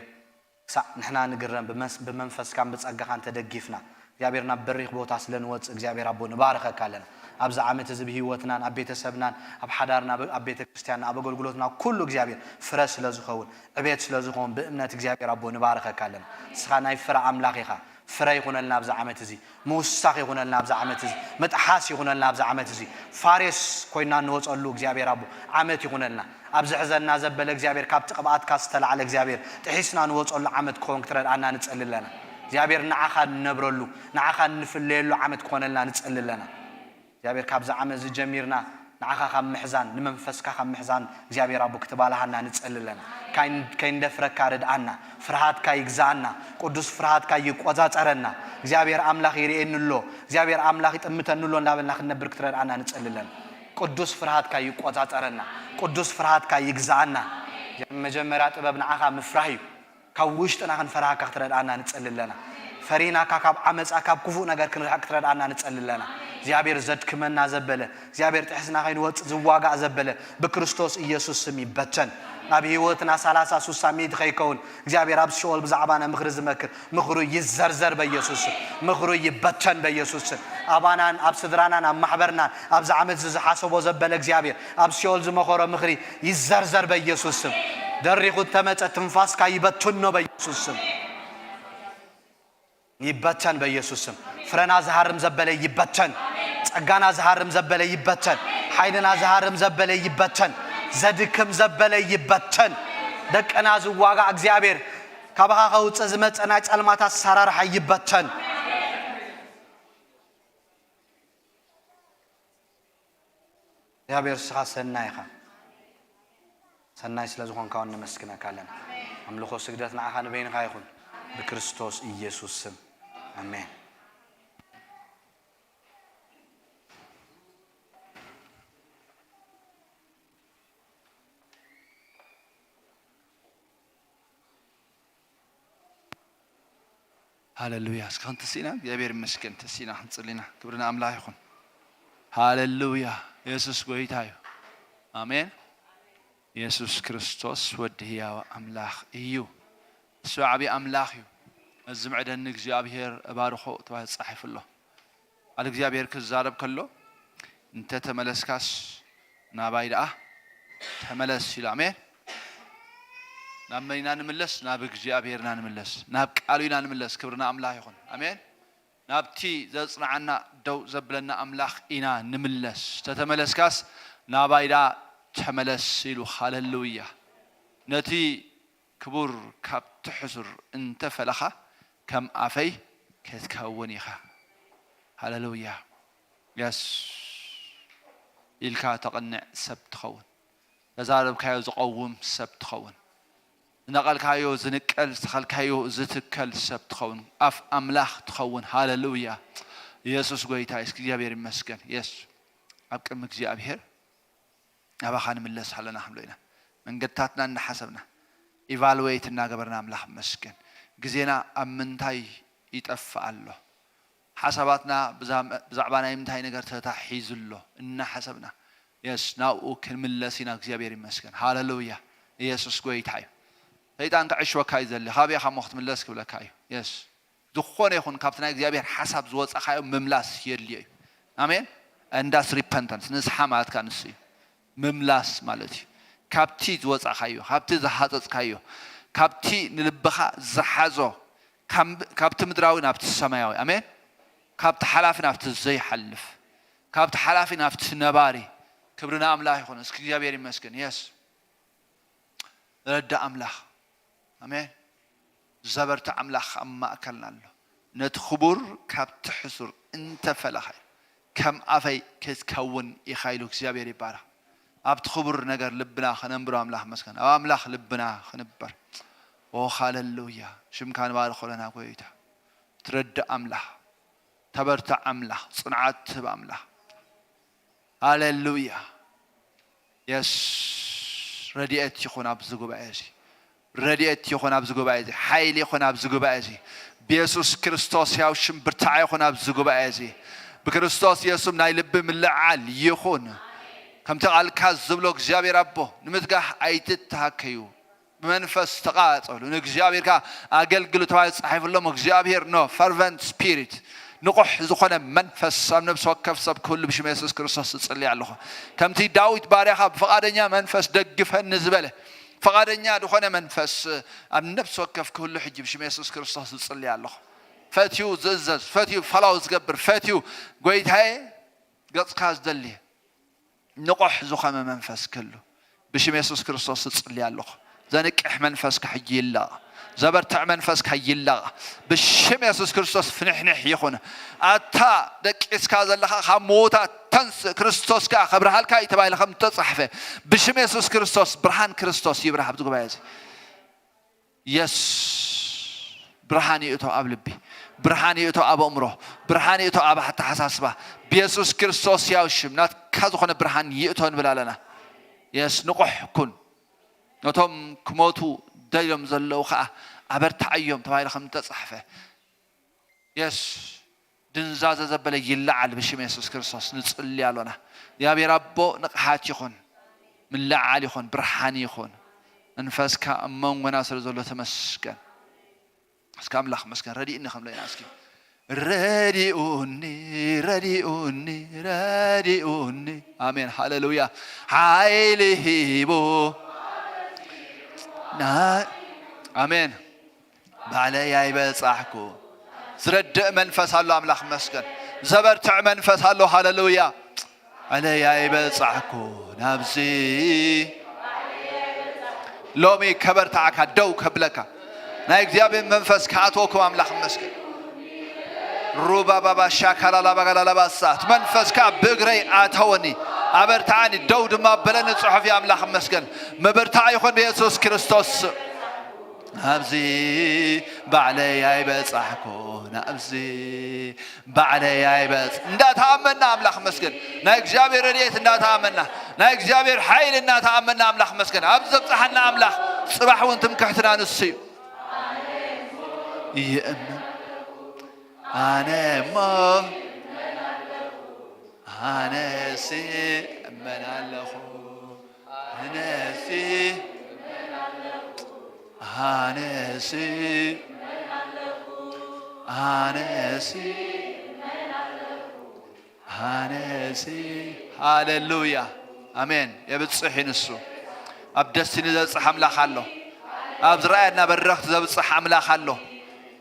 ክሳዕ ንሕና ንግረም ብመስ- ብመንፈስካን ብጸጋኻን ተደጊፍና እግዚኣብሔር ናብ በሪኽ ቦታ ስለ ንወፅእ እግዚኣብሔር ኣቦ ንባርኸካ ኣለና። ኣብዚ ዓመት እዚ ብህይወትናን ኣብ ቤተሰብናን ኣብ ሓዳርና ኣብ- ኣብ ቤተ ክርስቲያንና ኣብ ኣገልግሎትና ኩሉ እግዚኣብሔር ፍረ ስለ ዝኸውን ዕቤት ስለ ዝኸውን ብእምነት እግዚኣብሔር ኣቦ ንባርኸካ ኣለና። ንስኻ ናይ ፍረ ኣምላኽ ኢኻ። ፍረ ይኹነልና ኣብዚ ዓመት እዚ። ምውሳኽ ይኹነልና ኣብዚ ዓመት እዚ። ምጥሓስ ይኹነልና ኣብዚ ዓመት እዚ። ፋሬስ ኮይና እንወፀሉ እግዚኣብሔር ኣቦ ዓመት ይኹነልና። ኣብዚ ሕዘና ዘበለ እግዚኣብሔር ካብቲ ቅብኣትካ ዝተላዕለ እግዚኣብሔር ጥሒስና ንወፀሉ ዓመት ክኸውን ክትረድኣና ንጸሊ ኣለና። እግዚኣብሔር ንዓኻ እንነብረሉ ንዓኻ እንፍለየሉ ዓመት ክኾነልና ንጸሊ ኣለና። እግዚኣብሔር ካብዚ ዓመት እዚ ጀሚርና ንዓኻ ካብ ምሕዛን ንመንፈስካ ካብ ምሕዛን እግዚኣብሔር ኣቦ ክትባልሃና ንጸሊ ኣለና። ካይ- ከይንደፍረካ ርድኣና። ፍርሃትካ ይግዛኣና። ቅዱስ ፍርሃትካ ይቆጻጸረና። እግዚኣብሔር ኣምላኽ ይርእየኒ ኣሎ፣ እግዚኣብሔር ኣምላኽ ይጥምተኒ ኣሎ እንዳበልና ክንነብር ክትረድኣና ንጸሊ ኣለና። ቅዱስ ፍርሃትካ ይቆጻጸረና። ቅዱስ ፍርሃትካ ይግዛኣና። እግዚኣብሔር መጀመርያ ጥበብ ንዓኻ ምፍራህ እዩ። ካብ ውሽጥና ክንፈርሃካ ክትረድኣና ንጸሊ ኣለና። ፈሪናካ ካብ ዓመጻ ካብ ክፉእ ነገር ክንርሕቅ ክትረድኣና ንጸሊ ኣለና። እግዚኣብሔር ዘድክመና ዘበለ እግዚኣብሔር ጥሕስና ከይንወጽእ ዝዋጋእ ዘበለ ብክርስቶስ ኢየሱስ ስም ይበተን። ናብ ህይወትና ሰላሳ ሱሳ ሚእቲ ከይከውን እግዚኣብሔር ኣብ ሲኦል ብዛዕባና ምኽሪ ዝመክር ምኽሩ ይዘርዘር በኢየሱስ ስም። ምኽሩ ይበተን በኢየሱስ ስም። ኣባናን ኣብ ስድራናን ኣብ ማሕበርናን ኣብዚ ዓመት እዚ ዝሓሰቦ ዘበለ እግዚኣብሔር ኣብ ሲኦል ዝመኸሮ ምኽሪ ይዘርዘር በኢየሱስ ስም። ደሪኹ እተመጸ ትንፋስካ ይበትኖ በኢየሱስ ስም። ይበተን በኢየሱስ ስም። ፍረና ዝሃርም ዘበለ ይበተን። ጸጋና ዝሃርም ዘበለ ይበተን። ሓይልና ዝሃርም ዘበለ ይበተን። ዘድክም ዘበለ ይበተን። ደቅና ዝዋጋ እግዚኣብሔር ካባኻ ከውፅእ ዝመፀ ናይ ጸልማት ኣሰራርሓ ይበተን። እግዚኣብሔር ንስኻ ሰናይ ኢኻ። ሰናይ ስለ ዝኾንካ እውን ነመስግነካ ኣለና። ኣምልኾ ስግደት ንዓኻ ንበይንኻ ይኹን ብክርስቶስ ኢየሱስ ስም ኣሜን። ሃለሉያ። እስከ ክንትስኢና እግዚኣብሔር ይመስገን። ተስኢና ክንጽሊና ክብሪ ንኣምላኽ ይኹን። ሃለሉያ። የሱስ ጎይታ እዩ። ኣሜን። የሱስ ክርስቶስ ወዲ ህያው ኣምላኽ እዩ። እሱ ዓቢ ኣምላኽ እዩ። ነዚ ምዕደኒ እግዚኣብሔር እባርኾ ተባሂሉ ተጻሒፉ ኣሎ። ቃል እግዚኣብሔር ክዛረብ ከሎ እንተ ተመለስካስ ናባይ ደኣ ተመለስ ኢሉ። ኣሜን። ናብ መን ኢና ንምለስ? ናብ እግዚኣብሔር ኢና ንምለስ። ናብ ቃሉ ኢና ንምለስ። ክብሪ ንኣምላኽ ይኹን። ኣሜን። ናብቲ ዘጽንዓና ደው ዘብለና ኣምላኽ ኢና ንምለስ። ተተመለስካስ ናባይ ደኣ ተመለስ ኢሉ። ሃለሉያ። ነቲ ክቡር ካብቲ ሕሱር እንተፈለኻ ከም ኣፈይ ክትከውን ኢኻ። ሃለሉያ። የስ ኢልካ ተቕንዕ ሰብ ትኸውን። ተዛረብካዮ ዝቐውም ሰብ ትኸውን። ዝነቐልካዮ ዝንቀል፣ ዝተኸልካዮ ዝትከል ሰብ ትኸውን። ኣፍ ኣምላኽ ትኸውን። ሃለሉያ። ኢየሱስ ጎይታ እዩ። እስኪ እግዚኣብሔር ይመስገን። የስ ኣብ ቅድሚ እግዚኣብሔር ናባኻ ንምለስ ኣለና ክንብሎ ኢና። መንገድታትና እናሓሰብና ኢቫሉዌት እናገበርና ኣምላኽ መስገን። ግዜና ኣብ ምንታይ ይጠፍእ ኣሎ? ሓሳባትና ብዛ- ብዛዕባ ናይ ምንታይ ነገር ተታሒዙ ኣሎ እናሓሰብና የስ ናብኡ ክንምለስ ኢና። እግዚኣብሔር ይመስገን። ሃለሉያ። ኢየሱስ ጎይታ እዩ። ሰይጣን ክዕሽወካ እዩ ዘለ። ካበይ ኢኻ እሞ ክትምለስ ክብለካ እዩ። የስ ዝኾነ ይኹን ካብቲ ናይ እግዚኣብሔር ሓሳብ ዝወፃኻዮ ምምላስ የድልዮ እዩ። ኣሜን። And that's repentance። ንስሓ ማለትካ ንሱ እዩ። ምምላስ ማለት እዩ። ካብቲ ዝወፃኻዮ፣ ካብቲ ዝሃፀፅካዮ፣ ካብቲ ንልብኻ ዝሓዞ፣ ካብ- ካብቲ ምድራዊ ናብቲ ሰማያዊ። ኣሜን። ካብቲ ሓላፊ ናብቲ ዘይሓልፍ፣ ካብቲ ሓላፊ ናብቲ ነባሪ። ክብሪ ንኣምላኽ ይኹን። እስኪ እግዚኣብሔር ይመስገን። የስ ረዳ ኣምላኽ። ኣሜን። ዘበርታ ኣምላኽ ኣብ ማእከልና ኣሎ። ነቲ ክቡር ካብቲ ሕሱር እንተፈለኻ ከም ኣፈይ ክትከውን ኢኻ ኢሉ እግዚኣብሔር ይባረኽ። ኣብቲ ክቡር ነገር ልብና ከነንብሮ ኣምላኽ መስገን። ኣብ ኣምላኽ ልብና ክንበር። ኦ ሃለሉያ። ሽምካ ንባርኽ ኣለና ጎይታ። ትረድእ ኣምላኽ፣ ተበርትዕ ኣምላኽ፣ ጽንዓት ትህብ ኣምላኽ። ሃለሉያ። የስ ረድኤት ይኹን ኣብዚ ጉባኤ እዚ። ረድኤት ይኹን ኣብዚ ጉባኤ እዚ። ሓይሊ ይኹን ኣብዚ ጉባኤ እዚ። ብየሱስ ክርስቶስ ያው ሽም ብርታዕ ይኹን ኣብዚ ጉባኤ እዚ። ብክርስቶስ የሱስ ናይ ልቢ ምልዓል ይኹን። ከምቲ ቃልካ ዝብሎ እግዚኣብሔር ኣቦ ንምትጋህ ኣይትተሃከዩ። ብመንፈስ ተቓጸሉ፣ ንእግዚኣብሔር ከኣ ኣገልግሉ ተባሂሉ ተጻሒፉሎም። እግዚኣብሔር ኖ ፈርቨንት ስፒሪት፣ ንቑሕ ዝኾነ መንፈስ ኣብ ነፍሲ ወከፍ ሰብ ክህሉ ብሽም የሱስ ክርስቶስ እጽሊ ኣለኹ። ከምቲ ዳዊት ባርያኻ ብፍቓደኛ መንፈስ ደግፈኒ ዝበለ፣ ፍቓደኛ ዝኾነ መንፈስ ኣብ ነፍሲ ወከፍ ክህሉ ሕጂ ብሽም የሱስ ክርስቶስ እጽሊ ኣለኹ። ፈትዩ ዝእዘዝ፣ ፈትዩ ፈላው ዝገብር፣ ፈትዩ ጎይታዬ ገጽካ ዝደሊ ንቑሕ ዝኾመ መንፈስ ክህሉ ብሽም የሱስ ክርስቶስ እጽሊ ኣለኹ። ዘንቅሕ መንፈስካ ሕጂ ይላቕ። ዘበርትዕ መንፈስካ ይላቕ። ብሽም የሱስ ክርስቶስ ፍንሕንሕ ይኹን። ኣታ ደቂስካ ዘለኻ ካብ ምዉታት ተንስእ፣ ክርስቶስ ከኣ ከብርሃልካ እዩ ተባሂሉ ከም ዝተጻሕፈ፣ ብሽም የሱስ ክርስቶስ ብርሃን ክርስቶስ ይብራህ ኣብዚ ጉባኤ እዚ። የስ ብርሃን ይእቶ ኣብ ልቢ፣ ብርሃን ይእቶ ኣብ ኣእምሮ፣ ብርሃን ይእቶ ኣብ ኣተሓሳስባ። ብየሱስ ክርስቶስ ያው ሽም ናትካ ዝኾነ ብርሃን ይእቶ ንብል ኣለና። የስ ንቑሕ ኩን። ነቶም ክሞቱ ደልዮም ዘለዉ ኸኣ ኣበርትዓዮም ተባሂሉ ከም ዝተጻሕፈ። የስ ድንዛዘ ዘበለ ይለዓል ብሽም የሱስ ክርስቶስ ንጽሊ ኣሎና። እግዚኣብሔር ኣቦ ንቕሓት ይኹን፣ ምልዓል ይኹን፣ ብርሃን ይኹን። መንፈስካ ኣብ መንጎና ስለ ዘሎ ተመስገን። እስከ ኣምላኽ መስገን ረዲእኒ ከም ለይና እስኪ ረዲኡኒ ረዲኡኒ ረዲኡኒ ኣሜን ሃሌሉያ ሓይሊ ሂቡ ና ኣሜን ባዕለይ ኣይበጻሕኩ። ዝረድእ መንፈስ ኣሎ ኣምላኽ መስገን። ዘበርትዕ መንፈስ ኣሎ ሃሌሉያ። ባዕለይ ኣይበጻሕኩ ናብዚ። ሎሚ ከበርትዓካ ደው ከብለካ ናይ እግዚኣብሔር መንፈስ ክኣትወኩም ኣምላኽ መስገን። ሩባባባ ሻካላላባጋላላባሳ እቲ መንፈስካ ብእግረይ ኣተወኒ ኣበርትዓኒ ደው ድማ በለኒ ጽሑፍ ኣምላኽ መስገን። ምብርታዕ ይኹን ብየሱስ ክርስቶስ ስም። ኣብዚ ባዕለይ ኣይበጻሕኩን ኣብዚ ባዕለይ ኣይበጽ እንዳተኣመና ኣምላኽ መስገን ናይ እግዚኣብሔር ረድኤት እንዳተኣመና ናይ እግዚኣብሔር ሓይሊ እንዳተኣመና ኣምላኽ መስገን ኣብ ዘብጽሓና ኣምላኽ ጽባሕ እውን ትምክሕትና ንሱ እዩ። ይእምን ኣነ እሞ ኣነሲ እመን ኣለኹ ኣነሲ ኣነሲ ኣነሲ ኣነሲ ሃሌሉያ ኣሜን። የብጽሕ እዩ ንሱ። ኣብ ደስቲኒ ዘብጽሕ ኣምላኽ ኣሎ። ኣብ ዝረኣየና በረኽቲ ዘብጽሕ ኣምላኽ ኣሎ።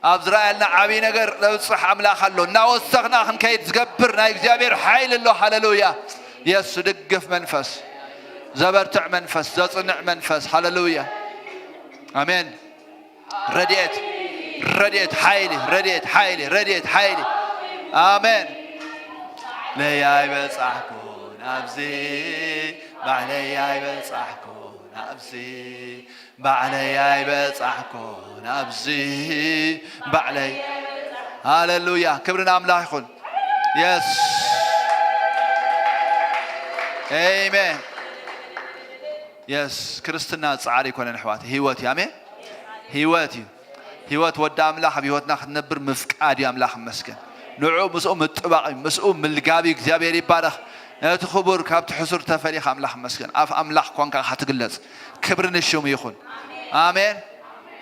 ኣብ ዝረኣየልና ዓብዪ ነገር ዘብጽሕ ኣምላኽ ኣሎ። እናወሰኽና ክንከይድ ዝገብር ናይ እግዚኣብሔር ሓይሊ ኣሎ። ሃሌሉያ የሱ ድግፍ መንፈስ ዘበርትዕ መንፈስ ዘጽንዕ መንፈስ ሃሌሉያ ኣሜን። ረድኤት ረድኤት ሓይሊ ረድኤት ሓይሊ ረድኤት ሓይሊ ኣሜን። ለይ ኣይበጻሕኩን ኣብዚ ባዕለይ ኣይበጻሕኩን ኣብዚ ባዕለይ ኣይበጻሕኩን ኣብዚ ባዕለይ ሃሌሉያ ክብሪ ንኣምላኽ ይኹን። የስ ኣሜን። የስ ክርስትና ጻዕሪ ኣይኮነን ኣሕዋት ህይወት እዩ። ኣሜን ህይወት እዩ። ህይወት ወዲ ኣምላኽ ኣብ ህይወትና ክትነብር ምፍቃድ እዩ ኣምላኽ ይመስገን። ንዑ ምስኡ ምጥባቕ እዩ ምስኡ ምልጋብ እዩ እግዚኣብሔር ይባረኽ። ነቲ ክቡር ካብቲ ሕሱር ተፈሊኻ ኣምላኽ ይመስገን ኣፍ ኣምላኽ ኳንካ ኢኻ ትግለጽ። ክብሪ ንሽሙ ይኹን። ኣሜን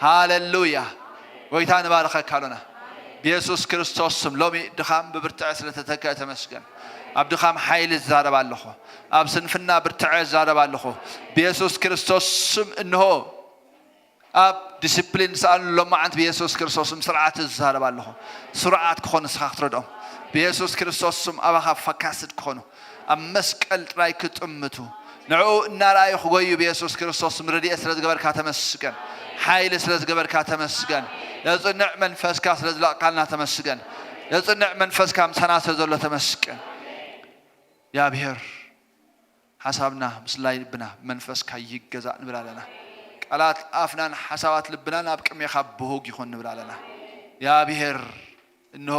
ሃሌሉያ። ጎይታ ንባርኸካ ኣሎና ብየሱስ ክርስቶስ ስም ሎሚ ድኻም ብብርትዐ ስለተተክአ ተመስገን። ኣብ ድኻም ሓይሊ ዝዛረብ ኣለኹ። ኣብ ስንፍና ብርትዐ ዝዛረብ ኣለኹ። ብየሱስ ክርስቶስ ስም እንሆ ኣብ ዲስፕሊን ዝሰኣሉ ሎማዓንቲ ብየሱስ ክርስቶስ ስም ስርዓት ዝዛረብ ኣለኹ። ስርዓት ክኾኑ ንስኻ ክትረድኦም ብየሱስ ክርስቶስ ስም ኣባኻ ፈካስድ ክኾኑ ኣብ መስቀል ጥራይ ክጥምቱ ንዕኡ እናረኣዩ ክጎዩ ብየሱስ ክርስቶስ ስም ረድኤት ስለ ዝገበርካ ተመስገን። ሓይሊ ስለ ዝገበርካ ተመስገን። ዘጽንዕ መንፈስካ ስለ ዝለቕካልና ተመስገን። ዘጽንዕ መንፈስካ ምሳና ስለ ዘሎ ተመስገን። እግዚኣብሔር ሓሳብና ምስላይ ልብና መንፈስካ ይገዛእ ንብል ኣለና። ቃላት ኣፍናን ሓሳባት ልብናን ኣብ ቅድሜኻ ብሁግ ይኹን ንብል ኣለና። ያብሔር እንሆ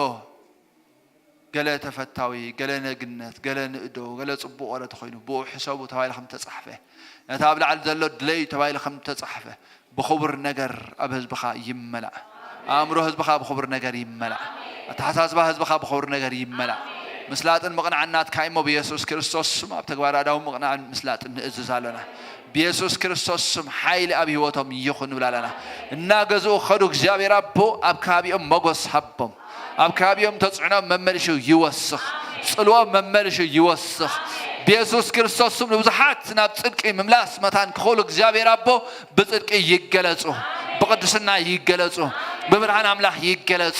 ገለ ተፈታዊ፣ ገለ ነግነት፣ ገለ ንእዶ፣ ገለ ጽቡቕ ወረ ተኾይኑ ብኡ ሕሰቡ ተባሂሉ ከም ተጻሕፈ፣ ነታ ኣብ ላዕሊ ዘሎ ድለዩ ተባሂሉ ከም ተጻሕፈ ብኽቡር ነገር ኣብ ህዝብኻ ይመላእ። ኣእምሮ ህዝብኻ ብኽቡር ነገር ይመላእ። ኣተሓሳስባ ህዝብኻ ብኽቡር ነገር ይመላእ። ምስላጥን ምቕናዕን ናትካ እሞ ብየሱስ ክርስቶስ ስም ኣብ ተግባር ኣዳው ምቕናዕን ምስላጥን ንእዝዝ ኣለና። ብየሱስ ክርስቶስ ስም ሓይሊ ኣብ ህይወቶም ይኹን ንብል ኣለና። እናገዝኡ ኸዱ እግዚኣብሔር ኣቦ ኣብ ከባቢኦም መጎስ ሃቦም። ኣብ ከባቢኦም ተጽዕኖም መመልሹ ይወስኽ። ጽልዎም መመልሹ ይወስኽ። ብየሱስ ክርስቶስ ስም ንብዙሓት ናብ ጽድቂ ምምላስ መታን ክኽእሉ እግዚኣብሔር ኣቦ ብጽድቂ ይገለጹ። ብቕድስና ይገለጹ። ብብርሃን ኣምላኽ ይገለጹ።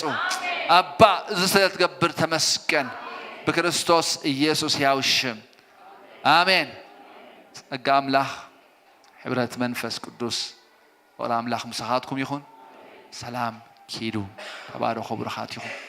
ኣባ እዚ ስለ ትገብር ተመስገን። ብክርስቶስ ኢየሱስ ያው ሽም ኣሜን። ጸጋ ኣምላኽ ሕብረት መንፈስ ቅዱስ ፍቕሪ ኣምላኽ ምሳኻትኩም ይኹን። ሰላም ኪዱ። ተባረኹ ብሩኻት ኢኹም።